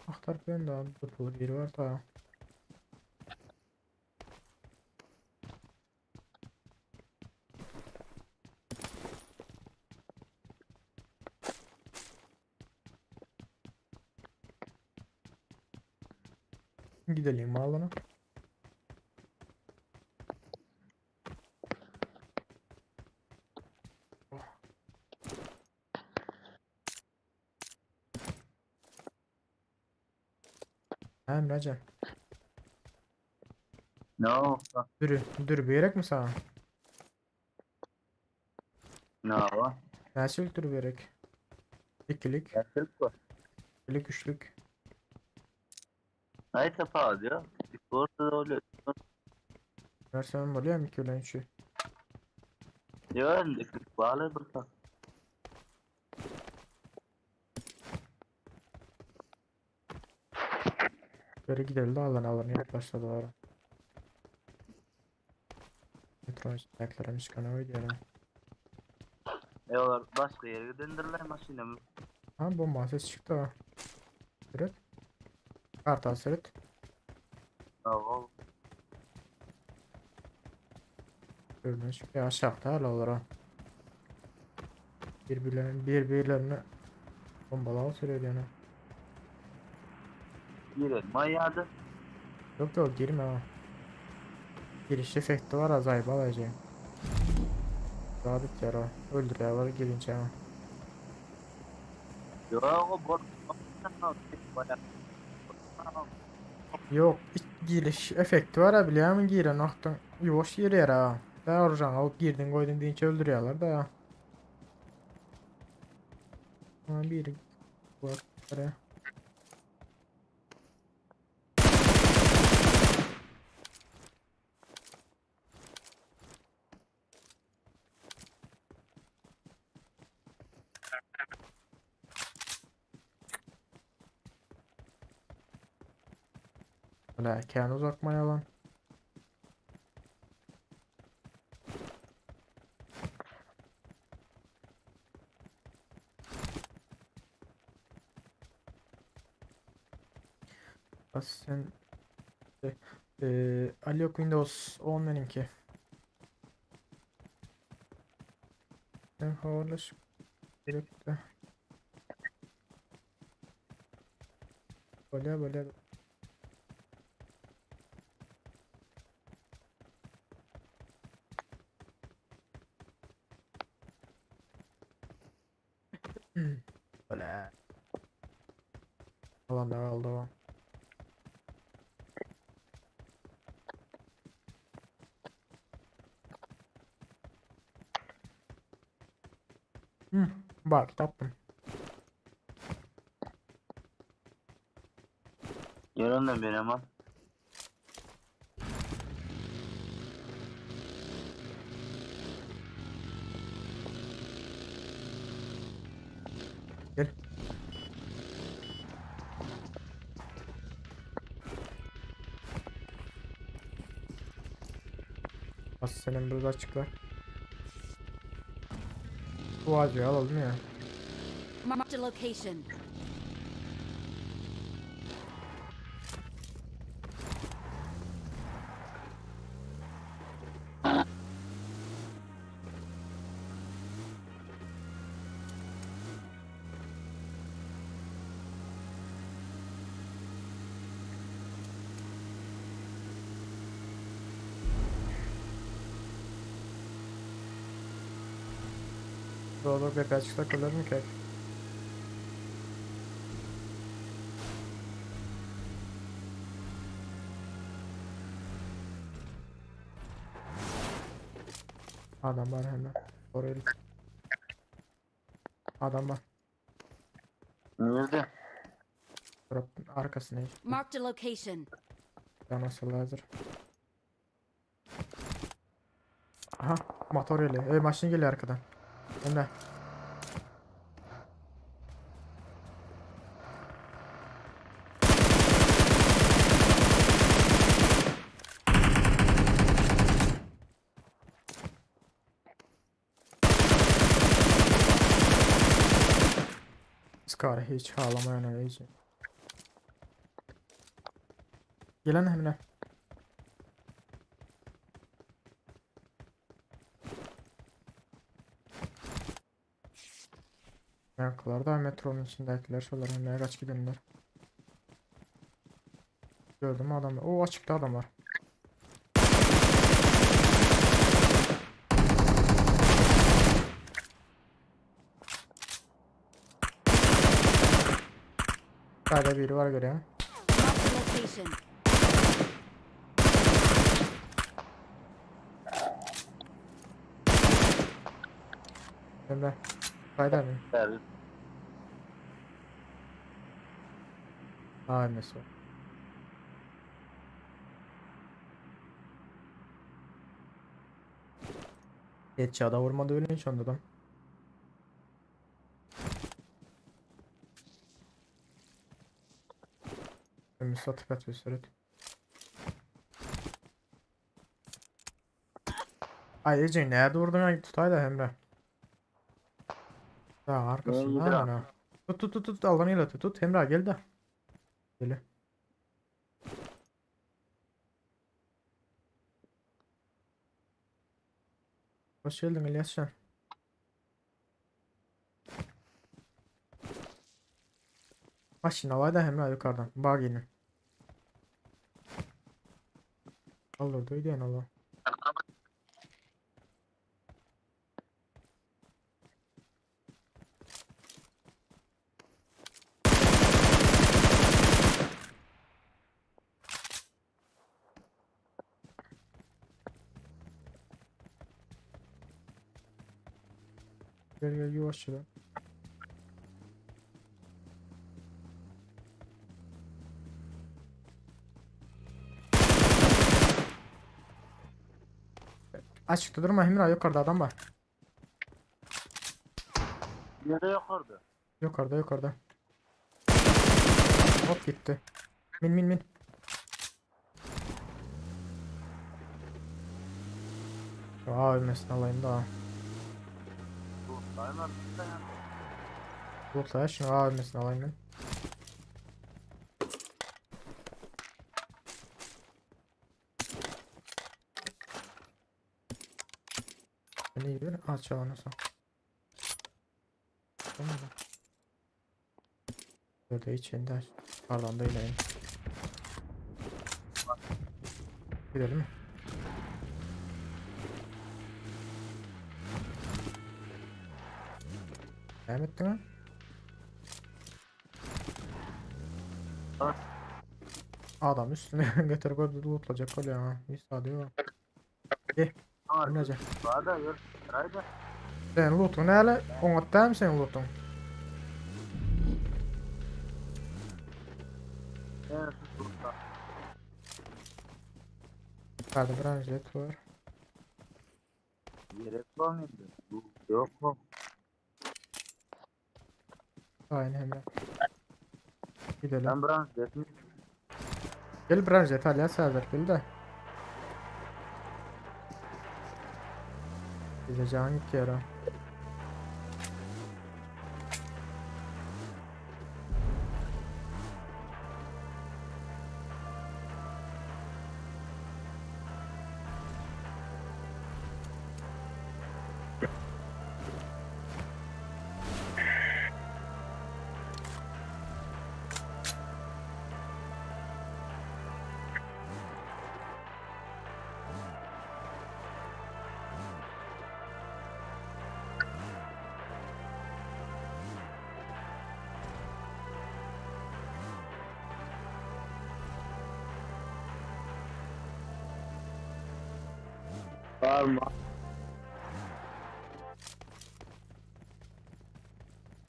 Speaker 2: Aktar ben de bu bir var da. Gidelim alana. Emrecan.
Speaker 4: Ne oldu?
Speaker 2: Dürü, dürü berek mi sana?
Speaker 4: Ne var?
Speaker 2: Näçelik dürü berek? İkilik,
Speaker 4: Näçelik var?
Speaker 2: ikilik, üçlük.
Speaker 4: Ay tapa diyor. Ortada oluyor.
Speaker 2: Versem bolýar mı iki bilen üçü?
Speaker 4: Yok, bağlı bir tak.
Speaker 2: Böyle gidelim de alan alan ilk başta doğru. Metro ayaklarım çıkan oydu ya.
Speaker 4: Eyvallah başka yere gidendirler maşinamı.
Speaker 2: Ha bomba ses çıktı ha. Evet. Kartal sürüt.
Speaker 4: Tamam.
Speaker 2: Görünüş bir aşağıda hala olur ha. Birbirlerine, birbirlerine bombalar sürüyor yani.
Speaker 4: Girelim ayadı.
Speaker 2: Yok yok girme ha. Giriş efekti var azayıp alacağım. Daha biter o. Öldürüyorlar girince ha.
Speaker 4: Yok o bor.
Speaker 2: Yok giriş efekti var ha biliyor musun? Giren aktın yuvaş giriyor ha. Daha oradan alıp girdin koydun deyince öldürüyorlar da. Ha biri var. Oraya. Ulan kendi uzakmaya lan. Bas sen e, Ali yok Windows 10 benimki. Ben havarlaş gerekti. Böyle böyle. Böyle. Alan da aldı o. Hı, bak tapdym.
Speaker 4: Görün ben ama.
Speaker 2: Gel. Bas senin burada açıklar. Bu ağacı alalım ya.
Speaker 3: Marked a location.
Speaker 2: Doğru depä çyksak ölermikek? Adam var hemen. Oraya Adam var.
Speaker 4: Nerede?
Speaker 2: Drop arkasına.
Speaker 3: Marked a location.
Speaker 2: Nasıl hazır. Aha motor geliyor. Ey maşın geliyor arkadan. Emre. Skar hiç ağlamayan hiç. Gelen Emre. Yankılar da metronun içindekiler şolar Emre'ye kaç gidenler. Gördüm adamı. O açıkta adam var. Sadece biri var görüyorum.
Speaker 3: Marked a location.
Speaker 2: Emre. Hayda mı?
Speaker 4: Evet.
Speaker 2: Aa Emre'si var. Geç ya da vurmadı öyle hiç onda adam. Emre satıp et bir süret. Ay Ece nerede vurdun ay tutay da Emre. Daha arkasında
Speaker 4: Öldü.
Speaker 2: ana. Tut tut tut tut alanıyla tut tut Emre gel de. Gel. Hoş geldin İlyascan. Maşın alay da Emre yukarıdan. Bak yine. Alır duydu Allah. Gel gel yavaş şuraya. Açıkta durma Emre yukarıda adam var.
Speaker 4: Nerede yukarıda?
Speaker 2: Yukarıda yukarıda. Hop gitti. Min min min. Şu A ölmesini alayım da.
Speaker 4: Bu sayın
Speaker 2: Bulutla şunu A ölmesini alayım ben. Ne gidiyor? Aç çalan olsa. Tamam mı? Burada içinde pardon da inelim. Gidelim mi? Devam ettin mi?
Speaker 4: Ha.
Speaker 2: Adam üstüne götür koydu lootlayacak öyle ya. Bir diyor. Emrecan.
Speaker 4: Var da yok. Haydi.
Speaker 2: Sen lootun hele? Ona değil mi senin lootun?
Speaker 4: Evet. Burada.
Speaker 2: Hadi branşlet var.
Speaker 4: Gerek var mıydı? Bu yok mu?
Speaker 2: Aynen hemen. Gidelim.
Speaker 4: Ben branş dedim.
Speaker 2: Gel branşlet al ya Serdar gel de. Bize can gitti yara.
Speaker 4: Barmy?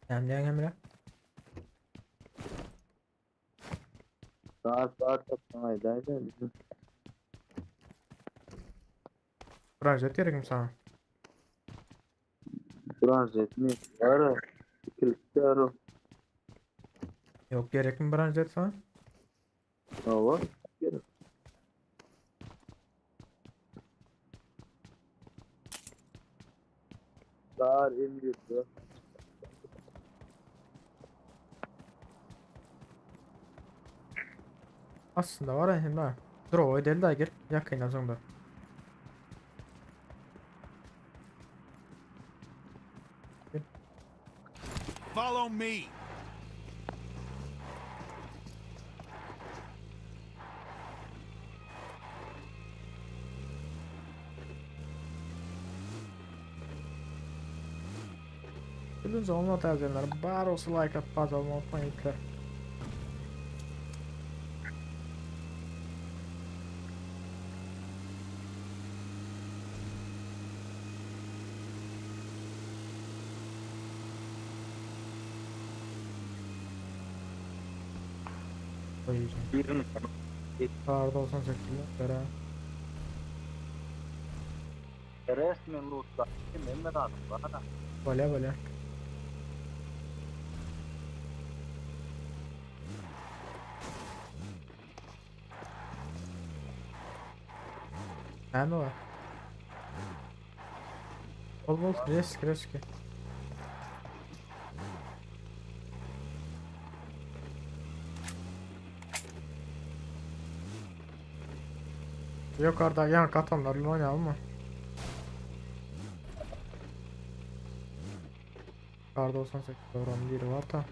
Speaker 2: Näme diýýäň Emre?
Speaker 4: Saat saat tapsaň aýdaýda.
Speaker 2: Branžet gerekmi sana?
Speaker 4: Branžetmi? Bar. Ikilik bar.
Speaker 2: Yok gerekmi branžet sana?
Speaker 4: Hawa. Gerek. Dar emir.
Speaker 2: Aslında var ya Emre. Dur o del daha gir. Yakın sonunda.
Speaker 5: Follow me.
Speaker 2: Bildiğiniz olma tercihler. Bar olsa like at baz olma unutmayın yükler. Koyacağım.
Speaker 4: Birini
Speaker 2: Kar 98 lira.
Speaker 1: Resmen lootla. Kim emme adam bana.
Speaker 2: Bole bole. Näme var? Bol bol risk risk. Yukarıda yan katanlarla oynayalım mı? Kar 98 oran biri var da.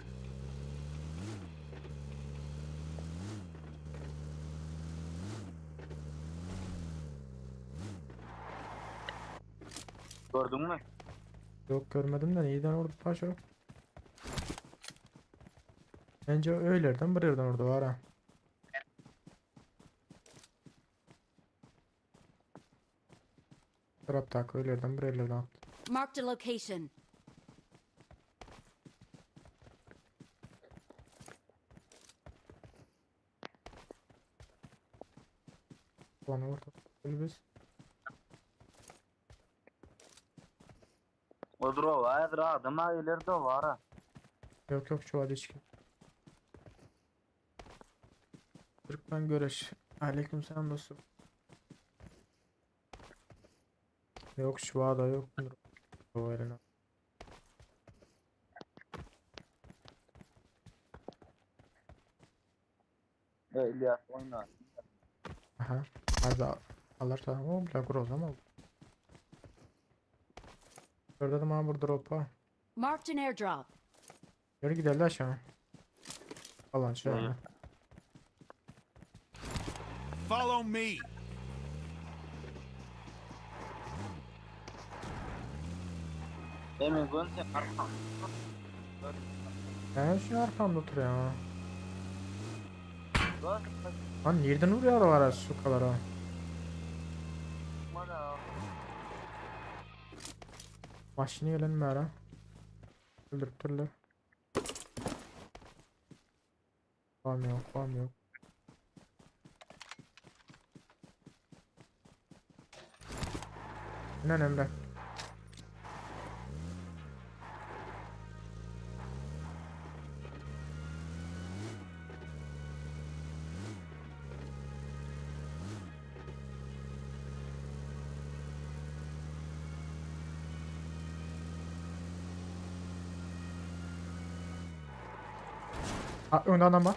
Speaker 1: Gördün mü?
Speaker 2: Yok görmedim de neyden vurdu paşa? Bence öylerden bir yerden vurdu var ha. Tarafta öylerden bir yerlerden attı.
Speaker 3: Marked a location.
Speaker 2: Ulan vurdu. Biz.
Speaker 1: Odur o var, adama ileride var ha.
Speaker 2: Yok yok şu hadi çıkın. Türkmen Göreş. Aleykümselam dostum. Yok şu da yok. O eline.
Speaker 4: Ya İlyas oyna.
Speaker 2: Aha. Hadi alırsa o bile groz ama. Gördüm ha burada dropa.
Speaker 3: Marked an airdrop.
Speaker 2: Yürü gidelim aşağı. Falan şöyle.
Speaker 5: Follow me.
Speaker 1: Emin gön sen arkan.
Speaker 2: Ben şu arkamda oturuyor ha.
Speaker 1: Gör.
Speaker 2: Lan nereden vuruyor var şu kadar ha? Maşını gelen mi ara? Öldürüp dururlar. Vam yok, vam yok. Ne Emre? Ha, önde adam var.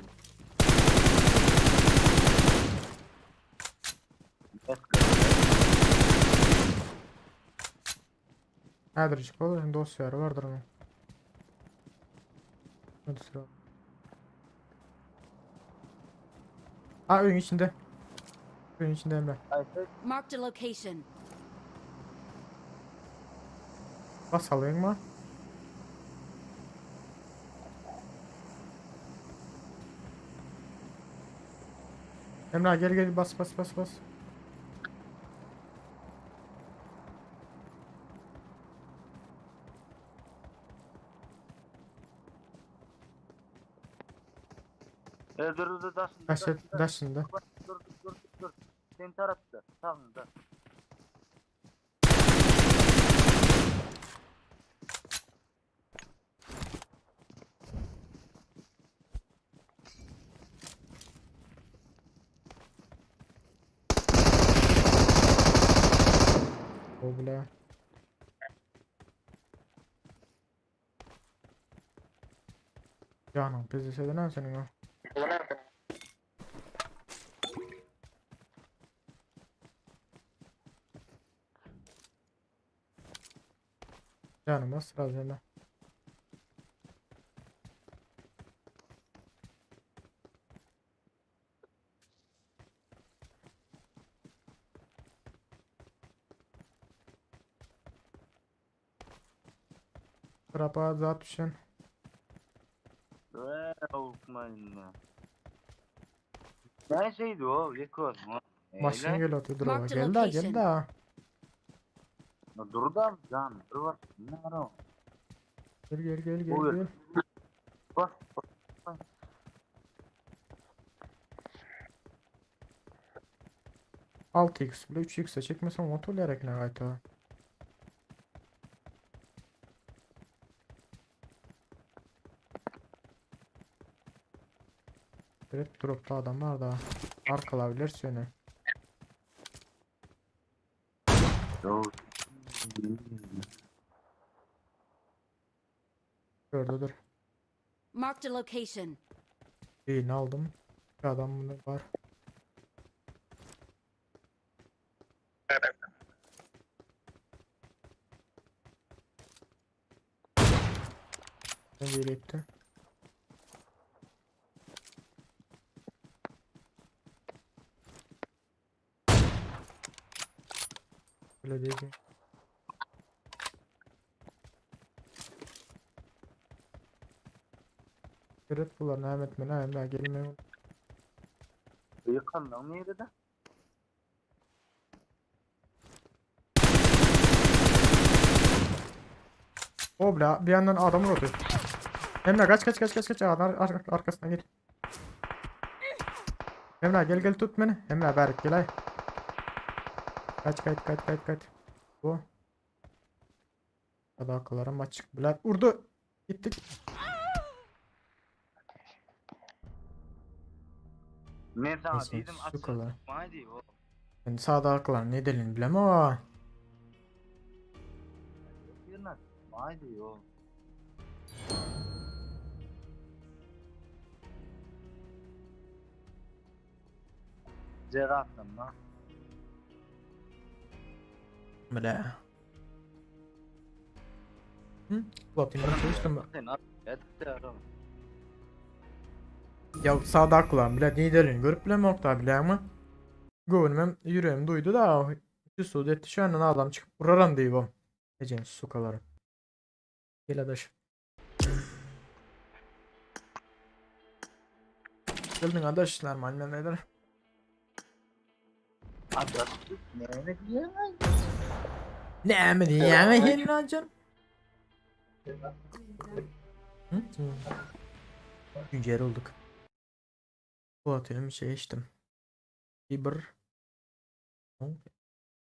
Speaker 2: Häzir çık olur, dosyalar vardır ama. Hadi sıra. Ha öyün içinde. Öyün içinde Emre.
Speaker 3: Marked a location.
Speaker 2: Bas alayım mı? Emre gel gel bas bas bas bas.
Speaker 4: E, dur dur daşynda.
Speaker 2: Daşy, daşynda.
Speaker 4: Dur dur dur dur. Sen tarapda, sağında.
Speaker 2: O bile. Canım pizza sedenen senin o. Canım bas razı Trapa zat düşen.
Speaker 4: Eee, ukmayın. Ne şeydi o? Yıkıyor.
Speaker 2: Maşın geliyor dur
Speaker 3: Marked
Speaker 2: Gel daha gel
Speaker 3: location.
Speaker 2: daha.
Speaker 4: Dur da can, dur bak. Ne var o?
Speaker 2: Gel gel gel gel
Speaker 4: Buyur.
Speaker 2: gel.
Speaker 4: Bak.
Speaker 2: 6x bile 3x'e çekmesen motorlayarak ne gayta. Evet dropta adam var da arkalabilir seni.
Speaker 4: Dur.
Speaker 2: Gördü dur.
Speaker 3: Marked a location.
Speaker 2: Birini aldım. Bir adam bunda var. Ne birlikte? Öyle değil ki. Evet bunlar ne etme ne ne gelmiyor.
Speaker 4: Yıkan lan nerede de?
Speaker 2: Obla bir yandan adam vurdu. Emre kaç kaç kaç kaç kaç adam ar ar arkasından gel. Emre gel gel tut beni. Emre Berk gel ay. Kaç kaç kaç kaç kaç. Bu. Hadi akıllarım açık. Biler vurdu. Gittik.
Speaker 4: Men sana
Speaker 2: Neyse,
Speaker 4: dedim
Speaker 2: su kadar.
Speaker 4: Haydi o.
Speaker 2: Ben sağda akıllar ne delin bilmem ama.
Speaker 4: Yirna. Haydi o. Cerattım lan.
Speaker 2: Bile. Hı? Platinum çalıştım.
Speaker 4: Sen at. Et arama.
Speaker 2: Ya sağda akılan bile ne delin görüp bile nokta bile ama. Göğünüm yüreğim duydu da şu su etti şu an adam çıkıp vuraram diye bu. Ecen sukaları. Gel adaş. Geldin adaşlar manyan neler?
Speaker 4: Adas. Ne ne diyorsun?
Speaker 2: Ne mi diyeyim hinracan? Hı? Üçüncü yer olduk. Bu atıyorum şey içtim. Bir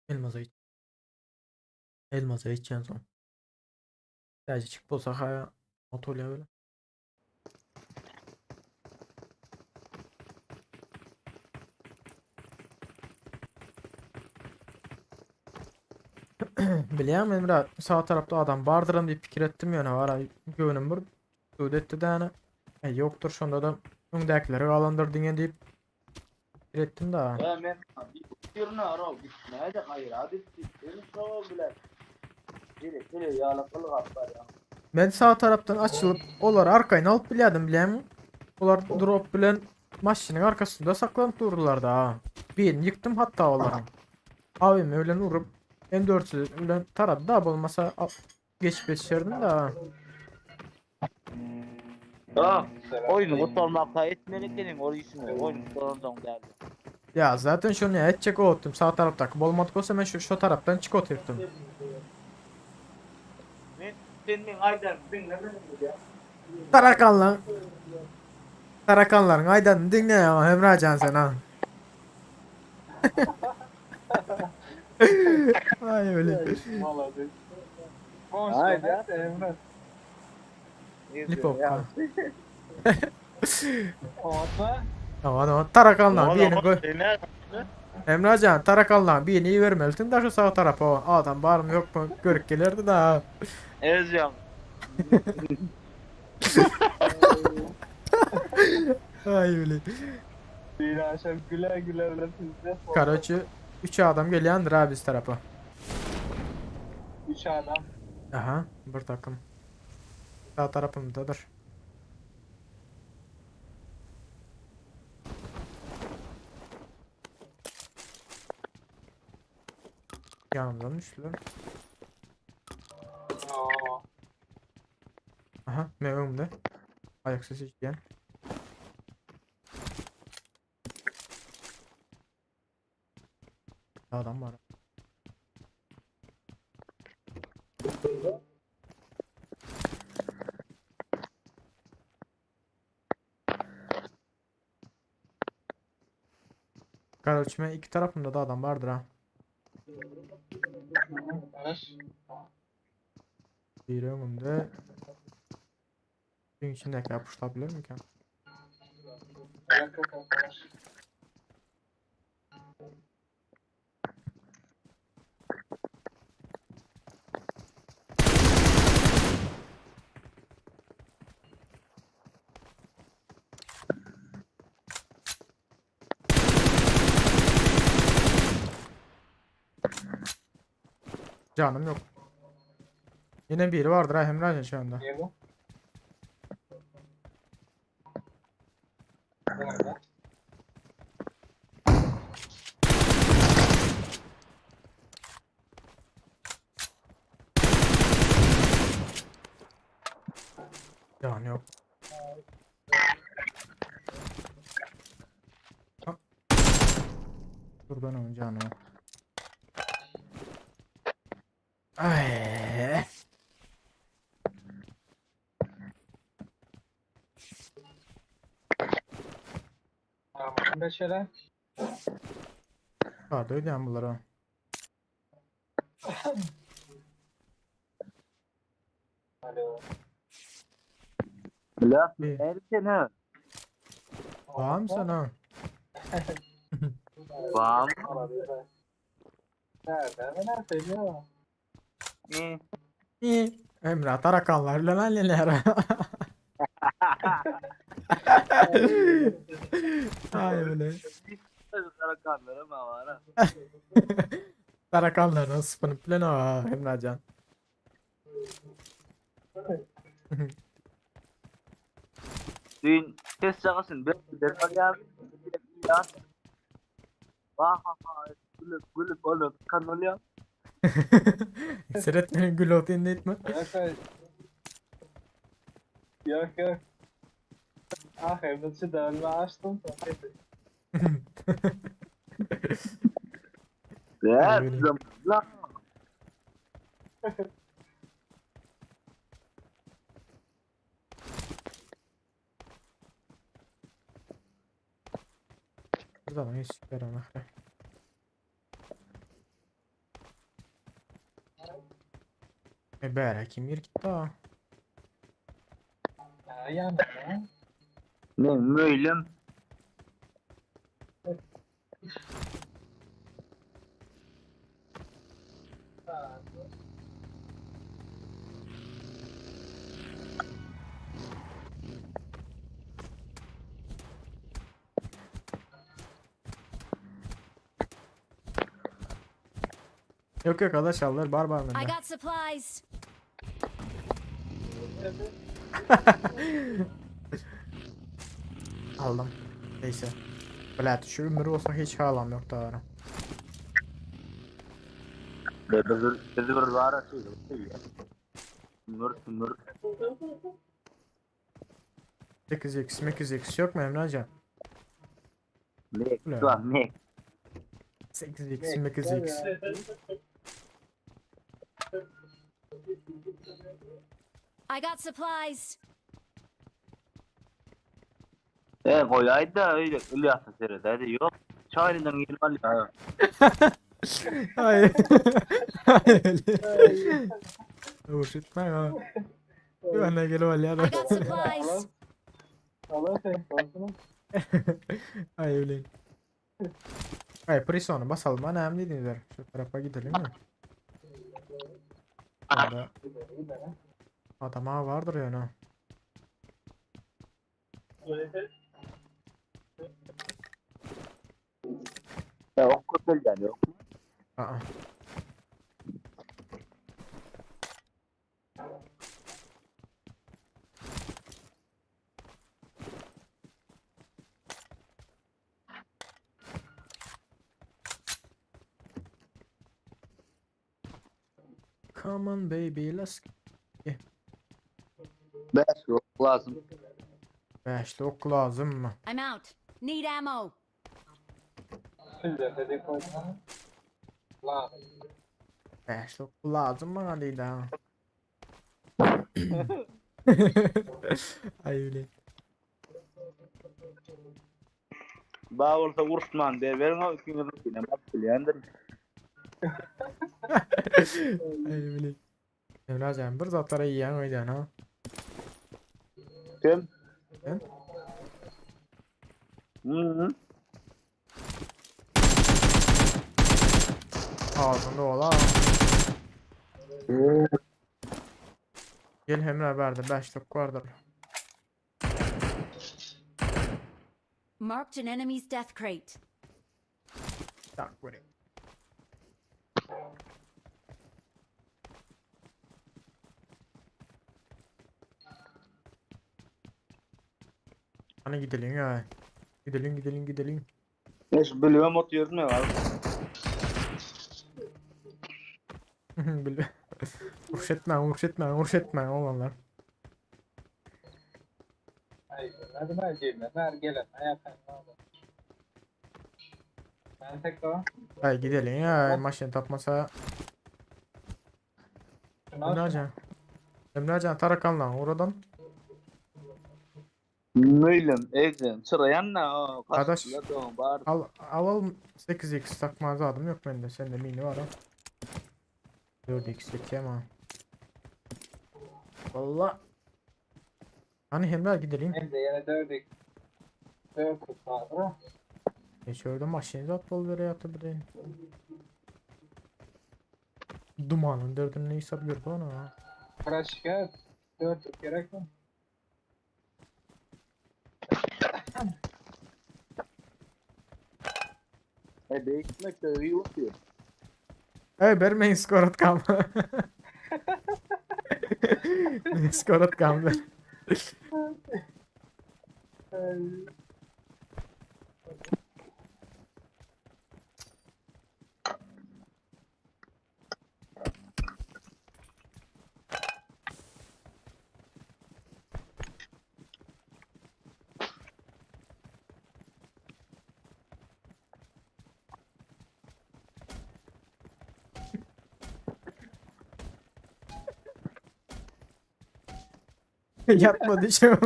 Speaker 2: Elmaza iç. Elmaza içeceğim son. Sadece çık bolsa ha otolya böyle. Bilýän men biraz sağ tarafta adam bardyram diýip pikir ettim ýöne var göwnüm bir etti de yani. E, yoktur şonda da öňdäkileri galandyr diňe diýip pikir ettim da.
Speaker 4: Ya men sana Yirna ara gitmeye de hayır hadi gittim so bile. Gele gele yağla var ya.
Speaker 2: Men sağ taraftan açılıp olar arkayını alıp bilýärdim bilýärmi? Olar drop bilen maşynyň arkasynda saklanyp durdular da. ha. Birini ýykdym hatta olaryň. Abim ölen urup M4 bilen taradı da bolmasa geçip geçerdim da.
Speaker 4: Ah, oyunu kutlamakta etmeli o işini. Oyunu kutlamaktan geldi.
Speaker 2: Ya zaten şunu etjek otdum sağ taraftaky bolmadyk bolsa men şu şu taraftan çyk otyrtdym.
Speaker 4: Men sen men aydan dinlemedim ya.
Speaker 2: Tarakan lan. Tarakanlaryň aýdanyny diňle ýa Hemrajan sen ha. Aý öyle.
Speaker 6: Malades.
Speaker 4: Aý,
Speaker 6: Goňşular Emre.
Speaker 2: Lipovka.
Speaker 6: Oňatma.
Speaker 2: Tamam tamam tarakanlaryň birini goý.
Speaker 1: Ne?
Speaker 2: Emrajan tarakanlaryň birini ibermelisin da şu sag tarapa. Adam barmy ýokmy görüp gelerdi da.
Speaker 1: Ezýän.
Speaker 2: Aý öyle.
Speaker 6: Bir akşam güle güle bilen sizde.
Speaker 2: Karaçı 3 adam gelýändir ha biz tarapa.
Speaker 6: Üç adam.
Speaker 2: Aha bir takım. Sağ tarapymdadyr. Yanımdan düşdüler.
Speaker 6: Oo.
Speaker 2: Aha men öňümde. Ayak sesi eşidýän. Adam bar. Karoçime iki tarapymda da adam bardyr ha.
Speaker 6: Barış.
Speaker 2: Biri öňümde. Suyun içindäki yapıştırabilir mikä?
Speaker 6: Yok yok yok, Barış.
Speaker 2: Canım yok. Yine biri vardır ha Emrah şu anda.
Speaker 6: Niye bu? Nerede?
Speaker 2: Can yok. Ha. Dur ben onun canı yok. Ay.
Speaker 6: Tamam. Beşere.
Speaker 2: Vardı ödeyen bunlara.
Speaker 6: Alo.
Speaker 4: La
Speaker 2: Bir.
Speaker 4: erken ha.
Speaker 2: Tamam sana.
Speaker 4: Bam.
Speaker 6: Nerede? Ben seviyorum.
Speaker 4: Ne?
Speaker 2: İyi. Emrah tarakanlar lan neler. Ay öyle.
Speaker 4: Tarakanlar ama var ha.
Speaker 2: Tarakanların sıfırını plan ha Emrahcan.
Speaker 4: Dün test çakasın. Ben de ya. Ya. Vah ha ha. Gülüp gülüp oğlum kan oluyor.
Speaker 2: Seyretmenin gül otu indi etme.
Speaker 6: Yok yok. Yok yok. Ah Emre'ci dönme açtım.
Speaker 4: Ya.
Speaker 2: Öyle.
Speaker 4: Lan.
Speaker 2: Buradan hiç veremem. E bära kim ýer gitdi ha?
Speaker 6: Ya yanma.
Speaker 4: Ne möylüm.
Speaker 2: Yok yok arkadaşlar bar bar
Speaker 3: I
Speaker 2: mende.
Speaker 3: got supplies.
Speaker 2: Aldım. Neyse. Blat şu ömür olsa hiç halam yok da ara.
Speaker 4: Bizi bir var ya. Sümür sümür.
Speaker 2: 8x 8x yok mu Emrecan?
Speaker 4: Mek.
Speaker 2: Ulan.
Speaker 4: Ulan mek.
Speaker 2: 8x 8x.
Speaker 3: I got supplies.
Speaker 4: E goýaýda öýle Ylýasa seredäýdi. Ýok. Çaýlydan gelip alýar.
Speaker 2: Ay. Ay. Uruş etme ha. Güvenle gelip alýar.
Speaker 3: I got supplies.
Speaker 6: Allah sen olsun.
Speaker 2: Ay öyle. Ay prisonu basalım ha näme diýdiňizler? Şu tarapa gidelim mi? Orada adama vardır yani.
Speaker 4: Ya ok köpelýän ýok.
Speaker 2: Aa. Come on baby let's
Speaker 4: Bäş ok lazym.
Speaker 2: Bäşli ok lazym mı?
Speaker 3: I'm out. Need ammo.
Speaker 6: Sizde dedik koydum. La.
Speaker 2: Bäşli ok lazym bana diýdi ha. Ay öyle.
Speaker 4: Ba bolsa uruşman ber beriň o ikiňiz inem at bilýändir.
Speaker 2: Ay öyle. Emrahcan bir zatlara yiyen öýdän ha.
Speaker 4: Kim?
Speaker 2: Sen?
Speaker 4: Hı.
Speaker 2: Ağzında ola. Gel Emrah verdi. 5 dakika vardır.
Speaker 3: Marked an enemy's death crate.
Speaker 2: Tak buraya. Hani gidelim ya. Gidelim gidelim gidelim.
Speaker 4: Beş bölüme oturuyorum ya.
Speaker 2: Bil. Uruş etme, uruş etme, uruş etme olanlar.
Speaker 6: Ay, hadi ben cebime ver gelen. Ayak Ben tek daha.
Speaker 2: Ay gidelim ya. Maşın tapmasa.
Speaker 6: Şunu al.
Speaker 2: Emrecan. Emrecan tarakanla oradan.
Speaker 4: Möýlem, eýdem, çyraýan na o.
Speaker 2: Adaş.
Speaker 4: Bar.
Speaker 2: Al alalım 8x takmaz adım yok bende. Sende mini var ha. 4x çekeyim ha. Valla. Hani Emre gidelim.
Speaker 6: Hem de yine dördük. Dört vardı.
Speaker 2: Geçiyordu maşını at bol vere yattı bir Dumanın dördünü hesap gördü ona.
Speaker 6: Praşka dört gerek mi?
Speaker 4: E değişmek de iyi oluyor.
Speaker 2: Ey bermeyin skor at kam. Skor at kam. Yapma diyeceğim.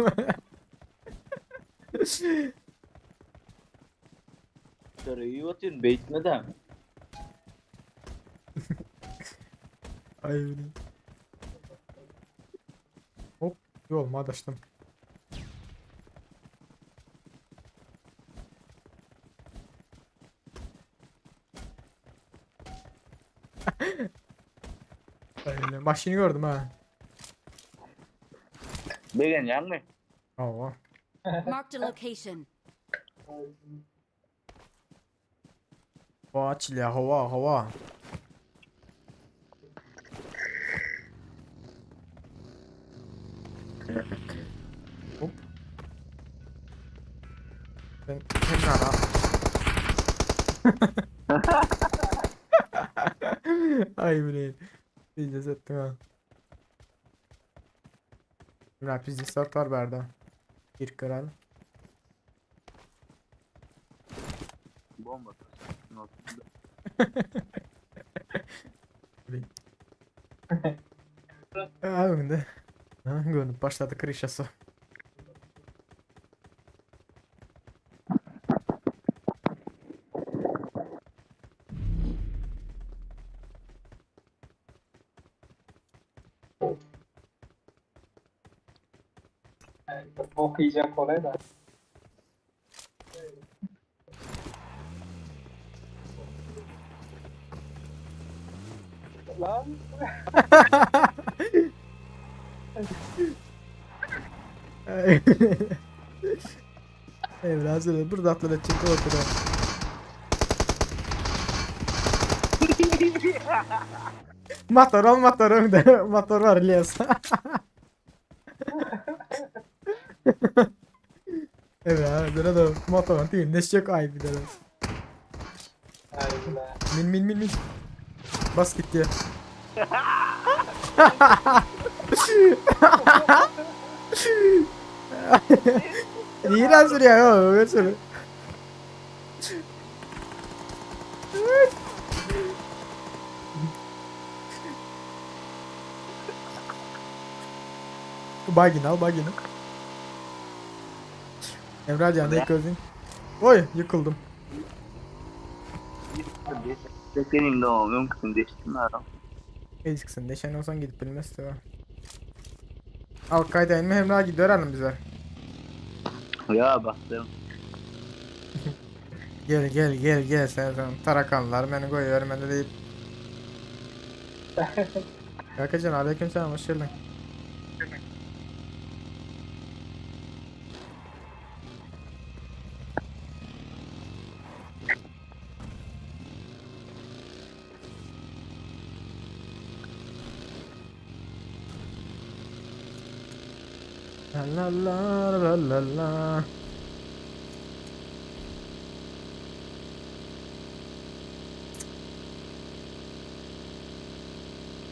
Speaker 4: Şöyle iyi oturuyorsun, beytme de.
Speaker 2: Ay öyle. Hop yoluma adaştım. Öyle. Maşını gördüm ha.
Speaker 4: Beğenecek mi?
Speaker 2: Ava.
Speaker 3: Marked a location.
Speaker 2: Hava açılıyor hava hava. Hop. Ben kenara. Ay bile. Pizza ettim ha. Emrah pizza satar berda. Bir kral.
Speaker 4: Bomba.
Speaker 2: Önde. Ha, görünüp başladı krişası.
Speaker 6: Bok iýjek bolaý-da. Lan.
Speaker 2: Evren söyle bir zatlar etjek oturar. Motor ol motor öňde. Motor var İlyas. Evet, böyle de motorun değil. Neşecek ay bir de.
Speaker 6: Aý bile.
Speaker 2: Min min min min. Bas gitti. Nirden sürüyor oğlum? Öyle sürüyor. Bagini al bagini. Emrecan ne gözün? Oy yıkıldım.
Speaker 4: Senin de o mümkün değiştim ara.
Speaker 2: Eziksin deşen olsan gidip bilmez de. Al kayda inme Emrah gidiyor bize.
Speaker 4: Ya bastım.
Speaker 2: Gel gel gel gel sen sen tarakanlar beni koyuyor beni deyip. Kakacan aleyküm selam hoş geldin. La la la la la la.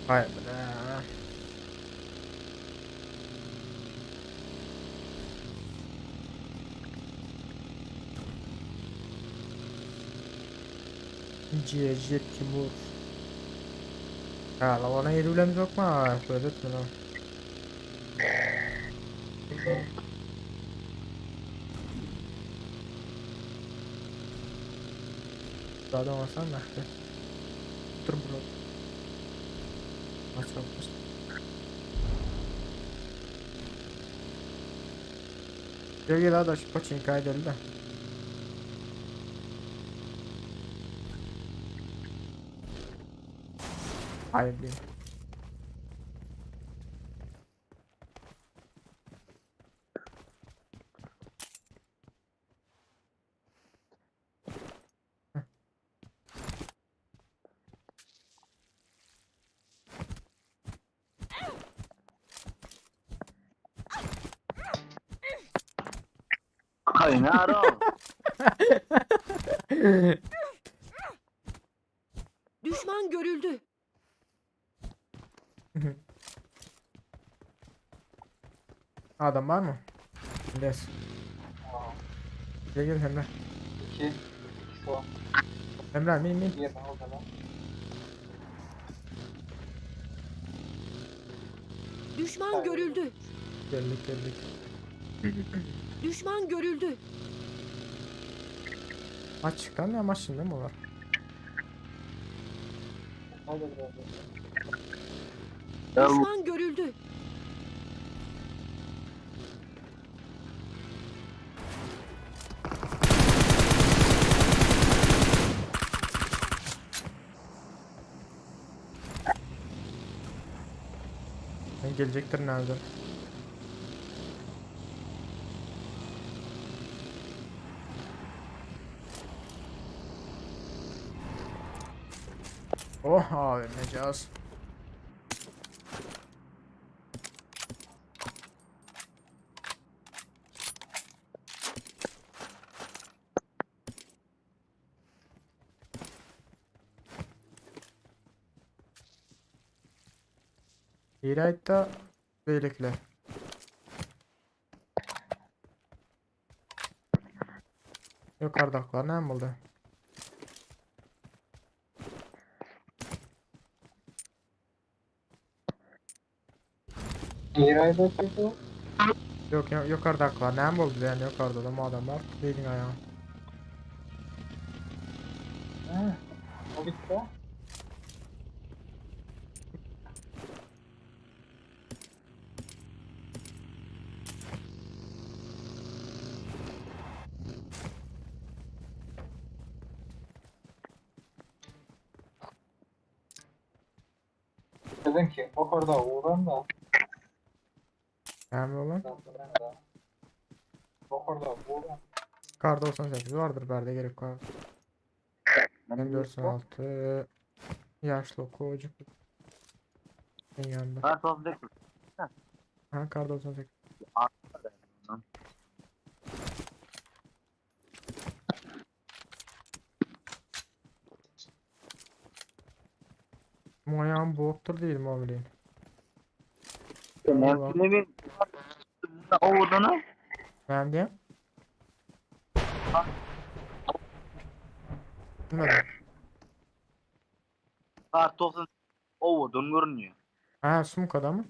Speaker 2: Vay be. C Timur. Ha la bana yeri bilen yok mu? Böyle etme lan. Daha da olsan da. Dur bro. Nasıl olmuş? Gel gel hadi şu poçinka edelim de. Hayır değil.
Speaker 4: Kaynar o.
Speaker 3: Düşman görüldü.
Speaker 2: Adam var mı? İlyas. Gel gel Emre.
Speaker 6: İki. İkisi var.
Speaker 2: Emre min min.
Speaker 6: Bir o zaman.
Speaker 3: Düşman görüldü.
Speaker 2: Geldik geldik.
Speaker 3: Düşman görüldü.
Speaker 2: Maç çıkan ya maç şimdi mi var?
Speaker 3: Düşman görüldü.
Speaker 2: Ben gelecektir nereden? Oh abi mecaz. Hirayt'ta beylikler. Yukarıdakiler ne buldu?
Speaker 6: Miray'da çıktı.
Speaker 2: Yok yok yukarıdakiler ne buldu yani yukarıda da madem var. Değilin ayağı.
Speaker 6: Ha, o bitti. Biziňki bokurdagy uran-da.
Speaker 2: Näme bolan?
Speaker 6: Bokurdagy uran.
Speaker 2: Kar 98 bardyr bärde gerek var. M416 yaşlı okuyucu. Yanında.
Speaker 4: Kar 98.
Speaker 2: Ha kar 98. Muayan boktur değil mi o bileyim. Allah.
Speaker 4: Ne bileyim. Owadana.
Speaker 2: Ben diye. Bilmedim.
Speaker 4: Kar 90 owadan görünüyor.
Speaker 2: Ha Sumka'da mı?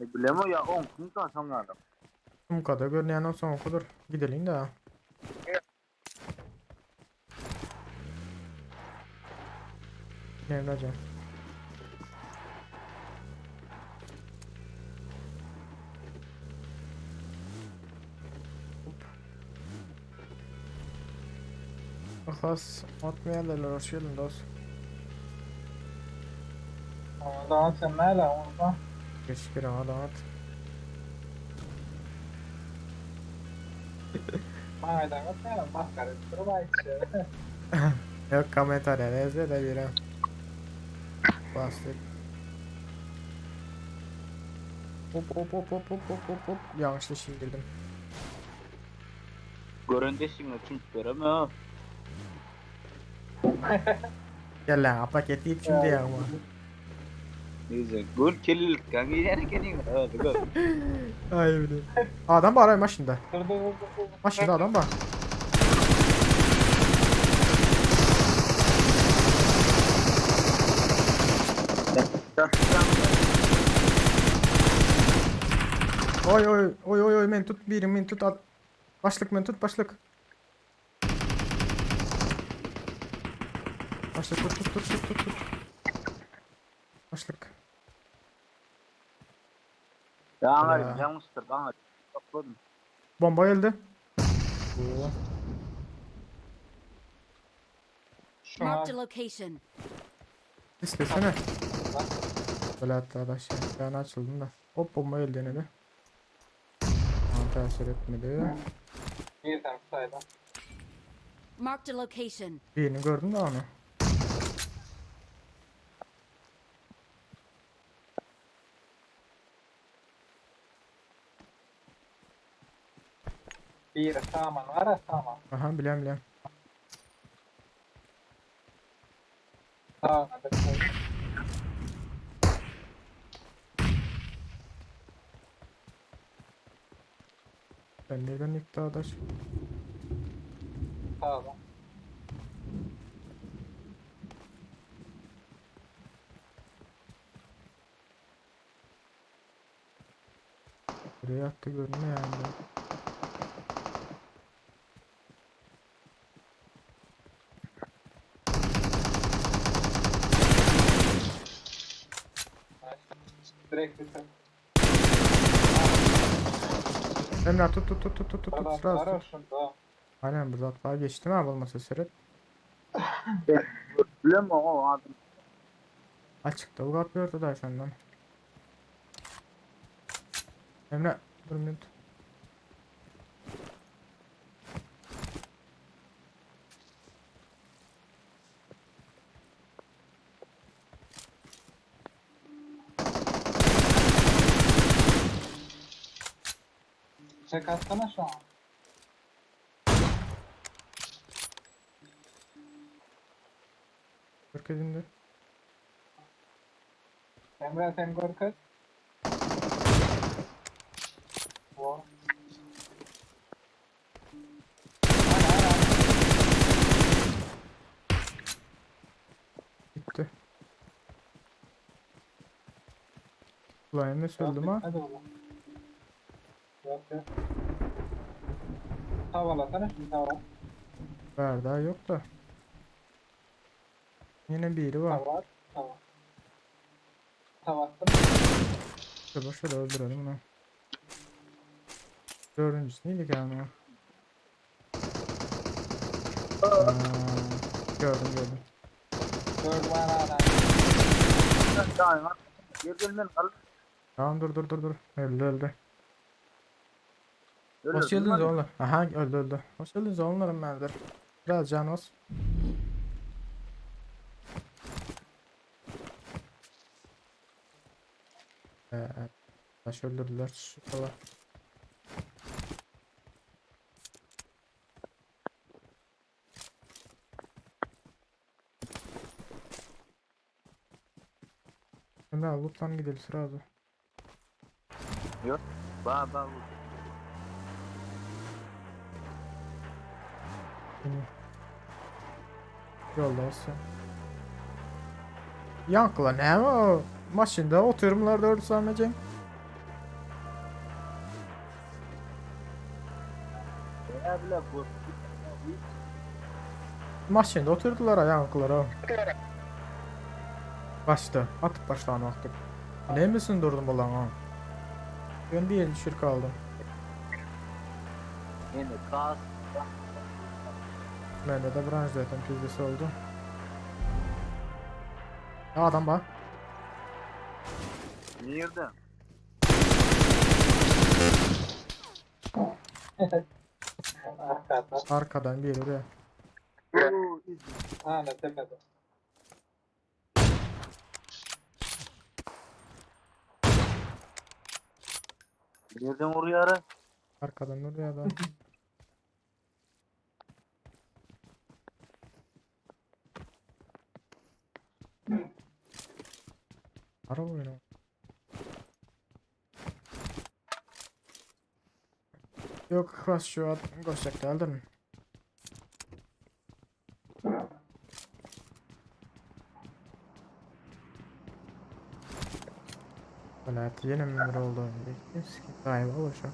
Speaker 4: Ne bileyim o ya 10 gün kalsam adam.
Speaker 2: Sumka'da görünen o son okudur. Gidelim de. Emrecan. Ihlas atmayanlar hoş geldin dost.
Speaker 6: Daha sen näle onda?
Speaker 2: Geç bir adam at.
Speaker 6: Maýdan atmaýan maskara durup aýtdy.
Speaker 2: Yok komentarya yazıyor da bir Bastık. Hop hop hop hop hop hop hop hop. Yanlış girdim.
Speaker 4: Göründe şimdi çünkü göremiyor.
Speaker 2: Gel lan paket yiyip şimdi ya ama.
Speaker 4: Neyse gül kirlilik kan gider kendin. Evet gül.
Speaker 2: Ay bile. Adam var ay maşında.
Speaker 6: Dur dur dur dur.
Speaker 2: Maşında adam var. Oy oy oy oy oy men tut birim men tut at. Başlık men tut başlık. Başlık tut tut tut tut tut tut. Başlık.
Speaker 4: Ya
Speaker 2: Ya.
Speaker 4: anlarım yanlıştır anlarım. Topladım.
Speaker 2: Bomba geldi. Oo.
Speaker 6: Şuna
Speaker 3: Marked a location.
Speaker 2: İstesene. Böyle hatta da şey. Ben açıldım da. Hop bomba geldi yine de. Tamam tesir etmedi.
Speaker 6: bir tane sayda.
Speaker 3: Marked a location.
Speaker 2: Birini gördüm de onu.
Speaker 6: Bir saman var ya saman.
Speaker 2: Aha biliyorum biliyorum.
Speaker 6: Sağına bir şey.
Speaker 2: Ben nereden yıktı adaş?
Speaker 6: Sağda.
Speaker 2: Buraya attı görünüyor yani.
Speaker 6: Direkt bitir.
Speaker 2: Emrah tut tut tut tut tut tut
Speaker 6: Adam
Speaker 2: tut
Speaker 6: var ya
Speaker 2: tut.
Speaker 6: şunda.
Speaker 2: Aynen bu zat var geçti mi abi olmasa seret.
Speaker 4: Biliyor musun o adam?
Speaker 2: Açıkta bu atlıyordu da senden. Emre dur minut.
Speaker 6: Çek atsana şu an.
Speaker 2: Dur edindi.
Speaker 6: Emre sen korkut. Bu. Ana ana.
Speaker 2: Gitti. Ulan Emre söyledim ha.
Speaker 6: Hadi oğlum. Yok yok. Tavalasana şimdi tava.
Speaker 2: Ver daha yok da. Yine biri var.
Speaker 6: Tava at, tava. Tava attım.
Speaker 2: Şöyle şöyle öldürelim bunu. Dördüncüsü neydi ki yani? Aa, gördüm gördüm.
Speaker 6: Gördüm ana ana.
Speaker 4: Daýyň Gel gel men al.
Speaker 2: Tamam dur dur dur dur. Öldü öldü.
Speaker 4: Öldü,
Speaker 2: Hoş geldiniz
Speaker 4: öldü.
Speaker 2: oğlum. Aha öldü öldü. Hoş geldiniz oğullarım bendir. Biraz can olsun. Ee, taş öldürdüler. Şu kadar. Emre abi lootlan gidelim sıra abi.
Speaker 4: Ba ba. bu.
Speaker 2: Beni. Yolda olsun. Yankıla ne o? Maşında oturumlar doğru sarmayacağım.
Speaker 4: Ya bile bu.
Speaker 2: Maşında oturdular ha yankılara. Başta. Atıp baştan attık. Ne misin durdum ulan ha? Ben bir el düşür kaldım.
Speaker 4: Yine kas.
Speaker 2: Bende de branş zaten pizdesi oldu. Ya adam bak.
Speaker 4: Nerede?
Speaker 6: Arkada.
Speaker 2: Arkadan bir oraya.
Speaker 4: Oo, iz.
Speaker 6: Hala tepede.
Speaker 4: Nereden vuruyor ara?
Speaker 2: Arkadan oraya adam. Araba oyunu. Yok kas şu at koşacak geldim. Evet yine mi bir oldu? Galiba olacak.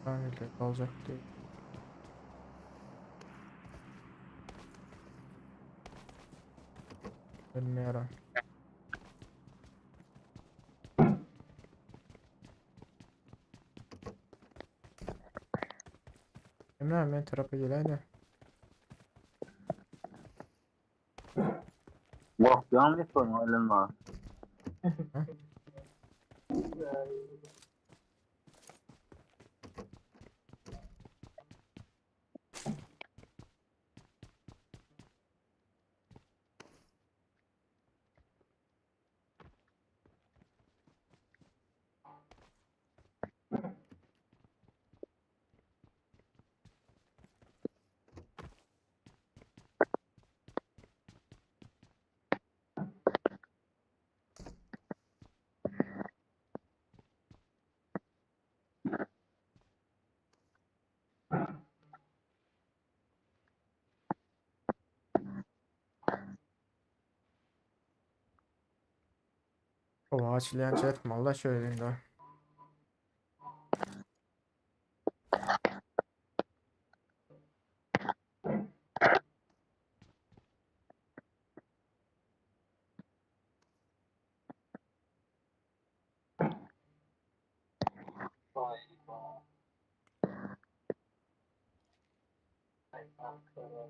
Speaker 2: Ben olacak değil. Bilmiyorum. Emre abi ben tarafa geleydi.
Speaker 4: Bak yanlış sorun öyle mi?
Speaker 2: Kova açılayan chat malla şöyle de.
Speaker 6: Vay vay. Ay, Ankara.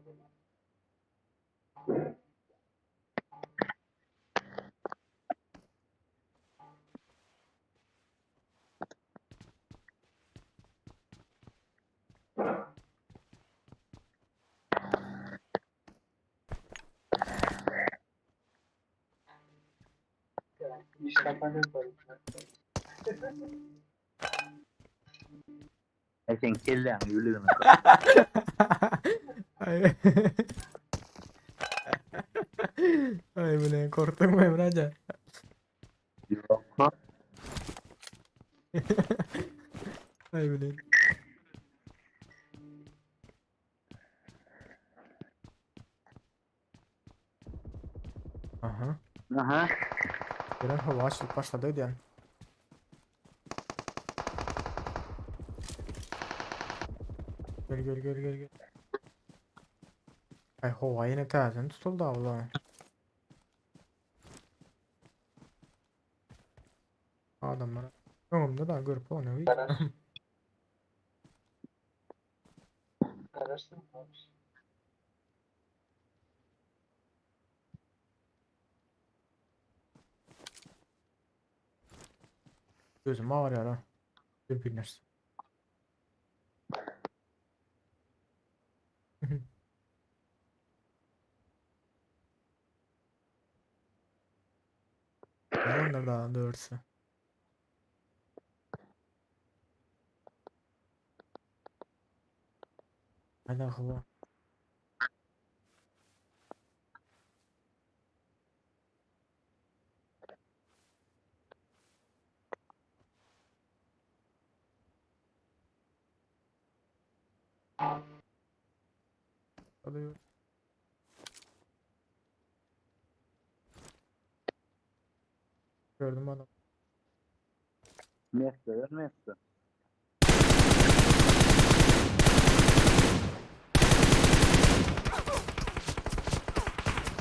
Speaker 6: Ya, iş kapanıyor tabii.
Speaker 4: Sen kellen yürüdün.
Speaker 2: Ay. Ay bu ne korktun mu Emrecan?
Speaker 4: Yok.
Speaker 2: Ay bu ne? Aha.
Speaker 4: Aha.
Speaker 2: Gelen hava açılıp başladı ödeyen. Gel gel gel gel gel. Ay hava yine tersen tutuldu abla. Adamlar. Öňümde daha görüp onu.
Speaker 6: Garaş. Garaşsın.
Speaker 2: Gözüm ağrıyor ha. Bir bilirsin. Onlar daha doğrusu. Hadi akıllı. Alıyor. Gördüm adam.
Speaker 4: Messe, messe.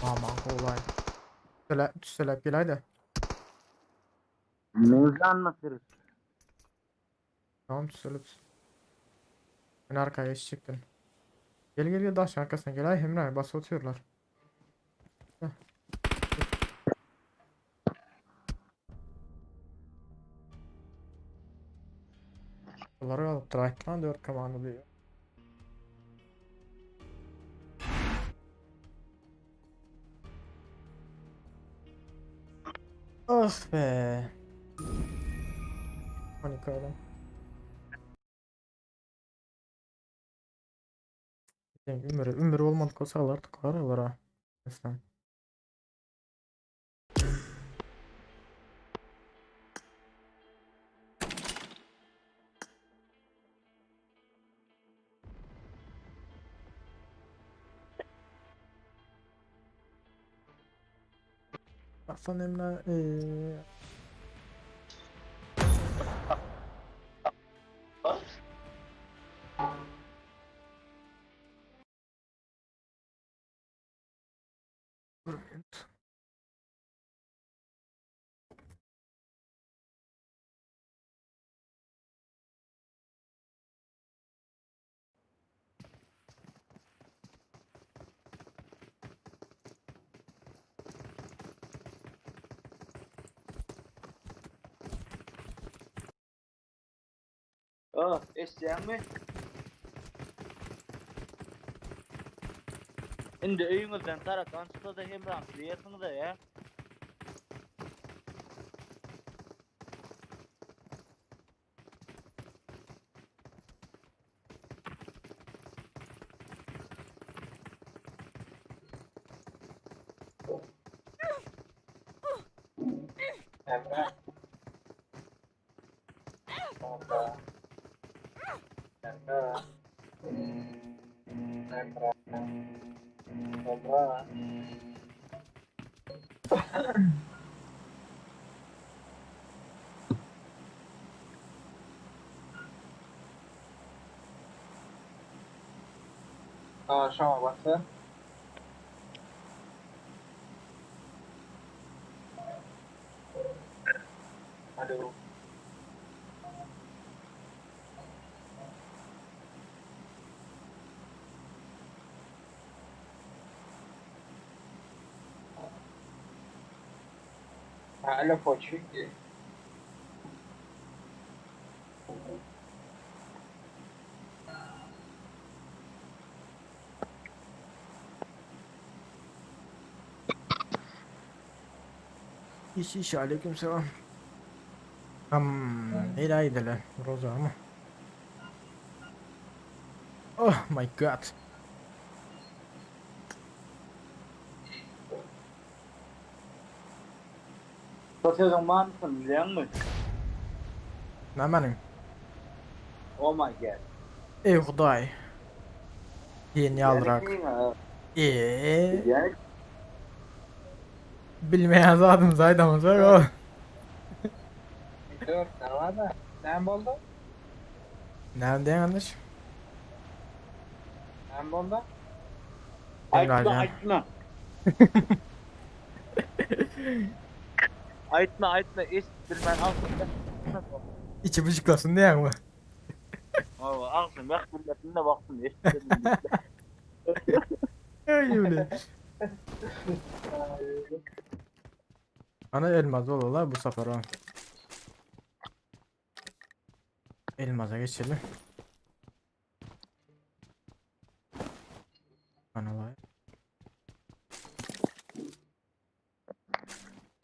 Speaker 2: Aman kolay. Söyle, söyle gelaydı.
Speaker 4: Mevzan mı sürüs?
Speaker 2: Tamam söyle. Ben arkaya geçecektim. Gel gel gel daşın arkasına gel. Ay Emre bas atıyorlar. Heh. Bunları alıp lan 4 komando diyor. Ah be. 12 adam. Yani Ömür, ömür olmadık olsa alırdık var ha. Mesela. Aslan Emre Dur.
Speaker 4: Oh, eşýäňmi? Indi öýüňizden tarakan çyksa da Hemraň diýersiňiz ya.
Speaker 6: Emre. Emre. Emre. Emre. Emre. Aa, şuna bak sen. Alo. Alo Poçinki.
Speaker 2: İş iş aleyküm selam. Am, nereye Roza ama. Oh my god.
Speaker 4: Bu sözüň manysyny bilýäňmi?
Speaker 2: Ne benim?
Speaker 4: Oh my god.
Speaker 2: Ey Huday. Yeni alrak. Eee
Speaker 4: Yani
Speaker 2: bilmeyen zaten zaydamız var o.
Speaker 6: Dur, ne var da? Ne oldu?
Speaker 2: Ne diyen yanlış?
Speaker 6: Ne oldu?
Speaker 4: Aýtma,
Speaker 2: Emre
Speaker 4: aýtma. Aýtma, aýtma, eşitdirmän al.
Speaker 2: Içi byjyklasyn diýýäňmi?
Speaker 4: Hawa, agşam ýak gürletdim-de wagtynda eşitmedim diýip.
Speaker 2: Aý öyle. Ana elmaz bolalar bu sefer ha. Elmaza geçelim. Analay.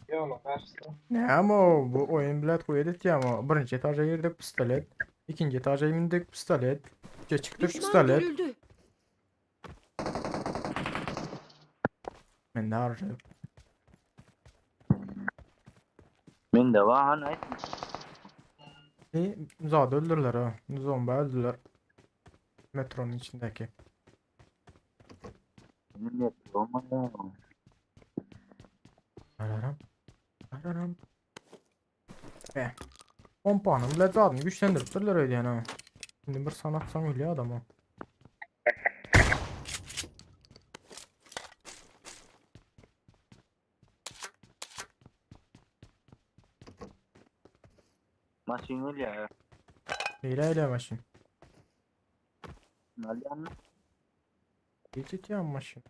Speaker 6: Ýoluň garşysy.
Speaker 2: Ne ama bu oyun bilet koydu ya ama birinci etaja girdik pistolet. İkinci etaja indik pistolet. Üçe çıktık
Speaker 3: Düşman
Speaker 2: pistolet.
Speaker 3: görüldü.
Speaker 2: Men de harcayıp.
Speaker 4: Men de bar hany aýt.
Speaker 2: E, zady öldürler ha. Zombi öldüler. Metronun içindeki. Araram. Araram. Be. Pompanın bile zadyny güçlendiripdirler öýdýän ha. Şimdi bir san atsaň ölýär adam o.
Speaker 4: Maşyn gelýär.
Speaker 2: Neýle eýle maşyn?
Speaker 4: Alýanmy?
Speaker 2: Hiç etýän maşyn.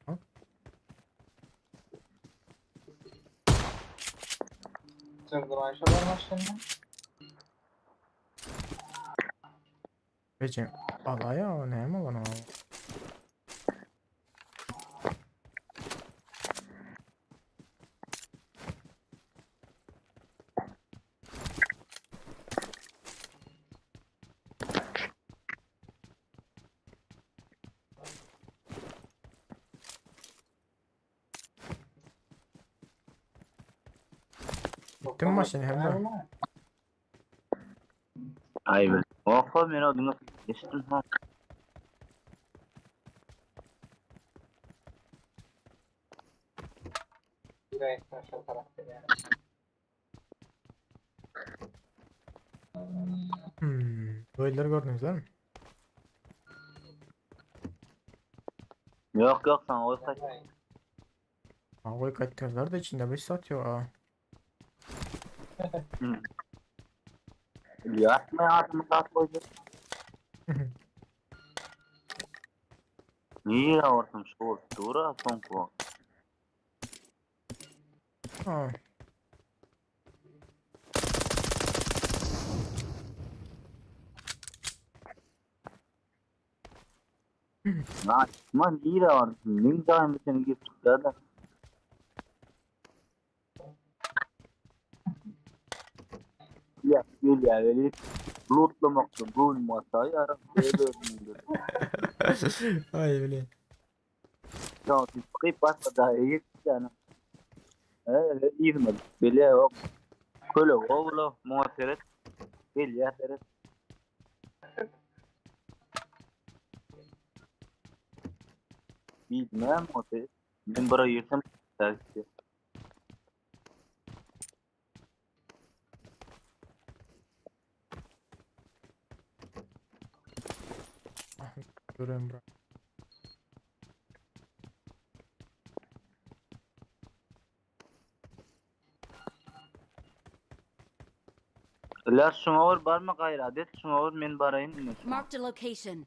Speaker 2: Ha?
Speaker 6: Çyzdyran şolar maşynyny.
Speaker 2: Beje alaýa näme bolan o? Gitdim maşyn hem de.
Speaker 4: Aý bil. Oho men o diňe eşitdim ha.
Speaker 2: Hmm. Bu elleri gördünüz değil mi?
Speaker 4: Ýok ýok saňa oý gaýt.
Speaker 2: Ha, goý gaýtdylar da içinde bir satıyor ha.
Speaker 4: Ýatma adamy zat goýjak. Nirä barsam şu bolup dur-a soňky wagt.
Speaker 2: Ha.
Speaker 4: Aýtma nirä bardym? Meň jaýyma seni girip çykýar-da. Ýa, gelýär weli. Lootlamakdan göwnüm gaçsa ýaram öz-özünden.
Speaker 2: Aý bile.
Speaker 4: Ýa, gyp başga jaýa ýetişýän. Ee, yzyma gelýär ýok. Köle ogla, muňa seret. Gelýär seret. Bilmem o seret. Men bura girsem gitýär.
Speaker 2: Görüyorum bura.
Speaker 4: Ilyas şuňa bir barma gaýrat et, şuňa bir men baraýyn ine şuňa.
Speaker 3: Marked a location.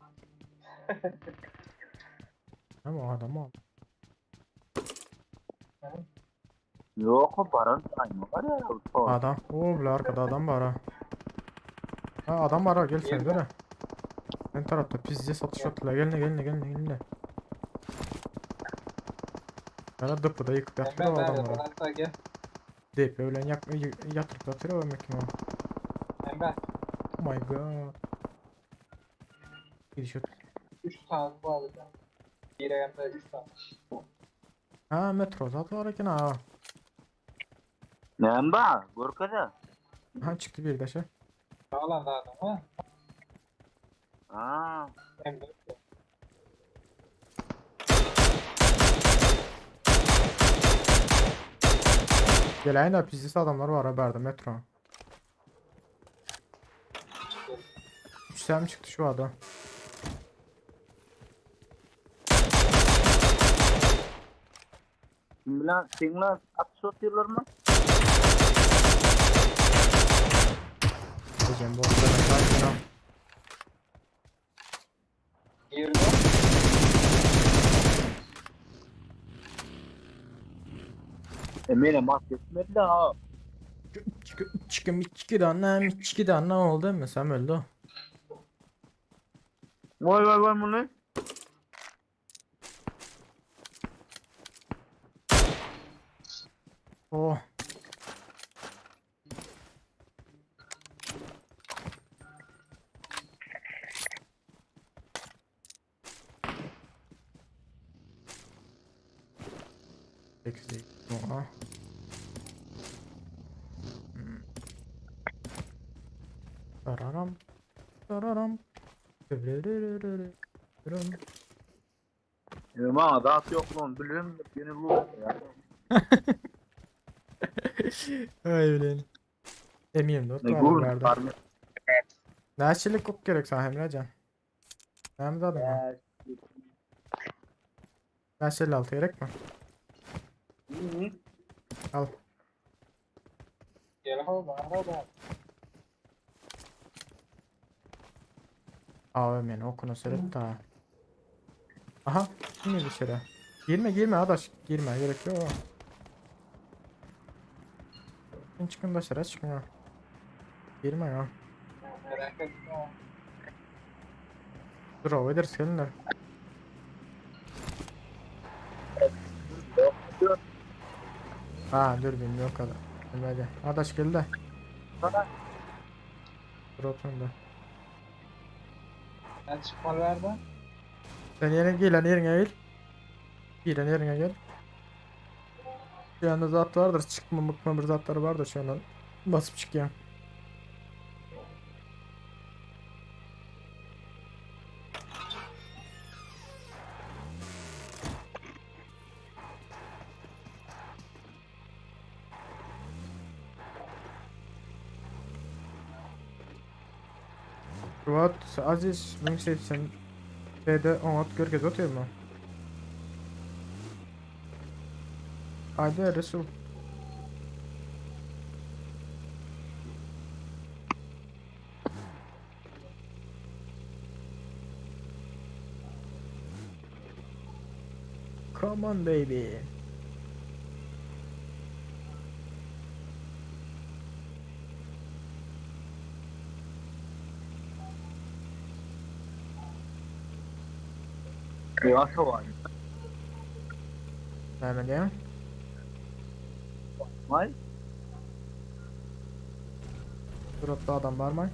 Speaker 2: Ama adam al.
Speaker 4: Ýok, o baran jaýyma barýar ol tor.
Speaker 2: Adam. Oo bile arkada adam var ha. Ha adam var ha gel sen de. Ben tarafta pizze satış attılar. Gelin gelin gelin gelin. Bana dıpı da yıkıp yatırıyor
Speaker 6: Ben
Speaker 2: adamları.
Speaker 6: nerede? Hatta gel.
Speaker 2: DP ölen yak yatırıp yatırıyor makine.
Speaker 6: Emre.
Speaker 2: Oh my god. Gidişat.
Speaker 6: 3 tane bu alacağım. Bir hem de 3 tane.
Speaker 2: Ha metro zaten var eken ha.
Speaker 4: Näme bar? Görkeze.
Speaker 2: Ha çıktı bir de şey.
Speaker 6: Sağlan da adam ha.
Speaker 4: Ha.
Speaker 6: Emre.
Speaker 2: Gelen de pizzesi adamlar var ha berde metro. 3 sem çıktı şu adam.
Speaker 4: Kim bilen, seň bilen atyş otyrlarmy?
Speaker 2: Ejem botlara sakin ol.
Speaker 6: Girdi.
Speaker 4: E mene maske etmedi de ha.
Speaker 2: Çıkım 2 tane 2 tane oldu mu? Sen öldü.
Speaker 4: Vay vay vay bunu.
Speaker 2: Oh. Eksi. Oha. Hmm. Tararam. Tararam. Tararam.
Speaker 4: E bana zat yok lan bilirim beni bu ya.
Speaker 2: Ay ulan. M24
Speaker 4: Ne
Speaker 2: var
Speaker 4: gurur
Speaker 2: bunlarda.
Speaker 4: var mı?
Speaker 2: Näçelik kop gerek sana Emrecan? Näme zaten ha? Näçelik altı gerek mi?
Speaker 4: Hı.
Speaker 2: Al.
Speaker 6: Gel ha bana da.
Speaker 2: AVM'ni okunu seret da. Aha, girme dışarı. Girme girme adaş, girme gerek yok. Çıkın çıkın dışarı çıkın ha. Girme ya.
Speaker 6: Merak etme.
Speaker 2: Dur o ederiz gelinler. Ha dur bilmiyorum yok kadar. Hadi. Adaş geldi. Dur oturun da.
Speaker 6: Ben çıkmalı verdim.
Speaker 2: Sen yerine gel lan yerine gel. Gel lan yerine gel. Şu anda zat vardır. Çıkma mıkma bir zatları vardır şu anda. Basıp çıkıyor. Fuat Aziz 1080 B'de 16 görgez otuyor mu? Haydi Resul. Come on baby.
Speaker 4: Eyvah var.
Speaker 2: Näme diýen?
Speaker 4: Vay.
Speaker 2: Dropta adam var mı?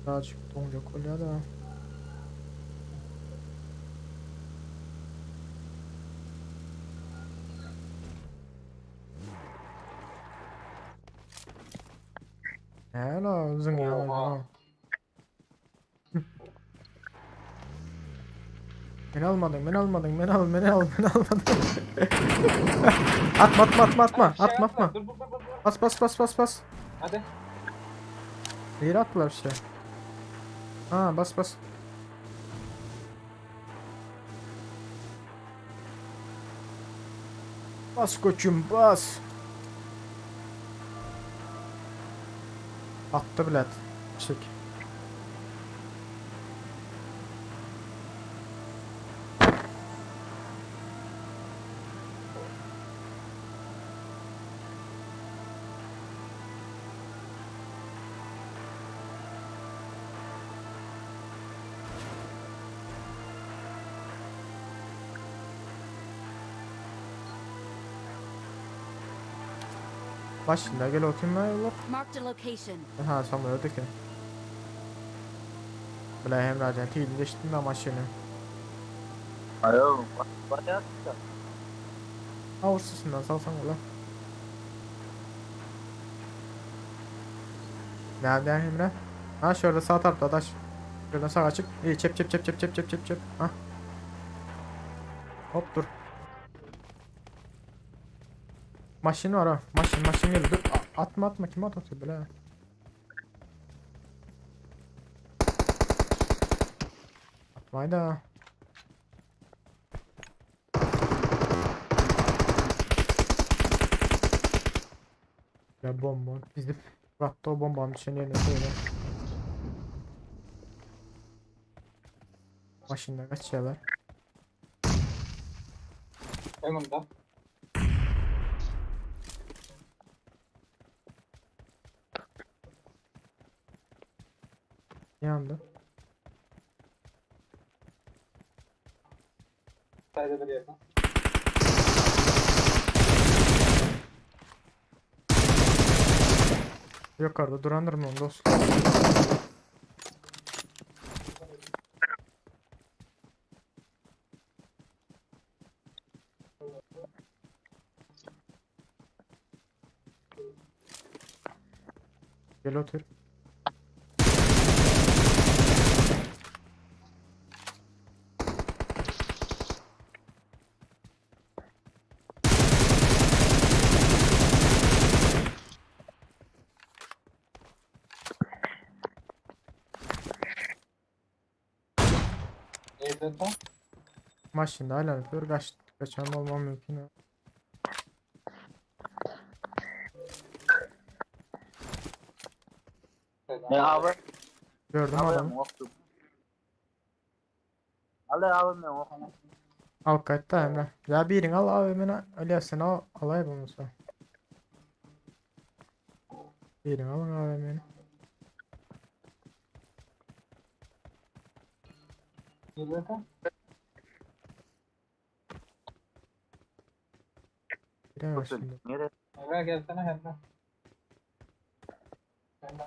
Speaker 2: Birazcık donacak oluyor da. Hello, uzun ya.
Speaker 6: Oha.
Speaker 2: Beni almadın, beni almadın, beni al, beni al, beni almadın. Atma, atma, atma, atma,
Speaker 6: Hadi bir şey
Speaker 2: atma, atma.
Speaker 6: Dur dur dur dur.
Speaker 2: Bas, bas, bas, bas, bas.
Speaker 6: Hadi.
Speaker 2: Nehir attılar işte. Ha bas bas. Bas koçum bas. Attı bilet. Çek. Başında gel oturayım ben yola.
Speaker 3: Marked a location.
Speaker 2: Ha Samuel öteki. Bile Emrecan tiydi de maşını.
Speaker 4: Ayo. Bayağı.
Speaker 2: Ha ursasından salsan ola. Nerede Emre? Ha şurada sağ tarafta adaş. Şuradan sağa çık. İyi çep çep çep çep çep çep çep çep. Ha. Hop dur. Maşin var ha. Maşin maşin geldi. Dur. Atma atma kim atıyor böyle? Atmayı da. Ya bomba dizip Hatta o bombamın içine yerine söyle. Başında kaç şeyler.
Speaker 6: Önümde.
Speaker 2: Yandı.
Speaker 6: Sayda bir yerde.
Speaker 2: Yukarıda durandır mı dostum? Gel otur.
Speaker 6: Neydi tam?
Speaker 2: Maşında hala yapıyor. Kaçan olmam mümkün. ha.
Speaker 4: Ne abi?
Speaker 2: Gördüm
Speaker 4: Abi
Speaker 2: adamı.
Speaker 4: yoktu. Al abi ben yok.
Speaker 2: Al kaçtı Emre. Ya birini al abi hemen Ali sen al alay bunu sen. Birini alın abi hemen.
Speaker 6: Neydi tam?
Speaker 2: Birini şimdi.
Speaker 4: Nereye?
Speaker 6: Emre gelsene Emre. Emre.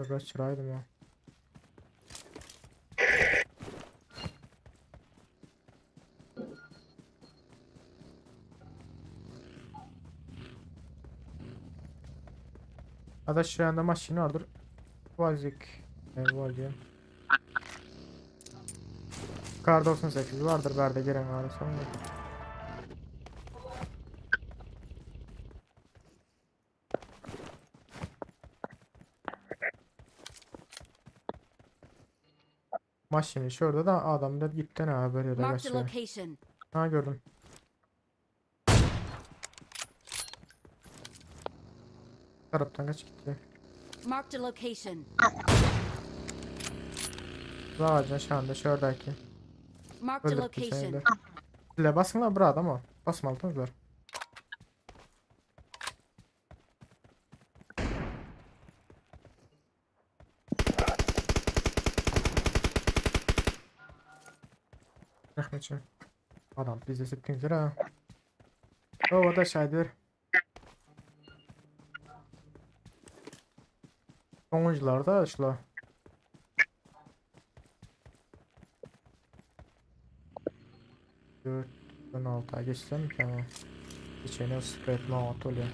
Speaker 2: Kaçıraydım ha. Adaş şu anda maşini vardır. Vazik. Vazik. Kar 98 vardır berde gelen var sonra. Maşini şurada da adam da gitti ne abi böyle de
Speaker 3: Marked a
Speaker 2: kaçıyor.
Speaker 3: location.
Speaker 2: Ha gördüm. Taraftan kaç gitti.
Speaker 3: Marked a location.
Speaker 2: Bu ağacın şu anda şuradaki.
Speaker 3: Marked a
Speaker 2: Öldürdü seni de.
Speaker 3: location.
Speaker 2: Le basın la bura adamı. Basmalıdınızlar. Rahmetçi. Adam bizi sıktınız ha. O da şeydir. Sonuncular da şula. Dört, ben 6'a geçsem tamam. Geçene spread mount oluyor.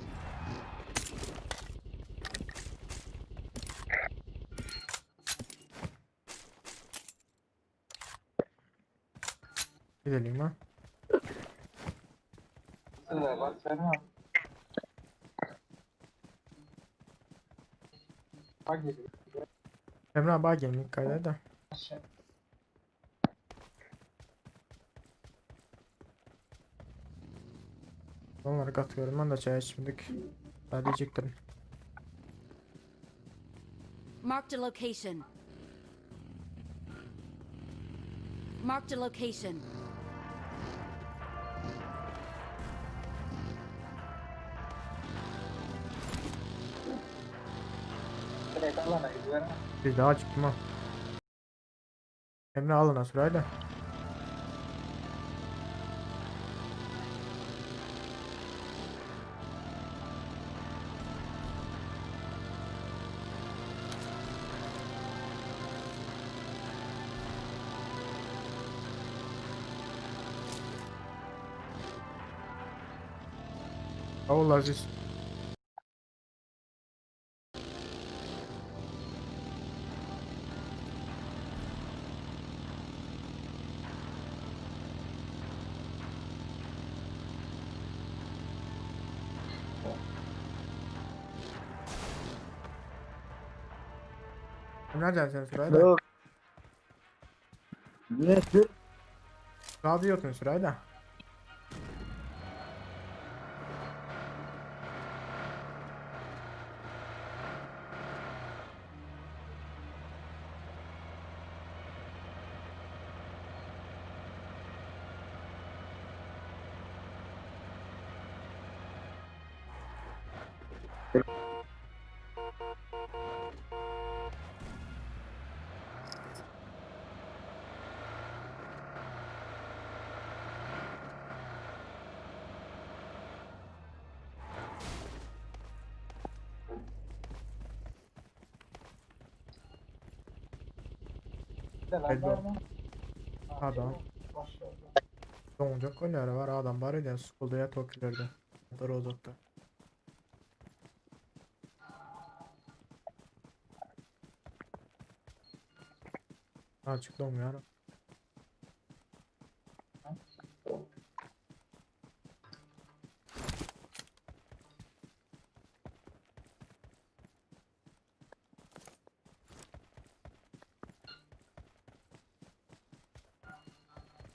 Speaker 2: Gidelim lan.
Speaker 6: Size bak sen ha. Bak gibi.
Speaker 2: Emre abi gelin kayda da.
Speaker 6: Şey.
Speaker 2: Onları katıyorum ben de çay içmedik. Daha diyecektim.
Speaker 3: Marked a location. Marked a location.
Speaker 6: Direkt alana gidiyorum.
Speaker 2: Bir daha çıktım ha. Emre alın sırayla. Allah aziz. Nereden sen sırayla?
Speaker 4: Yok. Ne sür?
Speaker 2: Radyo ýokun süräýdä.
Speaker 6: Selam
Speaker 2: Adam. Doňjak öneri var adam bar edýän skulda ya tokilerde. Dur uzakda. Açık doňýar.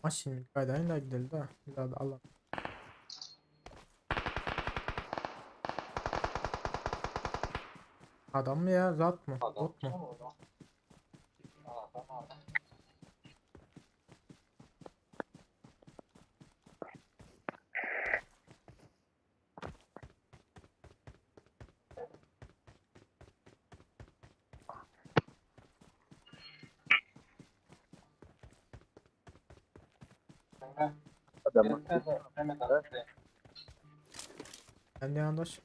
Speaker 2: Maşyn gaýdaýyn da gideli da. Bir daha da Allah. Adam mı ya zat mı?
Speaker 6: Adam.
Speaker 2: Bot mu?
Speaker 6: Adam adam.
Speaker 4: Adamı.
Speaker 6: Mehmet abi.
Speaker 2: Ben de yandaş.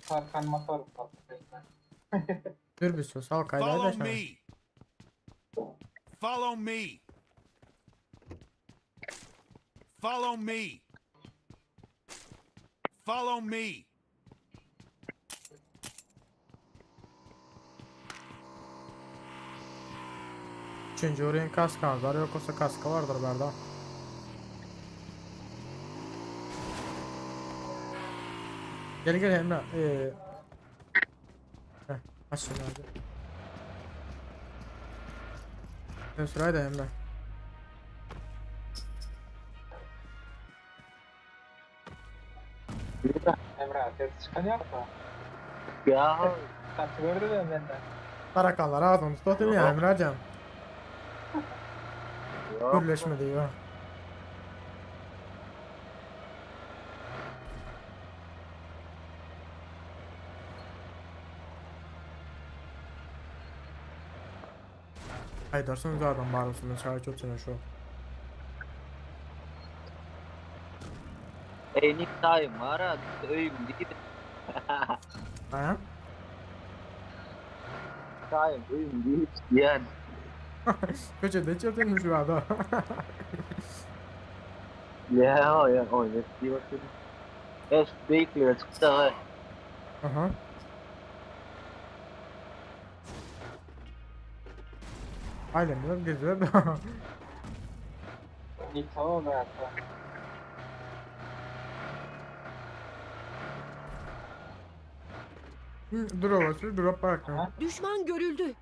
Speaker 6: Tarkan motor patladı.
Speaker 2: Dur bir sus al kayda
Speaker 5: Follow
Speaker 2: şunu.
Speaker 5: me. Follow me. Follow me. Follow me.
Speaker 2: Üçüncü orayın kaska var yok olsa kaska vardır berda. Gel gel Emre. Heh, aç şunu hadi. Sen sırayı da Emre.
Speaker 6: Emre abi çıkan yapma.
Speaker 4: Ya
Speaker 6: Kaç gördü de benden.
Speaker 2: Tarakanlar ağzını tutayım ya Emrecan.
Speaker 4: Yok.
Speaker 2: Birleşme diyor. Haydarsın zaten bağırıyorsun. Çay çok sene şu.
Speaker 4: Ey nik time var ha. Öyüm değil.
Speaker 2: Ha?
Speaker 4: Time öyüm değil. Yani.
Speaker 2: Köşede çöpten şu adam.
Speaker 4: Ya ya o ne diyor şimdi. Es bekliyor çıktı ha.
Speaker 2: Aha. Ailemler geziyor.
Speaker 6: Nito ve hatta.
Speaker 2: Dur olası drop bırakma.
Speaker 3: Düşman görüldü.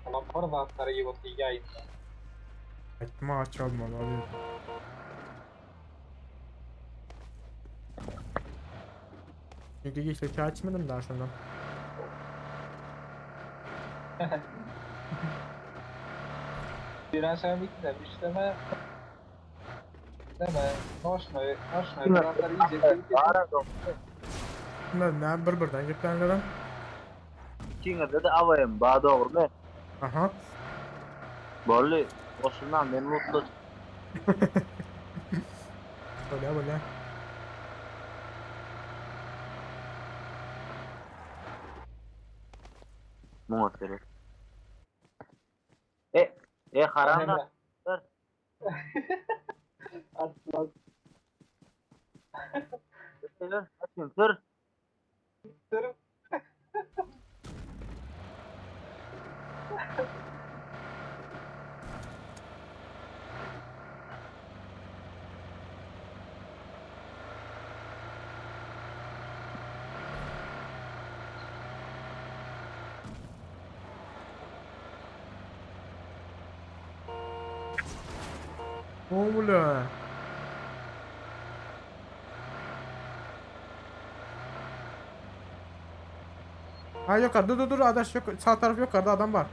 Speaker 6: Ulan bu arada atları gibi oldu yayın.
Speaker 2: Etme aç almalı abi. Çünkü işte çay içmedim daha şundan.
Speaker 6: Bir aşağı bitti işleme. Deme. Noşma. Noşma. Bir atları iyice.
Speaker 4: Var adam.
Speaker 2: Ne ne bir birden gitlenlerim.
Speaker 4: İkinize de avayım. Ba doğru mu?
Speaker 2: Aha.
Speaker 4: Bollu. Olsundan ben mutlu.
Speaker 2: Böyle böyle.
Speaker 4: Muhtemelen. E, e haram da.
Speaker 6: Emre. At lan.
Speaker 4: Sür.
Speaker 6: Sırf.
Speaker 2: Oğlum. Ha yukarıda dur dur dur adaş yok sağ taraf yukarıda adam var.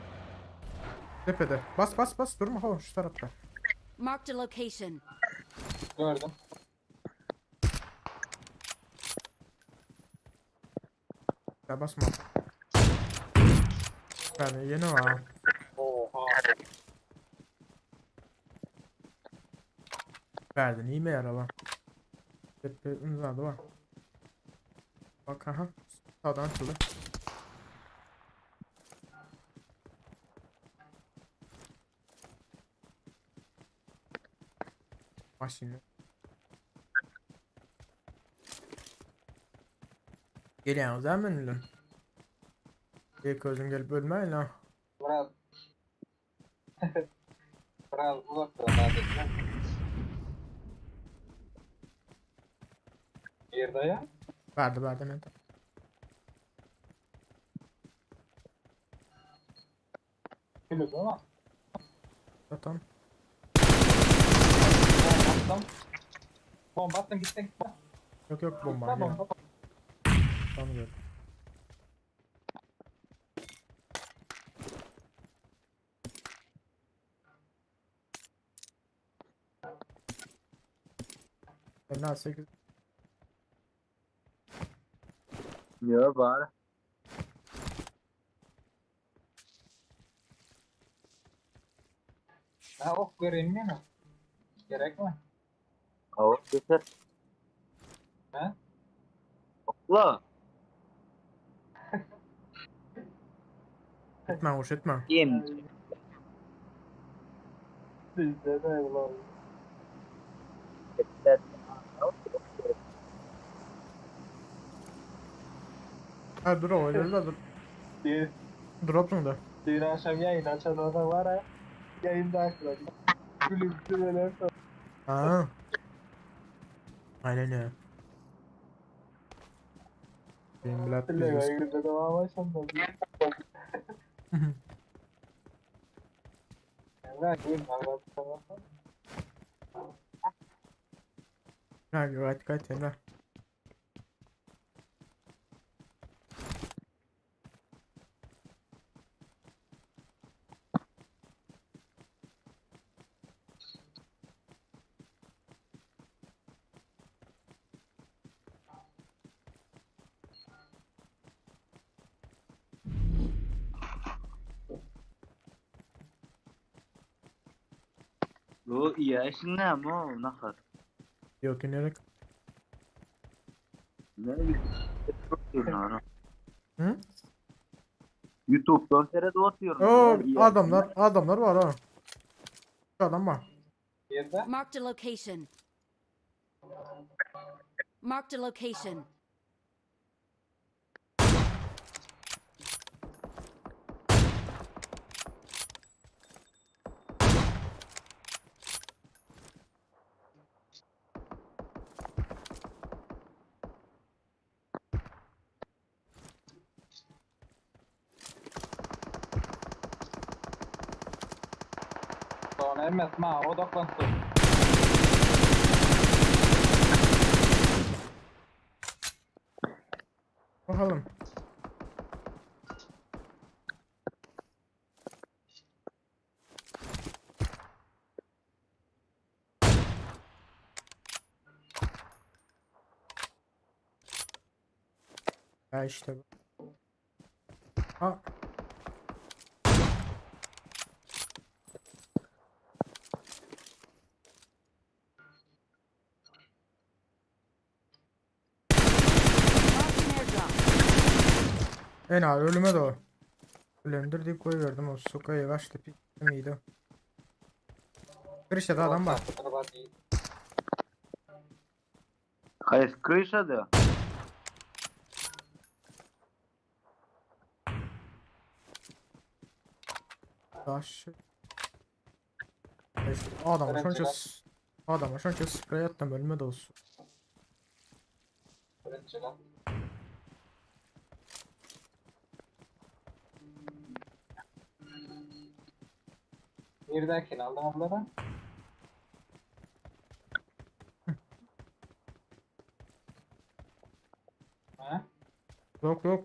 Speaker 2: Tepede. Bas bas bas durma ho şu tarafta.
Speaker 3: Marked a location.
Speaker 6: Gördüm.
Speaker 2: Ya basma. Yani yeni var.
Speaker 6: Oha.
Speaker 2: Verdin iyi mi araba? Tepe imzadı var. Bak aha. Sağdan açıldı. Bak şimdi. Geliyorsunuz değil mi lan? İlk özüm gelip ölmeyin lan.
Speaker 6: Biraz. Biraz uzak dur adetine. Bir daya.
Speaker 2: Verdi verdi men.
Speaker 6: Gülüp ama.
Speaker 2: Zaten.
Speaker 6: Bomba attım. Bomba attım gitti gitti.
Speaker 2: Yok yok bomba.
Speaker 6: Gitti,
Speaker 2: Gel.
Speaker 6: bomba.
Speaker 2: Tamam gel. Ben 8
Speaker 4: Yo bar.
Speaker 6: Ha ok göreyim mi? Gerek mi?
Speaker 4: O getir.
Speaker 6: Ha?
Speaker 4: Okla.
Speaker 2: Etme hoş etme.
Speaker 4: Kim?
Speaker 6: Bizde de ulan.
Speaker 4: Getir.
Speaker 2: Ha dur o öyle dur.
Speaker 6: Dün,
Speaker 2: Drop da.
Speaker 6: dün akşam yayın açan adam var ha. Yayında akla. Gülüp böyle.
Speaker 2: Ha. Aynen ya. Benim bilet
Speaker 6: Lego
Speaker 2: business.
Speaker 6: güldü ama şimdi. Emre gül anlatsana.
Speaker 2: Ha gayet gayet Emre.
Speaker 4: Bu iyi işin ne ama nahar.
Speaker 2: Yok inerek.
Speaker 4: Ne YouTube'dan
Speaker 2: Hı?
Speaker 4: YouTube'dan seyredip oturuyorum.
Speaker 2: Oo
Speaker 4: Ya, iyi
Speaker 2: adamlar adamlar var ha. Şu adam var.
Speaker 6: Bir de
Speaker 3: Marked a location. Marked a location.
Speaker 6: sonra emez ma odaklansın.
Speaker 2: Bakalım. Ya işte bu. Ha.
Speaker 3: Marked an airdrop.
Speaker 2: En ağır ölüme de o. Blender deyip koyuverdim o sokaya yavaş tepi miydi? Kırışta adam var.
Speaker 4: Hayır, kırışadı.
Speaker 2: Taş. İşte adama şonça adama şonça sprey attım ölüme de olsun.
Speaker 6: Birinci lan. Bir dahakini aldım onlara.
Speaker 2: Yok yok.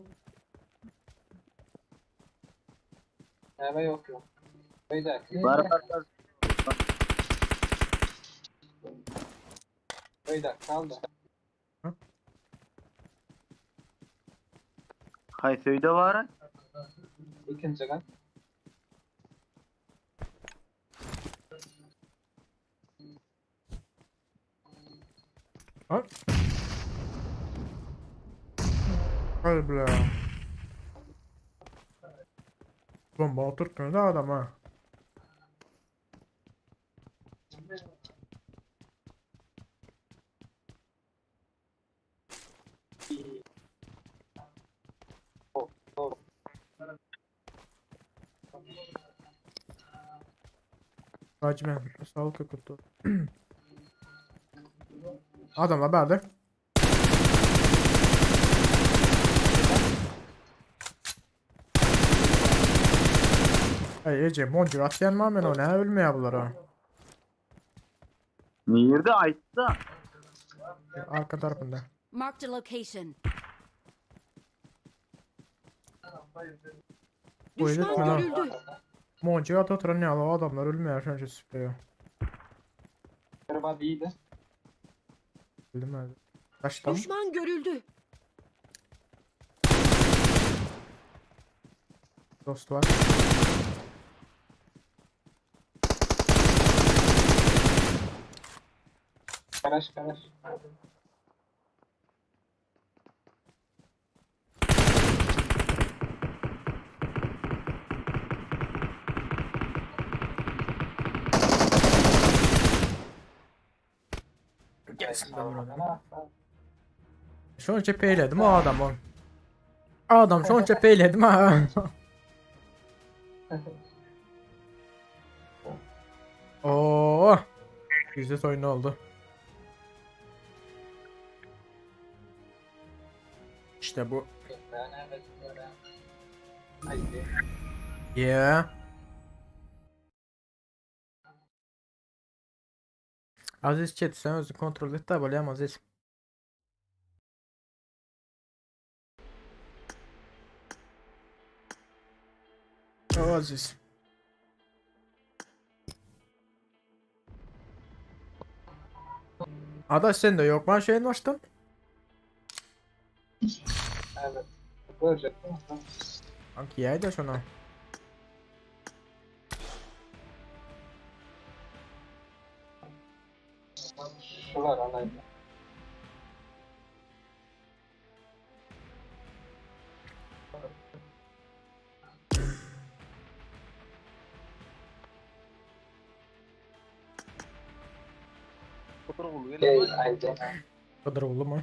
Speaker 6: Näme yok yok. Öýdäki.
Speaker 4: Bar bar bar.
Speaker 6: Öýdäki kaldy.
Speaker 4: Haýsy öýde bar?
Speaker 6: Ikinji gat.
Speaker 2: Ha? Hay bile. Bomba oturtmuyor da adam ha. Hacı sağlık okudu. Adamlar bende. Ay Ece boncuk atlayan mı men o ne ölmüyor bular ha.
Speaker 4: Nirde aýtsa?
Speaker 2: Arka tarafında.
Speaker 3: Marked a location.
Speaker 2: Bu
Speaker 3: Düşman
Speaker 2: herif mi lan?
Speaker 3: görüldü.
Speaker 2: Boncuk at oturan ne o adamlar ölmüyor şu an süpürüyor.
Speaker 6: Kırma değildi.
Speaker 2: Bildim abi. Taştan.
Speaker 3: Düşman görüldü.
Speaker 2: Dost var.
Speaker 6: Garaş garaş.
Speaker 2: Gelsin ben buradan. Şu an cepeyledim o adam o. Adam şu an cepeyledim ha. Oo. Güzel oyun oldu. İşte bu.
Speaker 6: Haydi.
Speaker 2: Yeah. Aziz chat sen özü kontrol et de bolýam Aziz. O Aziz. Adaş sen de yok ben şeyin açtın.
Speaker 6: Evet. Görecektim.
Speaker 2: Kanki yay da şuna.
Speaker 6: Şular anaydı. Ey, haydi.
Speaker 2: Kadar oldu mu?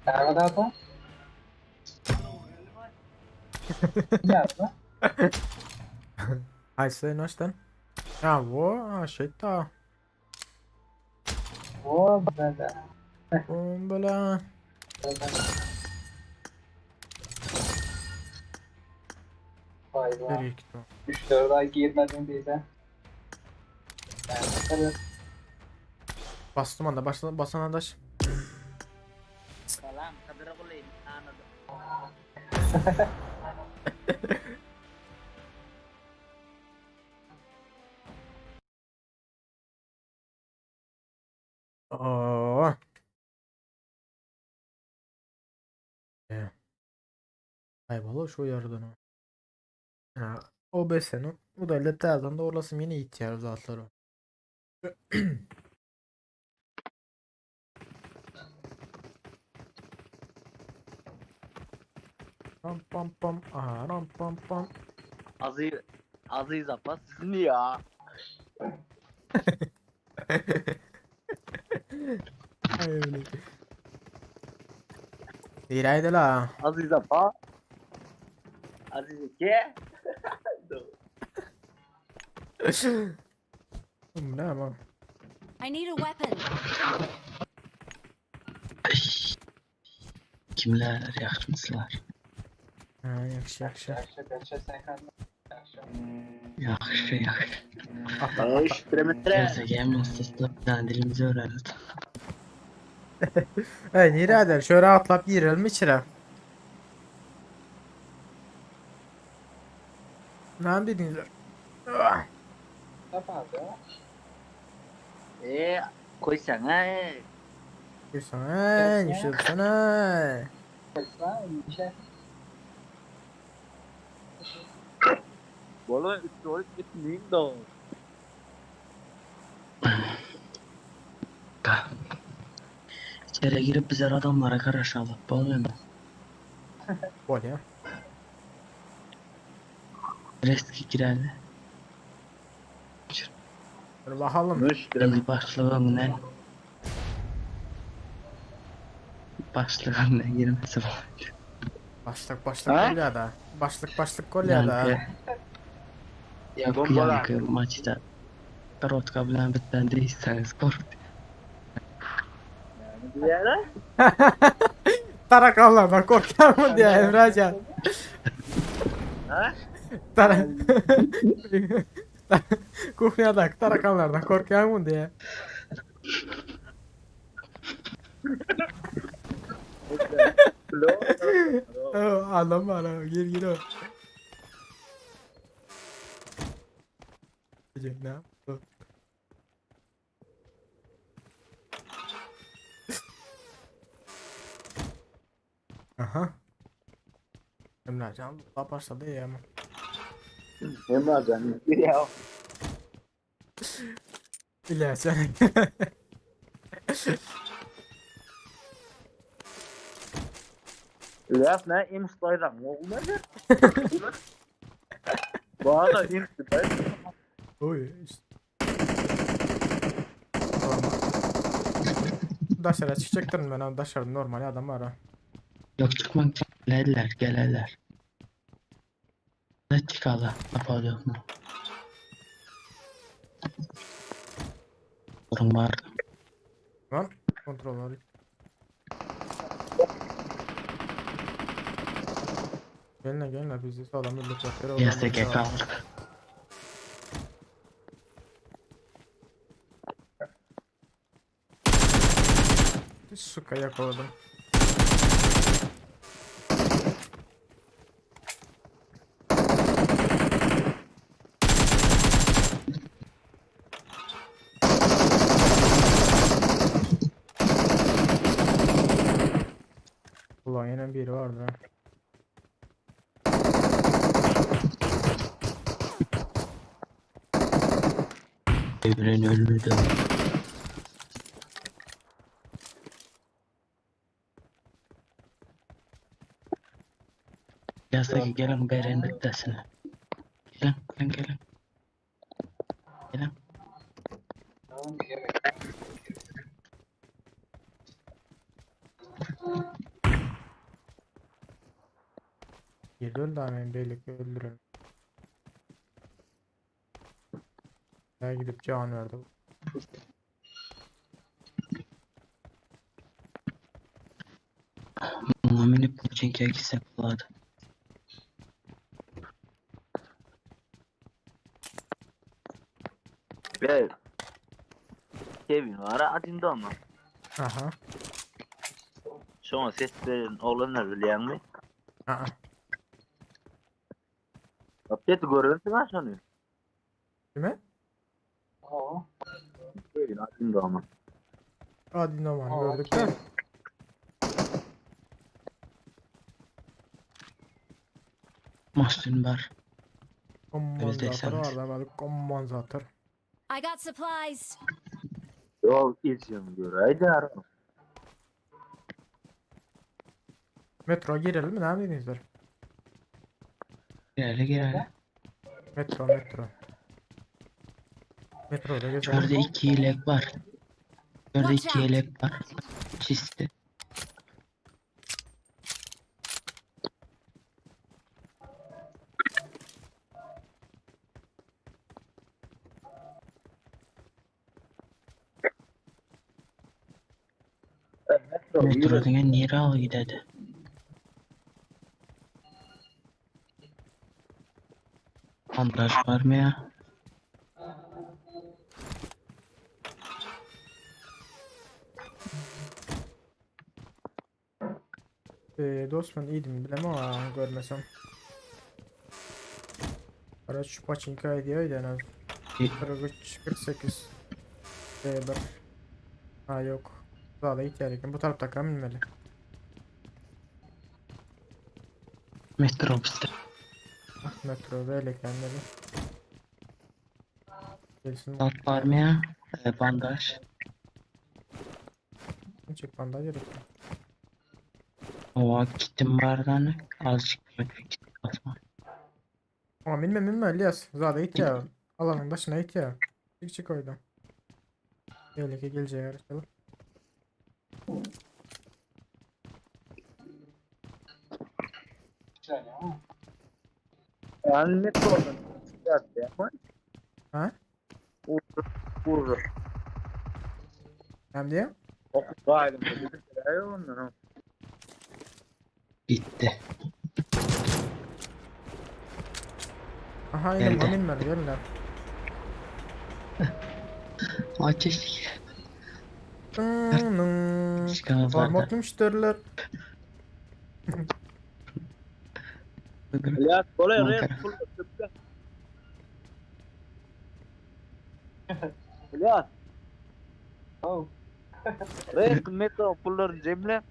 Speaker 6: Näme da? Näme?
Speaker 2: Ay sen açtın. Ha bu ha şey da.
Speaker 6: O bela.
Speaker 2: Bombala.
Speaker 6: Vay be.
Speaker 2: Nereye gitti o?
Speaker 6: 3-4 ay girmedim bize. Yani, evet.
Speaker 2: Bastım anda başla basan adaş.
Speaker 4: Salam, Kadyr Guly, anladım.
Speaker 2: Oo. E. Ay valla şu yerden o. Ha, o beseni bu da letterden doğrulasım yine ihtiyar zatları. Pam pam pam aha ram pam pam.
Speaker 4: Aziz Aziz Abbas sizni ya.
Speaker 2: Ay öyle. Diraydı la.
Speaker 4: Aziz Abbas. Aziz ke?
Speaker 2: Ne ama?
Speaker 3: I need a weapon.
Speaker 7: Kimler yaxşımısılar?
Speaker 2: Ha, yakşı yakşı.
Speaker 6: Yaxşı, yaxşı, sen kal. Yaxşı.
Speaker 7: Yaxşı, yaxşı.
Speaker 2: Atla atla.
Speaker 4: Eş, tremetre.
Speaker 7: Gözə gəlmə ustasına bir dənə dilimizi öyrənirdi.
Speaker 2: Ey nirede? Şöyle atlap girelim içeri. Ne dediniz? Ah.
Speaker 6: Tapar ya.
Speaker 4: E koysana. E.
Speaker 2: Koysana, düşürsene.
Speaker 6: Koysan işe.
Speaker 4: Bola üstü gitmeyeyim de.
Speaker 7: İçeri girip bizer adamlara karışalım. Bolmuyor mu?
Speaker 2: Bol ya.
Speaker 7: Reski girerli.
Speaker 2: Dur bakalım.
Speaker 7: Biz başlığımdan Başlığımdan girmesi var.
Speaker 2: Başlık başlık
Speaker 4: Ha?
Speaker 2: gol ya da. Başlık başlık gol ya da.
Speaker 7: Yankı. Yankı
Speaker 4: Bombalar.
Speaker 7: yankı maçta. Karotka bilen bitten değilseniz korktu.
Speaker 4: Yani
Speaker 2: Tarakanlardan korkar mı diye Emrecan.
Speaker 4: Ha?
Speaker 2: Tara Kuhnyadaki tarakanlardan korkar mı diye. Adam var ha, gir gir o. Ne yaptı? Aha. Emrecan da başladı ya ama.
Speaker 4: Emrecan ya.
Speaker 2: İlla sen.
Speaker 4: Laf ne imstaydan oğlum ne? Bana imstay.
Speaker 2: Oy. işte. Tamam. Daşara çıkacaktım ben ha. Daşarı normal adam var ha.
Speaker 7: Yok çıkmak gelerler gelerler. Ne çıkalı? Kapalı mu? Sorun var.
Speaker 2: Lan kontrol var. Gelin gelin bizi sağlam bir lütfen.
Speaker 7: YSG kaldı.
Speaker 2: Suka yakaladım. Ulan yine biri vardı. ha.
Speaker 7: Birbirinin ölümü de. YSG gelin beren bittesine. Gelin gelin gelin. Gelin.
Speaker 6: Tamam gerek.
Speaker 2: Geliyor da hemen birlikte öldürelim. Ya gidip can verdi.
Speaker 7: Mumini Puçinki'ye gitsek buladı.
Speaker 4: Ve Kevin var adında ama.
Speaker 2: Aha.
Speaker 4: Şuna ses verin oğlanlar biliyor musun?
Speaker 2: Aa.
Speaker 4: Apet görünsün ha şunu.
Speaker 2: Kime?
Speaker 6: Oo.
Speaker 4: Kevin adında ama.
Speaker 2: Hadi normal
Speaker 6: Aa,
Speaker 2: gördük de.
Speaker 7: Mahsun var.
Speaker 2: Kommanzatör
Speaker 7: deseniz.
Speaker 2: vardı abi. Kommanzatör.
Speaker 3: I got supplies.
Speaker 4: Yol izin göreydi ara.
Speaker 2: Metro girelim mi? Ne yapıyorsunuz?
Speaker 7: Gireli gireli.
Speaker 2: Metro metro. Metroda gezelim.
Speaker 7: Şurada iki yelek var. Şurada
Speaker 3: Watch
Speaker 7: iki
Speaker 3: out.
Speaker 7: yelek var. Çizdi. Metro degan nere alıp gidedi? Bandaj var mı ya?
Speaker 2: Ee, dost ben iyiydim bilemem ama görmesem. Araç şu paçinka ediyor en az. 43, 48. B1. Ha yok. Daha da ihtiyar Bu tarafta kan binmeli.
Speaker 7: Metro bizde.
Speaker 2: Ah, metro böyle kendini. Gelsin.
Speaker 7: Alt var mı ya? Bandaj.
Speaker 2: Çık bandaj gerek.
Speaker 7: Ova gittim bardan. Azıcık git basma.
Speaker 2: Ama binme binme İlyas. Zaten it ya. Alanın başına it ya. Çık çık oradan. Öyle ki geleceği yarışalım.
Speaker 6: Güzel ya.
Speaker 4: Yani metrodan çıkarttı ya.
Speaker 2: Ha?
Speaker 4: Vurur. Vurur.
Speaker 2: Hem diye.
Speaker 4: Okup gayrım.
Speaker 7: Gitti.
Speaker 2: Aha inim
Speaker 7: Geldi.
Speaker 2: amin ver gelin lan.
Speaker 7: Ateş.
Speaker 2: Tının.
Speaker 7: Çıkamazlar.
Speaker 2: Parmak müşteriler.
Speaker 4: Ya kolay
Speaker 7: Ankara.
Speaker 4: res pul tüpte. Ya
Speaker 6: Oh.
Speaker 4: res metro pulların cebine.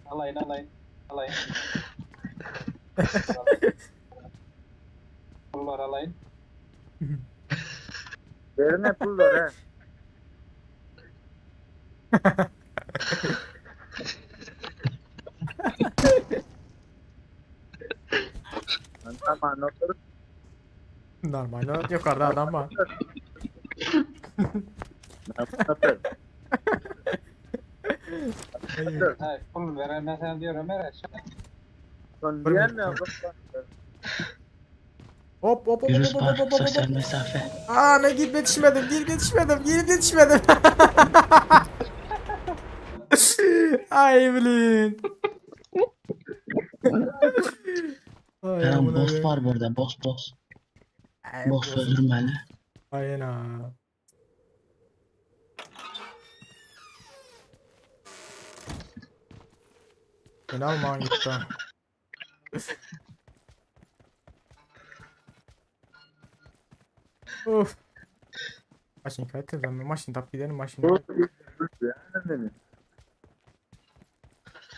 Speaker 6: Alayın alayın. Alayın. Pullar alayın.
Speaker 4: Verme pullar he. Tamam otur.
Speaker 2: Normal evet, yukarıda adam var.
Speaker 4: Otur.
Speaker 6: Hayır, pul veren sen diyor Ömer.
Speaker 4: Son
Speaker 2: Bir
Speaker 4: diyen ne?
Speaker 2: Hop hop hop
Speaker 7: Virüs
Speaker 2: hop
Speaker 7: var.
Speaker 2: hop hop hop.
Speaker 7: Sosyal mesafe.
Speaker 2: Aa ne gidip yetişmedim, gidip yetişmedim, gidip yetişmedim. Ay bilin. Ay
Speaker 7: Tamam
Speaker 2: amına
Speaker 7: boss
Speaker 2: koyayım.
Speaker 7: var burada. Boss boss.
Speaker 2: Ay,
Speaker 7: Boss
Speaker 2: boss.
Speaker 7: öldürmeli.
Speaker 2: Aynen ha. Beni alman gitti. ha. Of. Maşın kayıt ben maşın tap gidelim maşın.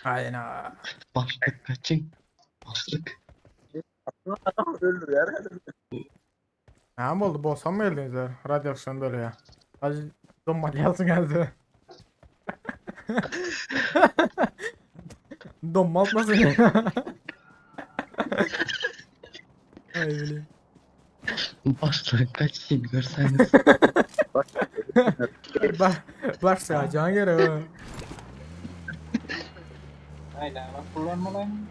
Speaker 2: Aynen ha.
Speaker 7: Başlık kaçın. Başlık.
Speaker 4: Öldür ya.
Speaker 2: Ne oldu? Boss'a mı geldiniz ya? Radyasyon böyle ya. Hacı dommal yazın geldi. Dommal nasıl ya? Ay bileyim.
Speaker 7: Başlık kaçın görseniz.
Speaker 2: Bak, bak sen can geri. ha.
Speaker 6: Aynen bak kullanmalayın.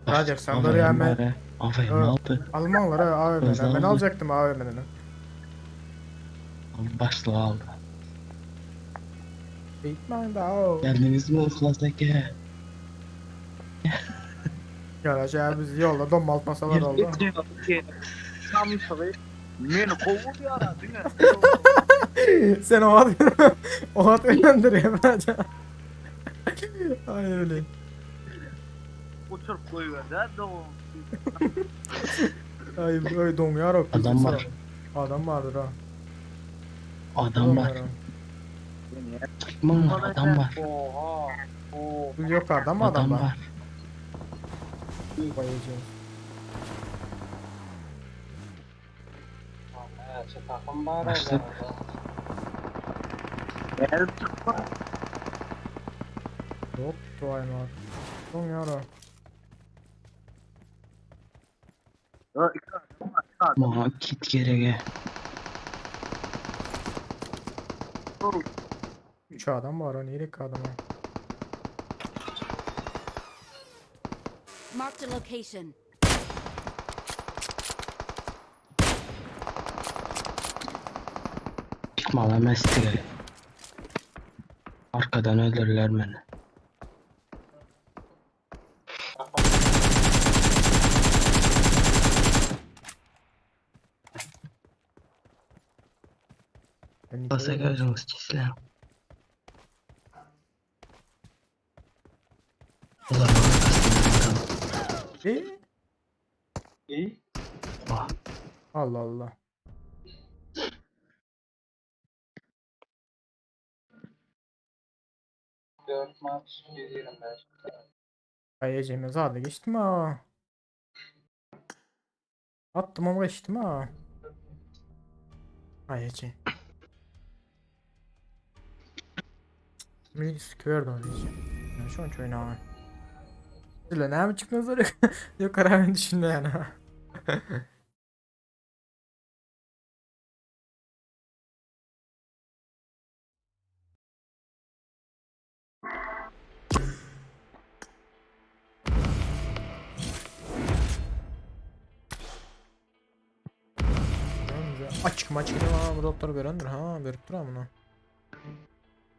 Speaker 2: Radyasyon böyle ya ben
Speaker 7: AVM
Speaker 2: Evet.
Speaker 7: aldı.
Speaker 2: Almanlara AVM'den. Ben
Speaker 7: Özel.
Speaker 2: alacaktım AVM'den.
Speaker 7: Başlığı aldı.
Speaker 2: Bitman da o.
Speaker 7: Geldiniz mi Ikhlas'taki?
Speaker 2: Geleceğe biz yolda dommal masalar oldu.
Speaker 4: Samsung'u Meni kovur ya değil mi?
Speaker 2: Sen o at o at öğrendiriyor bence. Ay öyle.
Speaker 4: Uçurup koyuyor da doğum.
Speaker 2: Ay ay don ya
Speaker 7: Adam var.
Speaker 2: Adam vardır ha.
Speaker 7: Adam var. Çıkmam var. Adam var.
Speaker 6: Oha. Oo.
Speaker 2: Yukarıdan mı adam
Speaker 7: Adam
Speaker 2: var?
Speaker 7: var.
Speaker 2: Bayılacağız.
Speaker 6: Evet, şu takım var.
Speaker 7: Başlık.
Speaker 4: Eğer çıkma.
Speaker 2: Hop duayım var. Don yara.
Speaker 4: Ya, iki adam var, iki adam.
Speaker 7: Ma git gerege.
Speaker 2: Üç adam var o niye adam var?
Speaker 3: Marked a location.
Speaker 7: Çıkma lan mestige. Arkadan öldürürler beni.
Speaker 2: Ben
Speaker 7: Basa gözüňiz çizlen. Olar
Speaker 2: E?
Speaker 6: İyi.
Speaker 7: Vah.
Speaker 2: Allah Allah.
Speaker 6: Dört maç 125.
Speaker 2: Ay ejeme zada geçtim ha. Attım ama geçtim ha. Ay ece. Mini square da oynayacağım. Yani şu an oynamam. Dile ne mi çıkmaz oraya? Yok karar düşündü yani. Açık maçık ne var bu doktor görendir ha görüp dur bunu.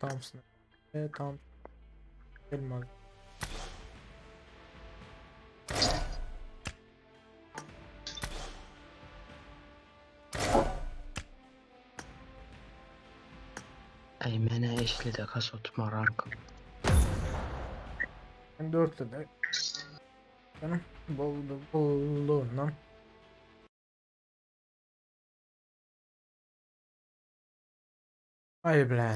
Speaker 2: Tamamsın. E tamam. Gelmez.
Speaker 7: Ay mene eşli de kas otma rankım.
Speaker 2: Ben dörtlü de. Canım boldu bolluğundan. Ay ble.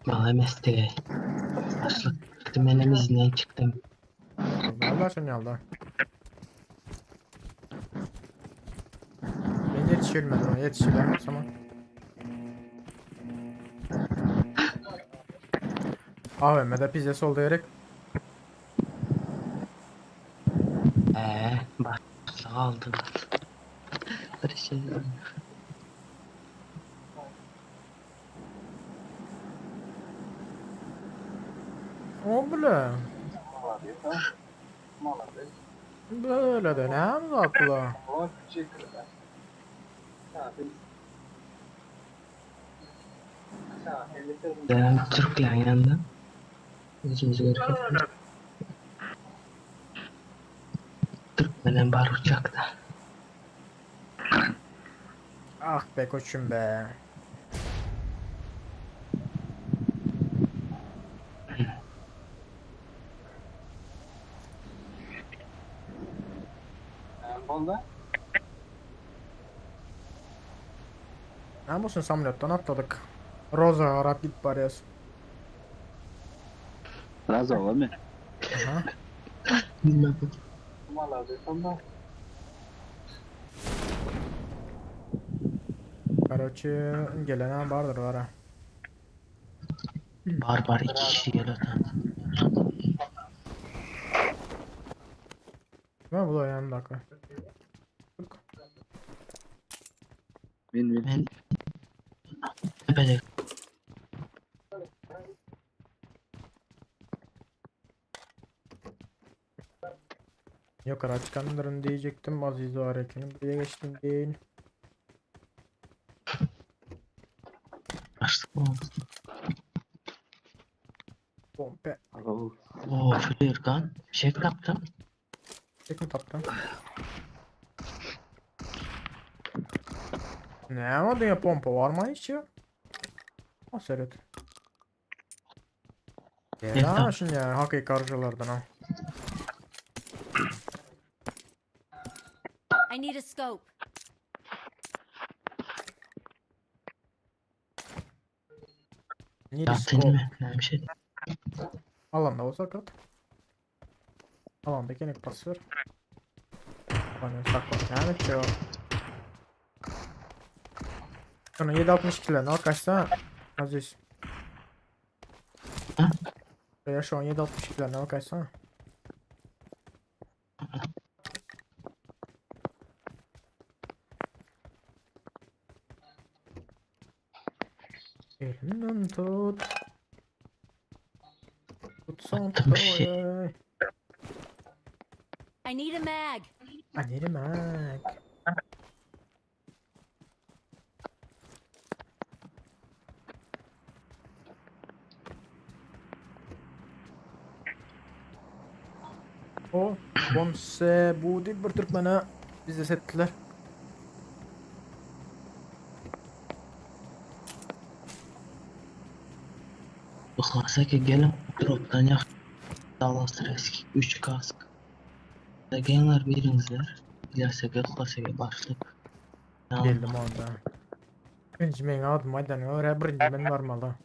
Speaker 7: Bana mesleği. Açlık çıktı menem izinden çıktım.
Speaker 2: Allah sen yalda. Ben yetişilmedim ama yetişilen o zaman. AVM'de pizza solda gerek.
Speaker 7: Eee başlık aldım. Bir şey.
Speaker 2: O bile.
Speaker 6: Malades ha. Malades.
Speaker 2: Böyle de ne mi tatlı?
Speaker 6: O küçük kırlar.
Speaker 7: Ben Türklerin yanında. Özümüzü görüyoruz. Türkmenen bar uçakta.
Speaker 2: Ah be koçum be.
Speaker 6: Bolda.
Speaker 2: Ne yapıyorsun samyottan atladık. Roza Arap git barıyoruz.
Speaker 4: Razı ol mi?
Speaker 2: Aha.
Speaker 7: Bilmem.
Speaker 6: Malades onda.
Speaker 2: Karaoke gelene vardır var ha.
Speaker 7: Bar bar iki kişi geliyor.
Speaker 2: Ne bu da yanındaki.
Speaker 4: Bin bin.
Speaker 7: Ben tepede
Speaker 2: Yok araç kandırın diyecektim. Aziz var ekini buraya geçtim değil.
Speaker 7: başlık oldu.
Speaker 2: Pompe.
Speaker 7: Oo flare gun. Şey yaptım.
Speaker 2: Tek mi taptın? Ne ama dünya pompa var mı hiç ya? O seret.
Speaker 7: Evet,
Speaker 2: Ya
Speaker 7: tamam.
Speaker 2: şimdi ya hakiki karşılardan ha.
Speaker 3: I need a scope.
Speaker 2: Need
Speaker 7: Yaptın
Speaker 2: scope.
Speaker 7: mı? Ne bir şey.
Speaker 2: Alanda olsa kat. Alanda gene pas ver. Bana sakla. Yani ki o. Sonra 7.62 ile al kaçsa Aziz.
Speaker 7: Ha?
Speaker 2: Ya şu an 7.62'lerine bakarsana. Elimden tut. Tutsan
Speaker 7: Attım bir şey.
Speaker 2: oy.
Speaker 3: I need a mag.
Speaker 2: Anerim ak. O Bomse bu değil bir Türkmen'e biz de settiler.
Speaker 7: Yıhlasa ki gelin dropdan yak. Dallas eski 3 kask. Genler birinizler. Ilerse Yıhlasa başlık.
Speaker 2: Geldim orada. Birinci men adım aydan öyle birinci men varmalı.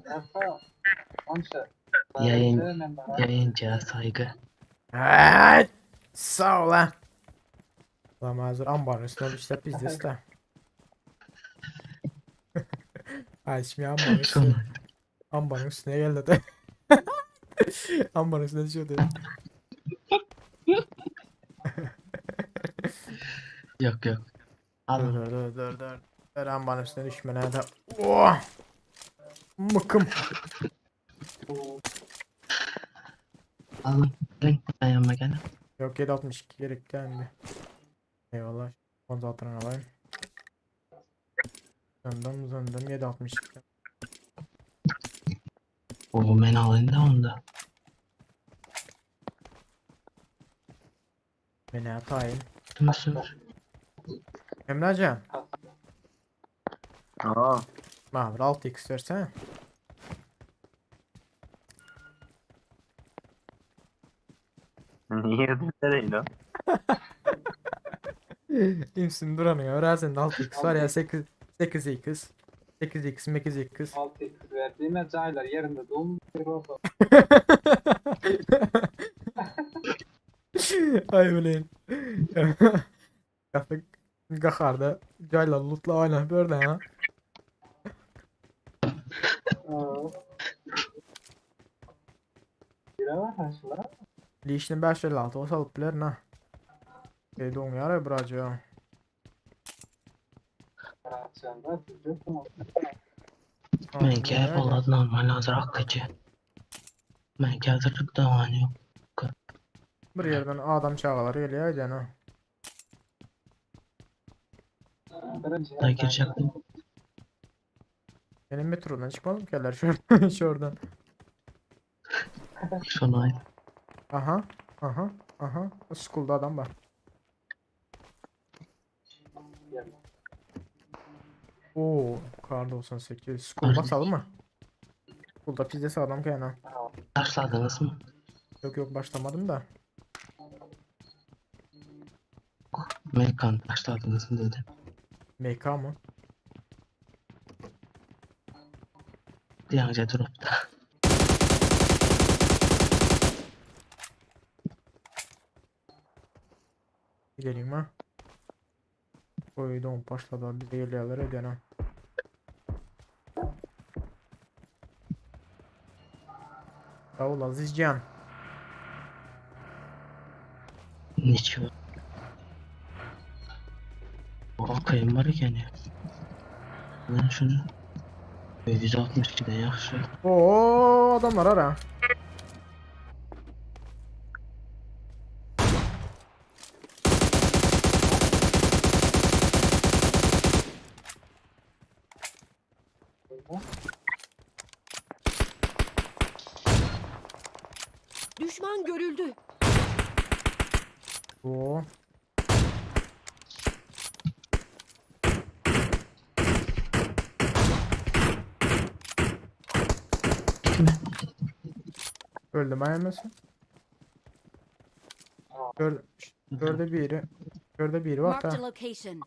Speaker 6: Efe. Onça.
Speaker 7: Yayın. Yayıncıya saygı.
Speaker 2: Evet. Sağ ol ha. Lan hazır ambarın üstüne işte biz de iste. Ay şimdi ambarın üstüne,
Speaker 7: Sonra
Speaker 2: ambarın üstüne geldi de. Ambarın üstüne düşüyordu.
Speaker 7: yok yok.
Speaker 2: Dur
Speaker 7: Al
Speaker 2: dur dur dur dur. Dur ambarın üstüne düşme nerede? Oh! Mıkım.
Speaker 7: alın. Gelin ayağıma gelin.
Speaker 2: Yok 7.62 gerek geldi. Eyvallah. Onu zaten alayım. Zındım zındım 7.62.
Speaker 7: O ben alayım da onu da.
Speaker 2: Beni atayım.
Speaker 7: Şunu sür.
Speaker 2: Emrecan.
Speaker 4: Aa.
Speaker 2: Mahmur 6x versene.
Speaker 4: Niye dedin lan?
Speaker 2: İmsin duramıyor. Razen 6x var ya 8 8x 8x 8x.
Speaker 6: 6x verdiğime caylar yerinde doğum bir oldu.
Speaker 2: Ay bileyim. Kafı gaharda cayla lootla oyna böyle ha.
Speaker 6: Bire var ha şuna.
Speaker 2: Lişni 556 olsa alıp biler na. E don yara bracı.
Speaker 6: Akşamda sizce tamam.
Speaker 7: Ben ki hep normal hazır akıcı. Ben ki hazırlık da yok.
Speaker 2: Bir yerden adam çağalar geliyor aydan ha.
Speaker 6: Birinci
Speaker 7: Da girecektim.
Speaker 2: Benim metrodan çıkmadım ki eller şuradan şuradan.
Speaker 7: Sonra
Speaker 2: Aha aha aha school'da adam var. Oo, kar 98. School basalım mı? School'da pizde sağlam kayana.
Speaker 7: başladınız mı?
Speaker 2: Yok yok başlamadım da.
Speaker 7: Mekan başladınız mı dedim.
Speaker 2: MK mı?
Speaker 7: Diyanca dropta.
Speaker 2: Geleyim ha. Koydum başladı bize geliyorlar ödene. Sağ ol Azizcan.
Speaker 7: Niçin? Bakayım var ya ne? Ben şunu 162'den yaxşı.
Speaker 2: Oo adamlar ara.
Speaker 3: Düşman görüldü.
Speaker 2: Oo.
Speaker 7: Kime?
Speaker 2: Öldüm ayağımızı. Gör, Görde biri. Görde biri var
Speaker 3: Marked a
Speaker 2: da.
Speaker 3: location.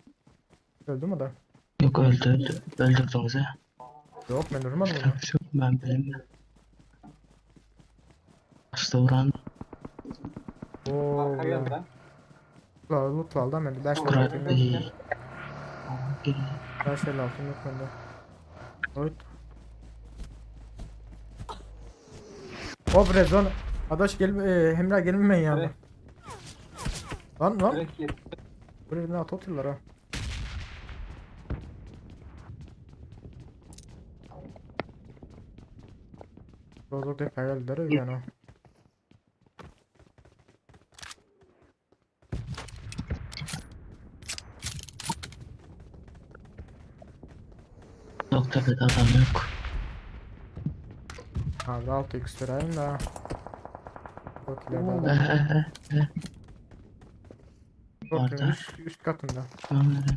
Speaker 2: Öldü mü da?
Speaker 7: Yok öldü öldü. Öldürdünüz ha.
Speaker 2: Yok ben vurmadım onu.
Speaker 7: Yok ben bilmiyorum. Başta vuran
Speaker 2: Oo.
Speaker 6: Arka geldi.
Speaker 2: Lootla lootla aldım ben de. 5
Speaker 7: Kral.
Speaker 2: altım yok.
Speaker 7: İyi.
Speaker 2: 5 altım yok bende. Evet. Hop rezon. Adaş gel e, Hemra gelme ben yanıma. Lan lan.
Speaker 6: Direkt gir.
Speaker 2: Buraya ne at atıyorlar ha. Rozok defa geldiler öyle yani.
Speaker 7: Yok tepede adam yok.
Speaker 2: Abi 6x vereyim de. Çok ileride adam.
Speaker 7: Eh eh eh.
Speaker 2: Çok
Speaker 7: Vardı.
Speaker 2: üst, üst katında.
Speaker 7: Görmedim.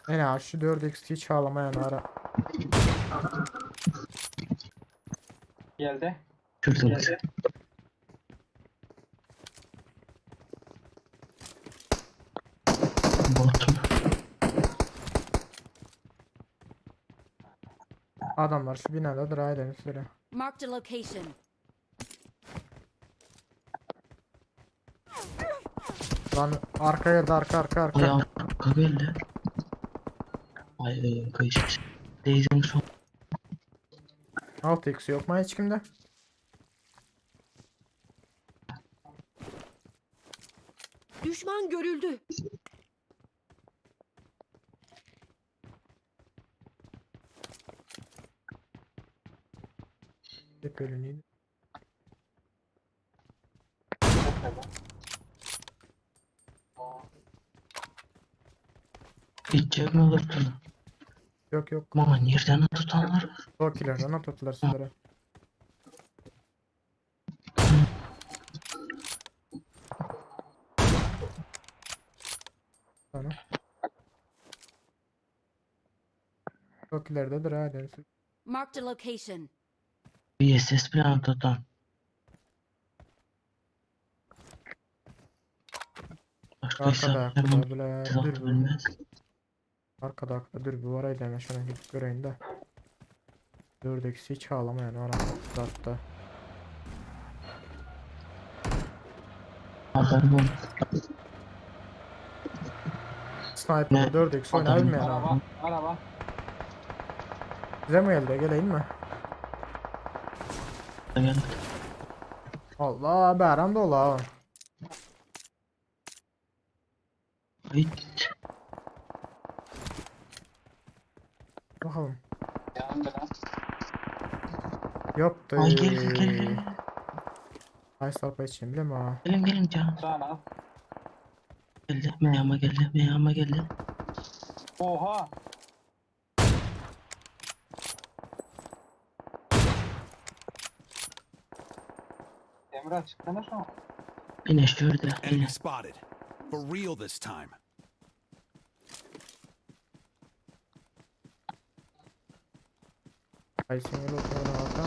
Speaker 2: Yani abi şu 4x hiç ağlamayan ara.
Speaker 6: Geldi.
Speaker 7: Düşürdüm.
Speaker 6: Geldi.
Speaker 7: Bot mu?
Speaker 2: Adamlar şu binadadır ha edelim sizlere.
Speaker 3: Marked a location.
Speaker 2: Lan arka yerde arka arka
Speaker 7: Ay
Speaker 2: arka.
Speaker 7: arka geldi. Ay kıyışmış. Teyzem son.
Speaker 2: 6x yok mu hiç kimde?
Speaker 3: Düşman görüldü.
Speaker 2: Hep ölünüydü.
Speaker 7: Gidecek mi olursun?
Speaker 2: Yok yok.
Speaker 7: Mama nereden tutanlar var?
Speaker 2: Çok ileriden attılar sizlere. Tamam. Çok ileridedir ha deniz.
Speaker 3: Marked a location.
Speaker 7: Bir SS plan tutan. Başka
Speaker 2: Arkada
Speaker 7: hesap yapmam.
Speaker 2: arkada bile
Speaker 7: Siz
Speaker 2: dürbü.
Speaker 7: bilmez.
Speaker 2: Arkada arkada dürbü var ayda hemen şuna gidip göreyim de. 4x hiç ağlamayan var hatta.
Speaker 7: Haber bu.
Speaker 2: Sniper
Speaker 7: Ne?
Speaker 2: 4x
Speaker 7: Adam-
Speaker 2: oynayabilmeyen abi.
Speaker 6: Araba. Araba.
Speaker 2: Bize mi geldi geleyim mi?
Speaker 7: Geldi.
Speaker 2: Allah behram dolu ha.
Speaker 7: Hiç.
Speaker 2: Bakalım.
Speaker 6: Yandı lan.
Speaker 2: Yaptı.
Speaker 7: Ay gel gel gel gel.
Speaker 2: Ay sarpa içeyim bile mi ha?
Speaker 7: Gelin gelin can.
Speaker 6: Can al.
Speaker 7: Geldi. Meyama geldi. Meyama geldi.
Speaker 6: Oha. Emrah çıksana şu an.
Speaker 7: Yine şurada.
Speaker 5: Enemy
Speaker 7: Yine.
Speaker 5: spotted. For real this time.
Speaker 2: Ay sinir oturma hatta.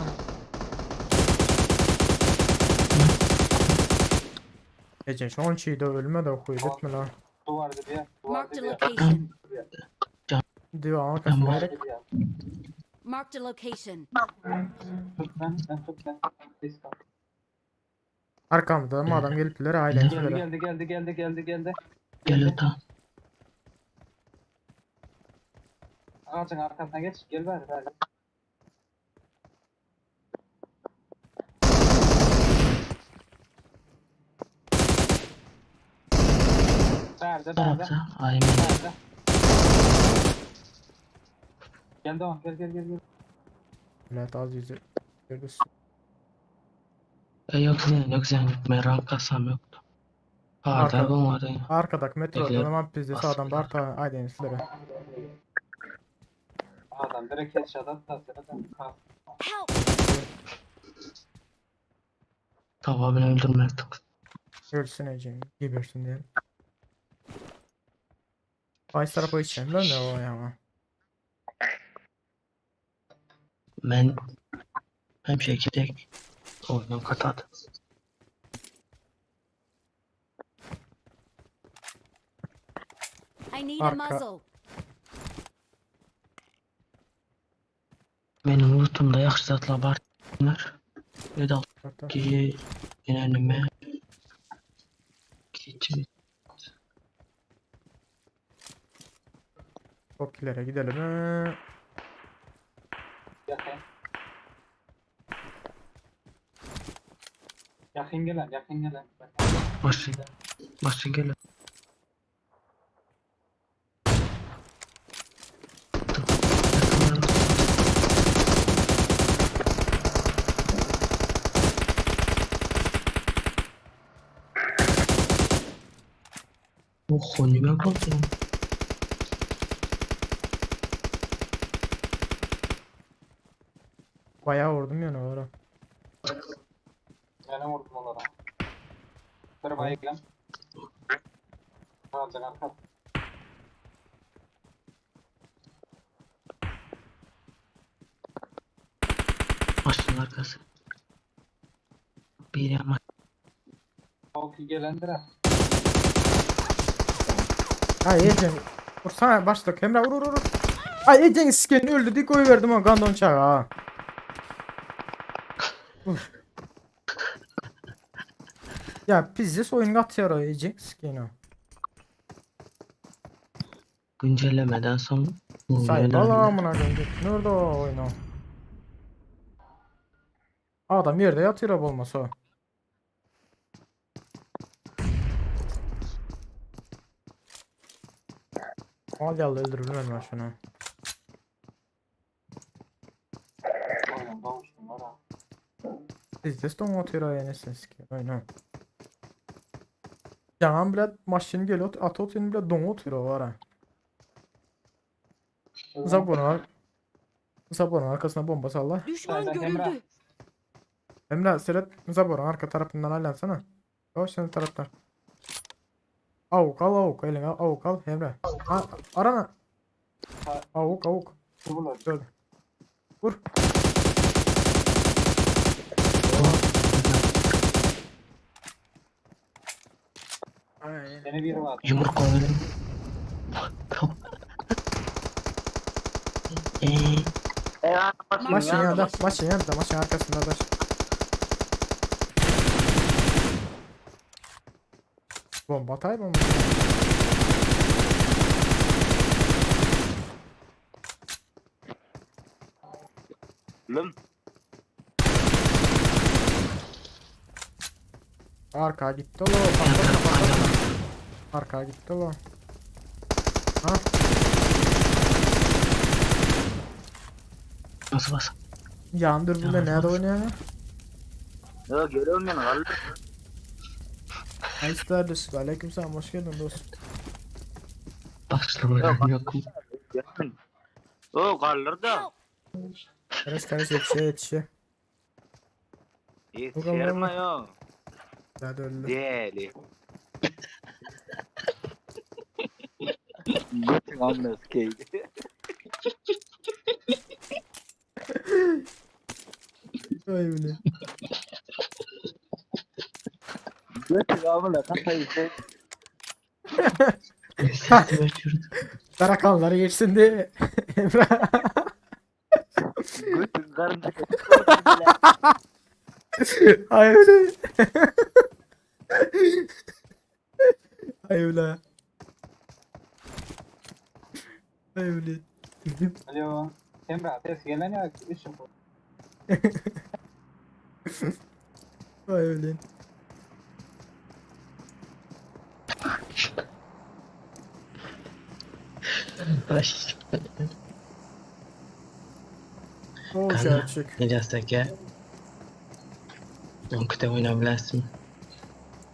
Speaker 2: Ece şu an çiğde ölme de okuydu etme lan.
Speaker 6: Duvarda bir yer. Duvarda
Speaker 3: Marked a
Speaker 6: bir yer.
Speaker 3: location.
Speaker 2: Divan arkasında
Speaker 7: Tamam.
Speaker 2: gerek.
Speaker 6: Duvarda bir yer.
Speaker 3: Marked a location.
Speaker 6: Tut ben, ben tut ben. Risk al.
Speaker 2: Arkamda mı adam gelip ileri aile
Speaker 7: Geldi,
Speaker 6: Geldi
Speaker 2: ileri.
Speaker 6: geldi geldi geldi geldi geldi.
Speaker 7: Gel otan.
Speaker 6: Ağacın arkasına geç. Gel ver ver. Nerede nerede?
Speaker 7: Tarafta. Ay men.
Speaker 6: Nerede? Gel devam gel gel gel gel.
Speaker 2: Evet az yüzü. Gördüz.
Speaker 7: E, yok sen yok sen. Ben rank kasam yoktu.
Speaker 2: Arka-
Speaker 7: Pardon vardı ya.
Speaker 2: Arkadaki metro
Speaker 7: Bekle.
Speaker 2: zaman pizdesi adam da
Speaker 7: Bas.
Speaker 2: arta aile ileri.
Speaker 6: Adam direkt headshot attı. Zaten kalk.
Speaker 3: Help!
Speaker 7: Tavuğa beni öldürme artık.
Speaker 2: Ölsün Ece. Gebersin diye. Ay sarpa içeyim lan ne o ya.
Speaker 7: Ben hem şekilde oyunum katadı.
Speaker 3: I need a
Speaker 2: Arka.
Speaker 3: muzzle.
Speaker 7: Benim lootumda yaxşı zatlar var. Bunlar. Bir de
Speaker 2: Hatta.
Speaker 7: ki yine önüme geçim.
Speaker 2: Tokilere gidelim. Ee,
Speaker 6: Yakın. Yakın gelen, yakın gelen.
Speaker 7: Başı. Başı gel. Oh, nime boldy?
Speaker 2: Bayağı vurdum yani onlara.
Speaker 6: Benim vurdum onlara. Bir bayılan. Alacak arka.
Speaker 7: Başının arkası. Bir ama
Speaker 6: Tolki gelendir ha.
Speaker 2: Ay Ecen. Vursana başlık. Emre vur vur vur. Ay Ecen sikeni öldü. Dik verdim o gandon çağı ha. Vur. Ya pizze oyun atıyor o Ecen sikeni.
Speaker 7: güncellemeden son
Speaker 2: Say bala amına koyayım. Nerede o oyunu? Adam yerde yatıyor abi olmasa. o. Al yallah öldürürüm ben şunu.
Speaker 6: Oyunun doğmuştum var ha.
Speaker 2: Bizde son atıyor ya nesin ki. Oyunu. Yanan bile maşın geliyor at atıyor bile don atıyor var ha. Zabor'un Zabor'un arkasına bomba salla.
Speaker 3: Düşman
Speaker 6: Aynen, Emrah.
Speaker 3: görüldü.
Speaker 2: Emre Seret Zabor'un arka tarafından aylansana. O senin taraftan. Avuk al avuk eline al, avuk al Emre. A arana. Avuk avuk.
Speaker 6: Vururlar.
Speaker 2: Şöyle. Vur. Ay.
Speaker 6: Yeni biri var.
Speaker 7: Yumruk koydum. Eee
Speaker 4: Eyvah
Speaker 2: Maşın yanında, maşın yanında, maşın arkasında da. Bomba atay bomba.
Speaker 4: Lüm.
Speaker 2: Arka gitti lo. Patlatma patlatma. Arka gitti lo. Ha?
Speaker 7: nasıl bas?
Speaker 2: Yan dur bile nerede oynuyor ya?
Speaker 4: Yo görüyorum yani kaldır.
Speaker 2: Nice kardeşim. Aleykümselam hoş geldin dostum.
Speaker 7: Başlı yok.
Speaker 4: Yakın. O kaldır da.
Speaker 3: Help!
Speaker 2: Karış karış yetişe yetişe.
Speaker 4: Yetişerim yo.
Speaker 2: Hadi öldü.
Speaker 4: Deli. Götün amına sikeyim.
Speaker 2: Ay bile.
Speaker 4: Götün amına kafayı şey.
Speaker 7: Sesimi açıyordu.
Speaker 2: Tarakanları geçsin diye. Emre.
Speaker 4: Götün karınca.
Speaker 2: Ay öyle. Ay öyle. Ay öyle.
Speaker 6: Alo. Emrah ses gelen ya. Üçün bu.
Speaker 2: Ay öyle.
Speaker 7: Baş.
Speaker 2: O
Speaker 7: Kana.
Speaker 2: gerçek.
Speaker 7: Necəsə Onkute oynayabilirsin.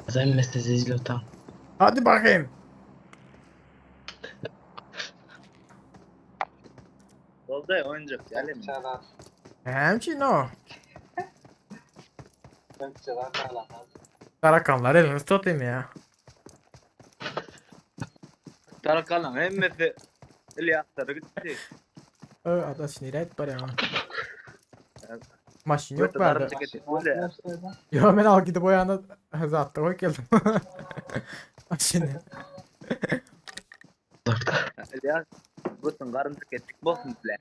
Speaker 7: Sen mesaj izliyorsan.
Speaker 2: Hadi bakayım.
Speaker 4: Oldu ya oyuncak gelin.
Speaker 6: Çağlar.
Speaker 2: Hemçi no.
Speaker 6: Ben çağlar ne alakası?
Speaker 2: Tarakanlar elini tutayım ya.
Speaker 4: Tarakanın hemmesi İlyasları gitti.
Speaker 2: Ö ada sinir et var ya. Maşin yok
Speaker 4: Götün
Speaker 2: vardı.
Speaker 4: karınca gitti. Öyle.
Speaker 2: Yo ben al gidip o yana zaten koy geldim. Şimdi.
Speaker 4: İlyas götün karınca gittik bokun bile.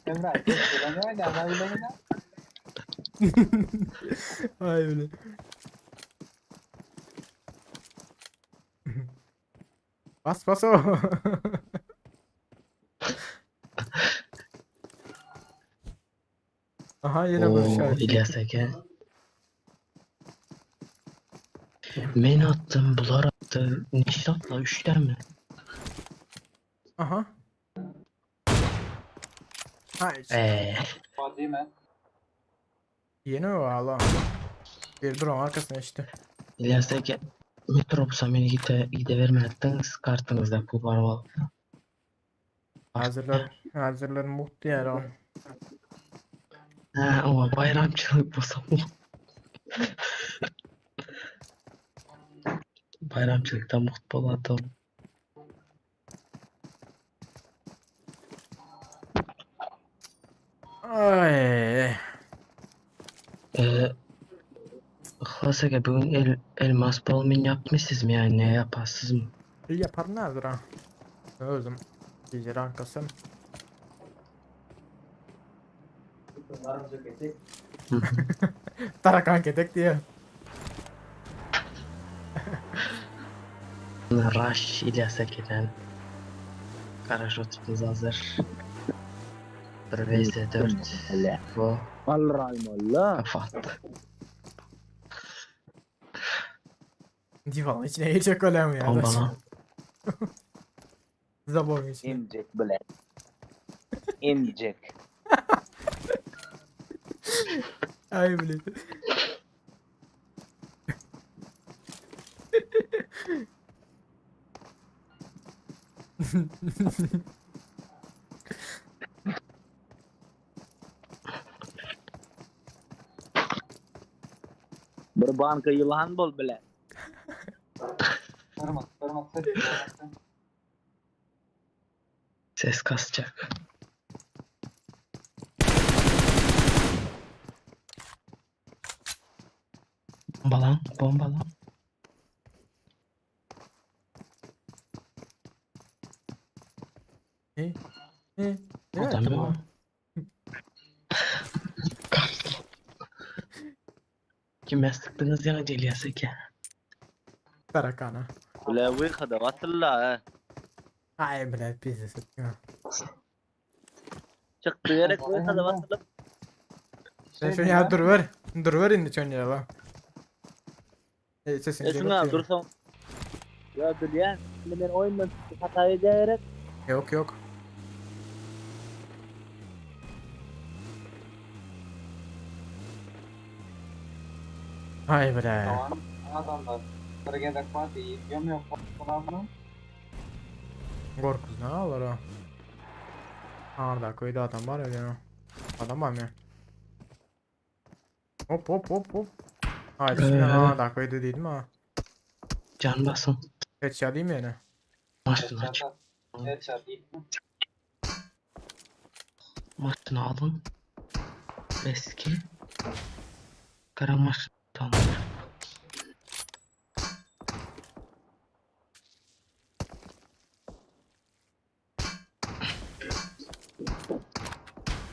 Speaker 6: Emrah ses gelen ya. Ne alakası?
Speaker 2: Ay öyle. Bas bas o. Aha yine bir
Speaker 7: Oo,
Speaker 2: şarkı.
Speaker 7: İlyas eke. Men attım, bular attı. Neşratla üçler mi?
Speaker 2: Aha. Hayır.
Speaker 7: Eee.
Speaker 6: Değil mi?
Speaker 2: Yeni o Allah. Bir drone arkasına işte.
Speaker 7: İlyas eke. Metrobusa meni gide, gide vermediniz. Kartınızda pul var vallahi.
Speaker 2: Hazırlar, hazırlar muhtiyar o.
Speaker 7: Ha, o bayramçılık bolsa. Bayramçılıkta muht bolady.
Speaker 2: Ay.
Speaker 7: Ee, Yhlas eke bugün el, elmas bol min yapmışsız mı yani ne yaparsız mı?
Speaker 2: Yapar nedir ha? Özüm. Gece rankasın. Tarakan ketek diye.
Speaker 7: Rush İlyas ekeden. Paraşütümüz hazır. 1 vs 4. Bu
Speaker 4: Allah Allah.
Speaker 7: kafa attı.
Speaker 2: Divanın içine girecek öyle mi ya?
Speaker 7: Bomba lan.
Speaker 2: Zabon içine.
Speaker 4: Emcek bile. Emcek.
Speaker 2: Ay bile.
Speaker 4: Bir banka yılan bol bile.
Speaker 6: Kırmaz, kırmaz, ses kırmaz.
Speaker 7: Ses kasacak. Bomba lan, bomba lan.
Speaker 2: Ne? Ne? Ne
Speaker 7: Adam
Speaker 2: yaptı
Speaker 7: yok.
Speaker 2: bu?
Speaker 7: Kime sıktınız ya İlyas eke?
Speaker 2: Tarakana.
Speaker 4: Bile vıkada vasılla ha.
Speaker 2: Ay bile pizza satıyor.
Speaker 4: Çıktı gerek vıkada vasılla.
Speaker 2: Sen şunu ya dur ver. Dur ver indi şunu ya lan. E, sesini
Speaker 4: Esin abi dursam. Ya bilýän, şimdi men oyundan hata edýärek.
Speaker 2: Yok yok. Ay bre.
Speaker 6: Tamam. Adamlar. Bir gezek var değil. Gömüyor falan mı?
Speaker 2: Gorkuz ne alır o? Arda koydu adam var ya. Adam var mı? Hop hop hop hop. Hayır şimdi
Speaker 7: Ee.
Speaker 2: Arda koydu değil mi ha?
Speaker 7: Can basın.
Speaker 2: Headshot değil mi yani?
Speaker 7: Maşını aç.
Speaker 6: Headshot değil mi?
Speaker 7: Maşını alın. Eski. Kara maşını tamam.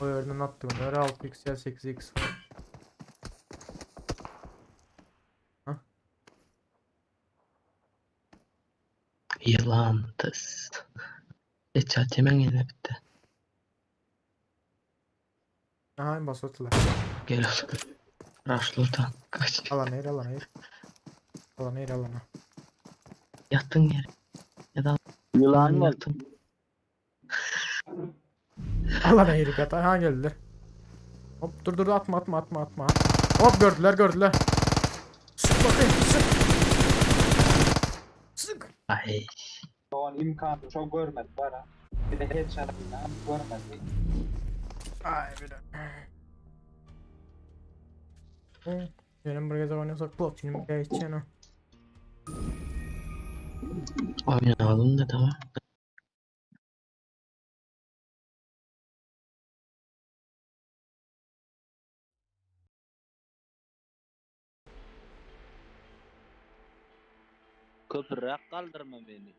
Speaker 2: O yerden attı bunu. Öyle 6x ya 8x var.
Speaker 7: Yılan tıs. Headshot hemen yine bitti.
Speaker 2: Aha basattılar.
Speaker 7: Gel oğlum. Rush'lurdan kaç.
Speaker 2: Alana ir alana ir. Alana ir alana.
Speaker 7: Yattın yere. Ya da
Speaker 4: Yılan var.
Speaker 7: yattın.
Speaker 2: Alana ir yata. Ha geldiler. Hop dur dur atma atma atma atma. Hop gördüler gördüler. Sık bakayım sık. Sık.
Speaker 7: Ay.
Speaker 6: Doğan imkanı çok görmedi bana. Bir de headshot inan görmedi.
Speaker 2: Ay bir de. Benim buraya zaman oynuyorsak platinum geçeceğim.
Speaker 7: Oynayalım dedi ama.
Speaker 4: Köpürräk kaldırma beni.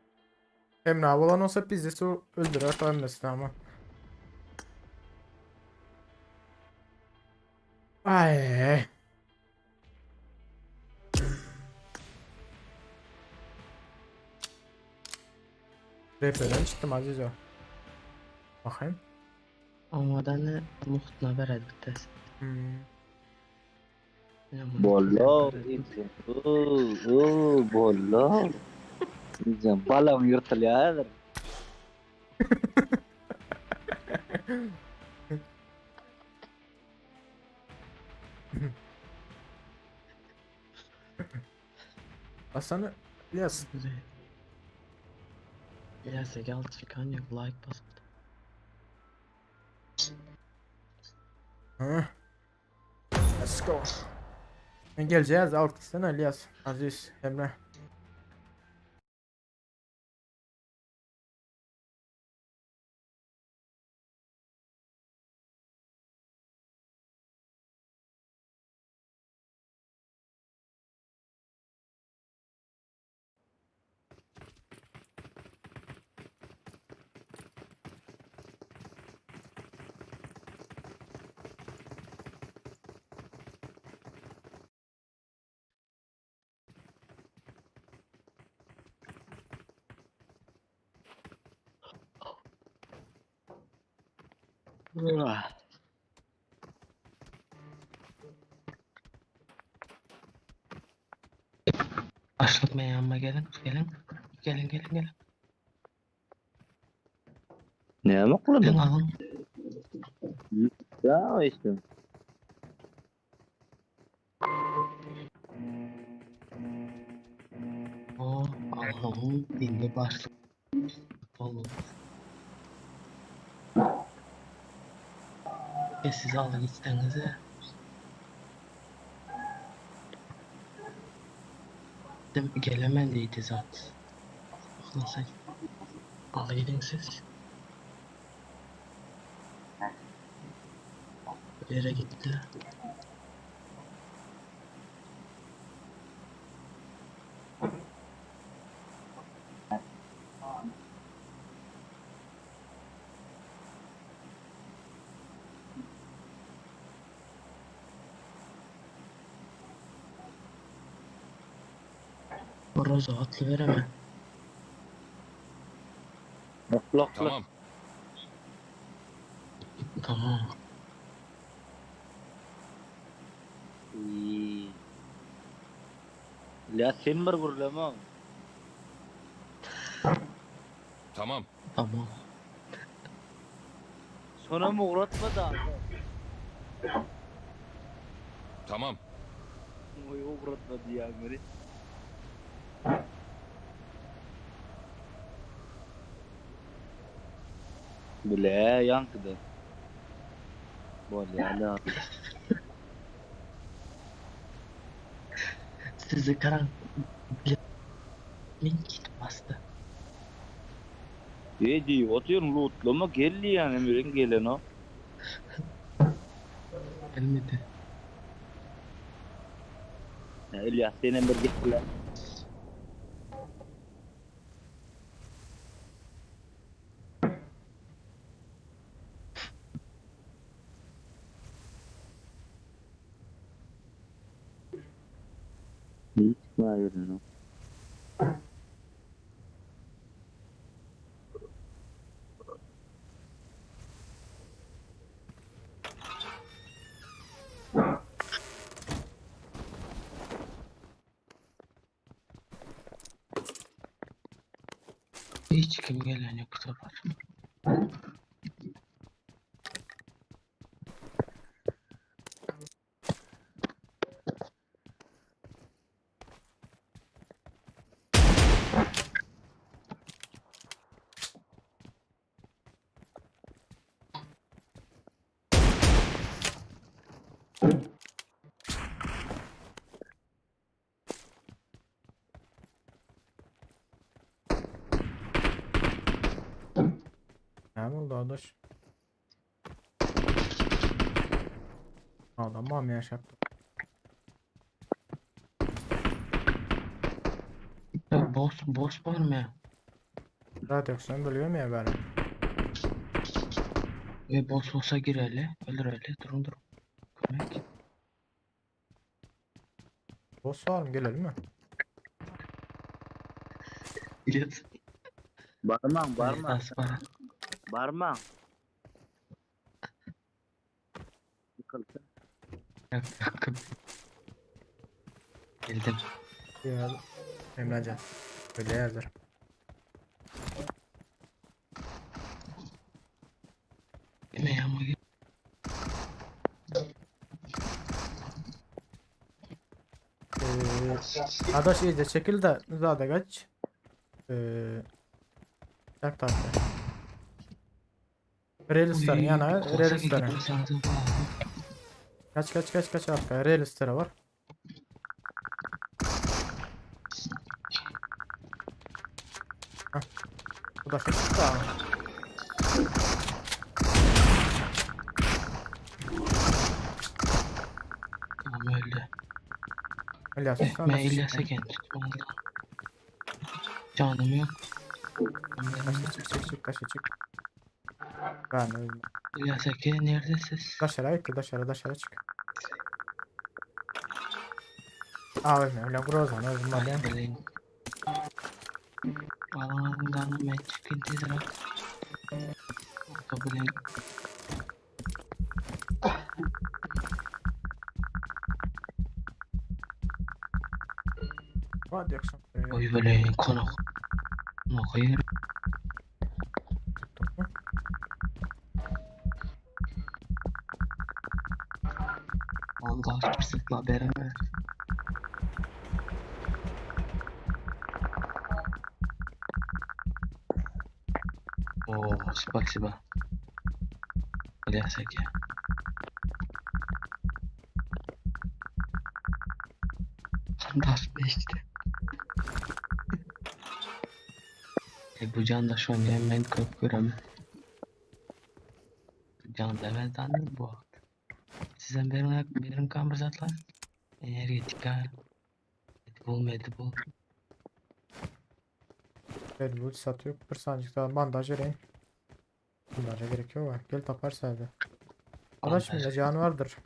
Speaker 2: Emre abi olan olsa biz de su öldürer ölmesin ama. Ay. Repeden çykdym Azizo. Bakayım.
Speaker 7: Oňadan ne muhtuna beredi bittesi.
Speaker 2: Hmm.
Speaker 4: Bollo, Oo, bollo. Diyeceğim, balam yırtılıyor.
Speaker 2: Aslanı İlyas.
Speaker 7: İlyas'a gel çıkan yok like basın.
Speaker 2: Hı. Let's go. Ben geleceğiz al gitsene İlyas. Aziz, Emre.
Speaker 7: Açlık meyanıma gelin gelin. Gelin gelin gelin.
Speaker 4: Ne mi
Speaker 7: Gelin
Speaker 4: kullandın?
Speaker 7: alın.
Speaker 4: Ya işte.
Speaker 7: O Allah'ın dinli başlık. Olun. E siz alın gitsenize. Dem gelemen deydi zat. Nasıl? Al gidin siz. Bir yere gitti. Roza atlı vereme.
Speaker 4: Oklaklı.
Speaker 5: Tamam.
Speaker 7: Tamam.
Speaker 4: İyi. Ya sen bir gurlama.
Speaker 5: Tamam.
Speaker 7: Tamam.
Speaker 4: Sonra mı uğratma da.
Speaker 5: Tamam.
Speaker 4: Oy uğratma diye beri. Bile yankıdı. Bol ya la.
Speaker 7: Sizi karan min kit bastı.
Speaker 4: Ne diyor? Atıyorum lootlama geldi yani Emir'in gelen o.
Speaker 7: Gelmedi.
Speaker 4: Ya İlyas senin bir gittiler. Hiç hayır no.
Speaker 7: Hiç kim gelen yok bu sefer.
Speaker 2: Ne oldu adaş? Adam mı yaşattı?
Speaker 7: Ya boss boss var mı ya?
Speaker 2: Rahat yoksa bölüyor mu ya beni?
Speaker 7: Ve boss olsa gir hele. Ölür öyle. Durun durun. Kömek.
Speaker 2: Boss var mı? Gelelim mi?
Speaker 7: İlyas.
Speaker 4: Barmaň, barmaň.
Speaker 7: Esas bar.
Speaker 4: Barmaň. Ýykylsyn.
Speaker 7: Yok, yok. Geldim.
Speaker 2: Ya Emrecan. Öyle yazar.
Speaker 7: Ne ama
Speaker 2: Ee, adaş iyice çekil de zade kaç. Ee, yak tahtı. Relislerin yana, relislerin. Kaç kaç kaç kaç arkaya relisleri var. Hah. Bu da kaçtı da.
Speaker 7: Tamam öldü.
Speaker 2: İlyas,
Speaker 7: Eh,
Speaker 2: sen
Speaker 7: ben
Speaker 2: de
Speaker 7: İlyas'a
Speaker 2: çık.
Speaker 7: gel tutmalı. Canım yok.
Speaker 2: Kaçta çık çık çık kaçta çık. Ben öldüm.
Speaker 7: İlyas Eke neredesiniz?
Speaker 2: Daşara gitti daşara daşara çık. Aa ölme öyle Grozan öldüm
Speaker 7: Ay
Speaker 2: hadi.
Speaker 7: bileyim. Alamadım canım ben çıkayım tezra. Kabul
Speaker 2: Hadi yoksa.
Speaker 7: Oy böyle konak. Konak hayır.
Speaker 2: Tuttum mu?
Speaker 7: Allah fırsatla beraber. Oo, spasiba. İlyas Eke. Candaş işte. E bu candaş oynayan ben köp göremem. Can demez dandır bu vakt. Sizden benim, benim kambırzatlar. Energetika. Red Bull, Med Bull.
Speaker 2: Red Bull satıyor. Bir sancık daha bandaj vereyim. Bandaja gerek yok. Gel tapar sende. Adaş
Speaker 7: Bandaj.
Speaker 2: mı can vardır.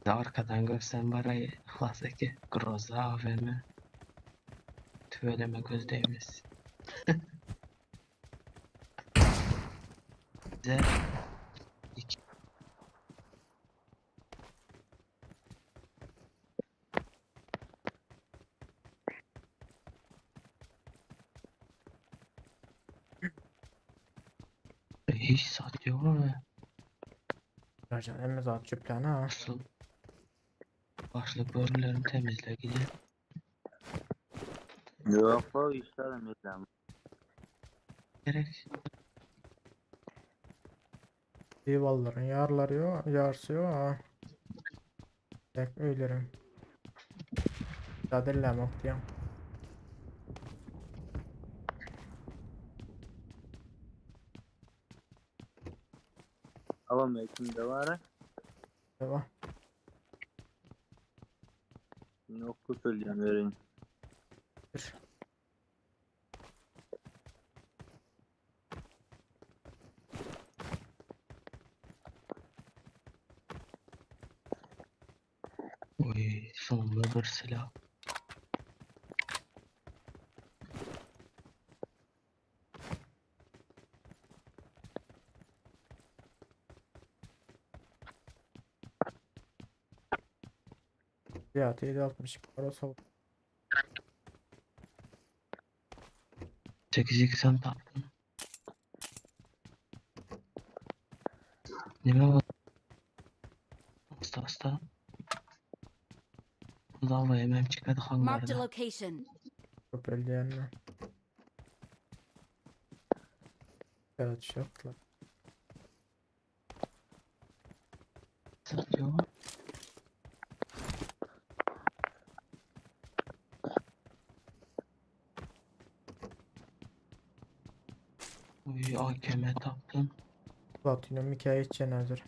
Speaker 7: Arkadan görsen var ya Klasik Groza AVM. Tüveleme göz değmesin. Bize iki. Hiç satıyor mu?
Speaker 2: Racan emmi zat çöplen ha.
Speaker 7: Nasıl? Başlık bölümlerini temizle gidin.
Speaker 4: Yok o işlerim işlem.
Speaker 7: Gerek.
Speaker 2: Divalların yarları yok. Yarısı yok ha. Tek öylerim. Dadillem ok diyorum.
Speaker 4: Avam kimde var?
Speaker 2: Devam.
Speaker 4: Yok söyleyeceğim vereyim.
Speaker 2: Bir.
Speaker 7: Oy sonunda bir silah.
Speaker 2: Ya 760 para sol.
Speaker 7: 8 sen taktın. Nime bak. Asta asta. Lava yemem çıkadı
Speaker 3: Marked a
Speaker 7: hangarda.
Speaker 3: location.
Speaker 2: Köprülü yanına. Evet şey yaptılar.
Speaker 7: Satıyor. Uy AKM taktım.
Speaker 2: Platinum hikaye içen hazır.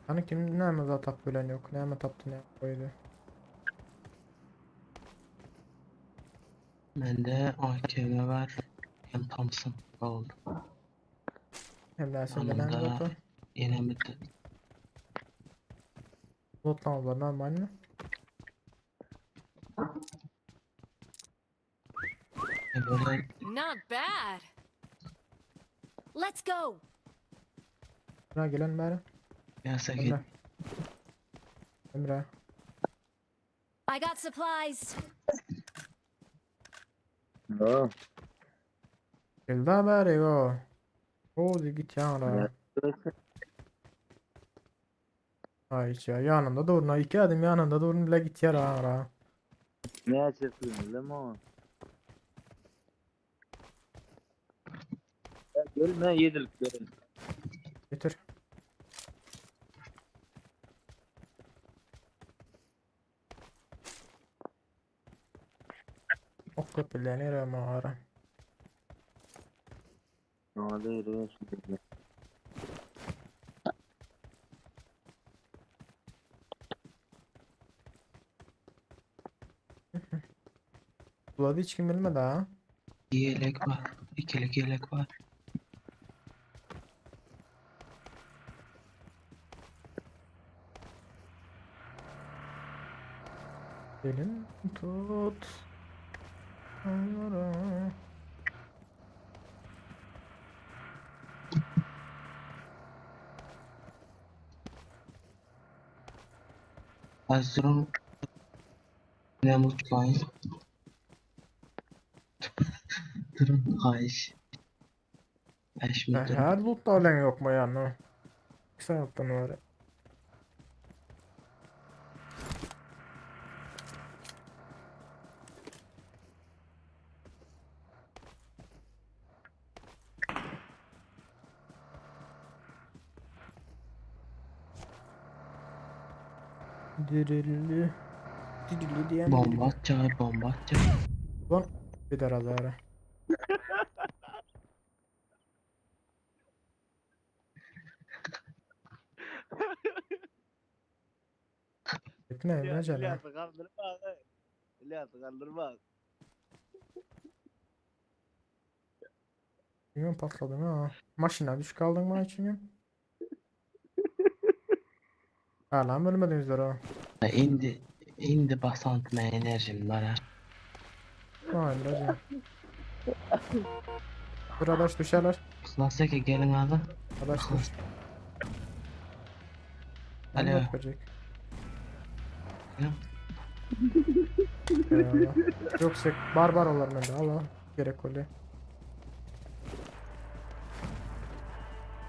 Speaker 2: Hani kim ne mi tap bilen yok. Ne mi taptı ne koydu.
Speaker 7: Mende AKM var. Hem Thompson Gold.
Speaker 2: Hem de sende näme
Speaker 7: Yanımda
Speaker 2: zat bar?
Speaker 7: ýene bir
Speaker 2: Lotlamalar normalmi?
Speaker 7: böyle
Speaker 3: Not bad. Let's go.
Speaker 2: Buna gelen bäri.
Speaker 7: yasak
Speaker 2: Emre. Emre.
Speaker 3: I got supplies.
Speaker 4: Ha.
Speaker 2: Geldi bäri o. O git ýaňra. Ay ya yanında durun. İki adım yanında durun bile git yara ara.
Speaker 4: Ne açıyorsun lan o? Ya gelme yedilik verin.
Speaker 2: Getir. Ok köpülenir ama ara.
Speaker 4: Ne oluyor şimdi?
Speaker 2: Buladı hiç kim bilmedi ha.
Speaker 7: yelek var. İkilik yelek var.
Speaker 2: Elin tut. Ara.
Speaker 7: Erzurum ne mutlayın. Durun hayış. Beş mi durun?
Speaker 2: Her loot da olan yok mu yani? Kısa yaptın var. Dirilli. Dirilli diyen
Speaker 7: Bomba atacak, bomba atacak.
Speaker 2: Lan bir de razara. Etme Emre canım.
Speaker 4: İlyas'ı kaldırma. abi. İlyas'ı kaldırma.
Speaker 2: Bilmiyorum patladım ha. Maşına düş kaldın mı için? Ha lan ölmediniz ha.
Speaker 7: İndi, indi basant men enerjim var ha.
Speaker 2: Ha Emre canım. Dur adaş düşerler.
Speaker 7: Nasıl ki gelin abi.
Speaker 2: Adaş düş.
Speaker 7: Alo.
Speaker 2: Alo.
Speaker 7: Ya.
Speaker 2: Eyvallah. Yoksa barbar olar mende al al. Gerek oluyor.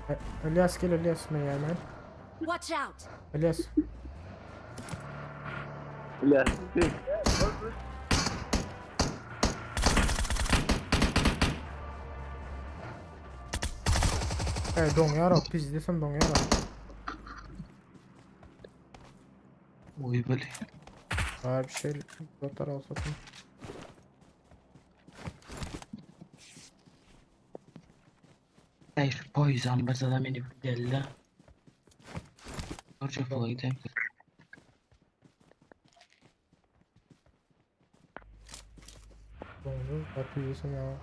Speaker 2: E, Elias gel Elias men gelmen.
Speaker 3: Watch out.
Speaker 2: Elias.
Speaker 4: İlyas.
Speaker 2: Ey doňýar o pizdesem doňýar o.
Speaker 7: Uy böyle.
Speaker 2: Var bir şey lootlar al satın.
Speaker 7: Ey şu poison basada beni geldi. Çok kolay gidelim.
Speaker 2: Doňdu. Var pizdesem ya.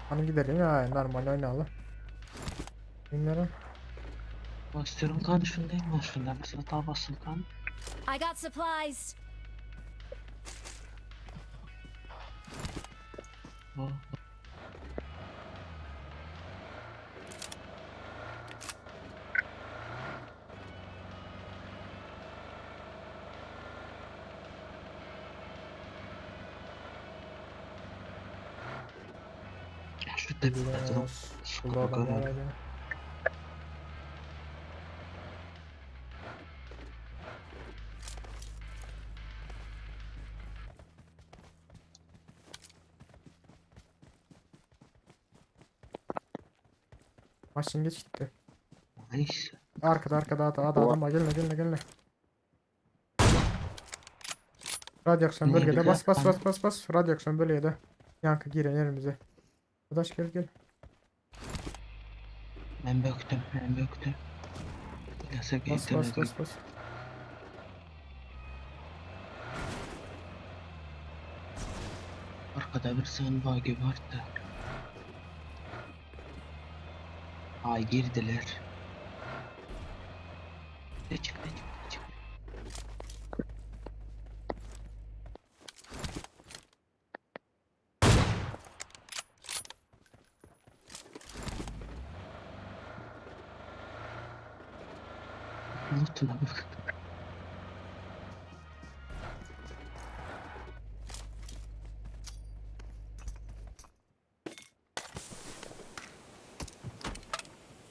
Speaker 2: Hani gidelim ya normal oynayalım. Bilmiyorum.
Speaker 7: Basıyorum kan şundayım ben şundan bir daha basın kan.
Speaker 3: I got supplies.
Speaker 7: Oh. Şu tepede durum.
Speaker 2: Burada adam var ya. Maşın geç gitti.
Speaker 7: Neyse.
Speaker 2: Arkada arkada ada ada adam var gelme gelme gelme. Radyasyon
Speaker 7: Neydi
Speaker 2: bölgede
Speaker 7: ya?
Speaker 2: bas bas bas bas bas radyasyon bölgede. Yankı giren yerimize. Arkadaş gel gel.
Speaker 7: Ben böktüm, ben böktüm. Yasak
Speaker 2: Bas bas bas bas.
Speaker 7: Arkada bir sany bagi bardy. Ay girdiler. Ne çık ne çık ne çık. Lootuna bak.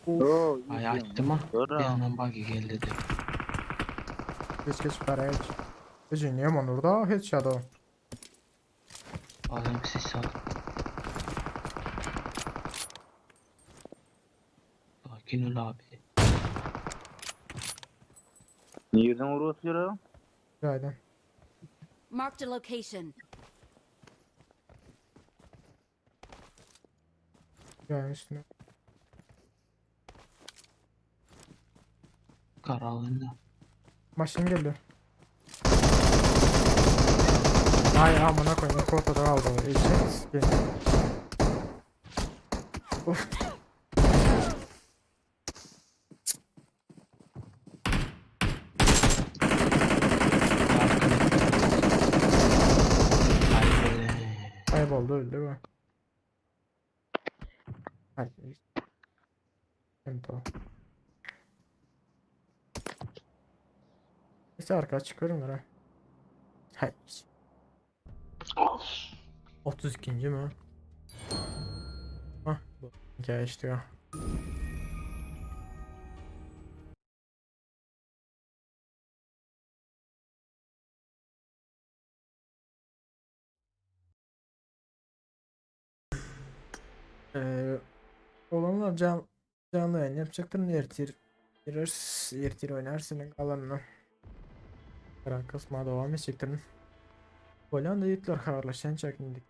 Speaker 4: Oo,
Speaker 7: Ay açtım ha.
Speaker 4: Doğru.
Speaker 7: Bir yandan buggy geldi dedi.
Speaker 2: Geç geç para geç. Geç niye mon orada headshot o.
Speaker 7: Adam ses al. Sakin ol abi.
Speaker 4: Nereden vuruyor?
Speaker 2: Jaýdan.
Speaker 3: Marked a location.
Speaker 2: Jaýyň üstüne.
Speaker 7: Karalında.
Speaker 2: Maşyn geldi. Ay amına koyayım ortada kaldı. Eşek sikeyim. Of.
Speaker 7: Ay böyle.
Speaker 2: Kayboldu öldü bu. Ay. Ento. Neyse arka çıkıyorum ha. Hayır. 32. mi? Hah bu hikaye işte ya. Ee, olanlar can, canlı yayın yapacaktır. Ertir girer, ertir oynarsın kalanını. Karan kısma devam edecektir. Hollanda yitler haberleşen çekindik.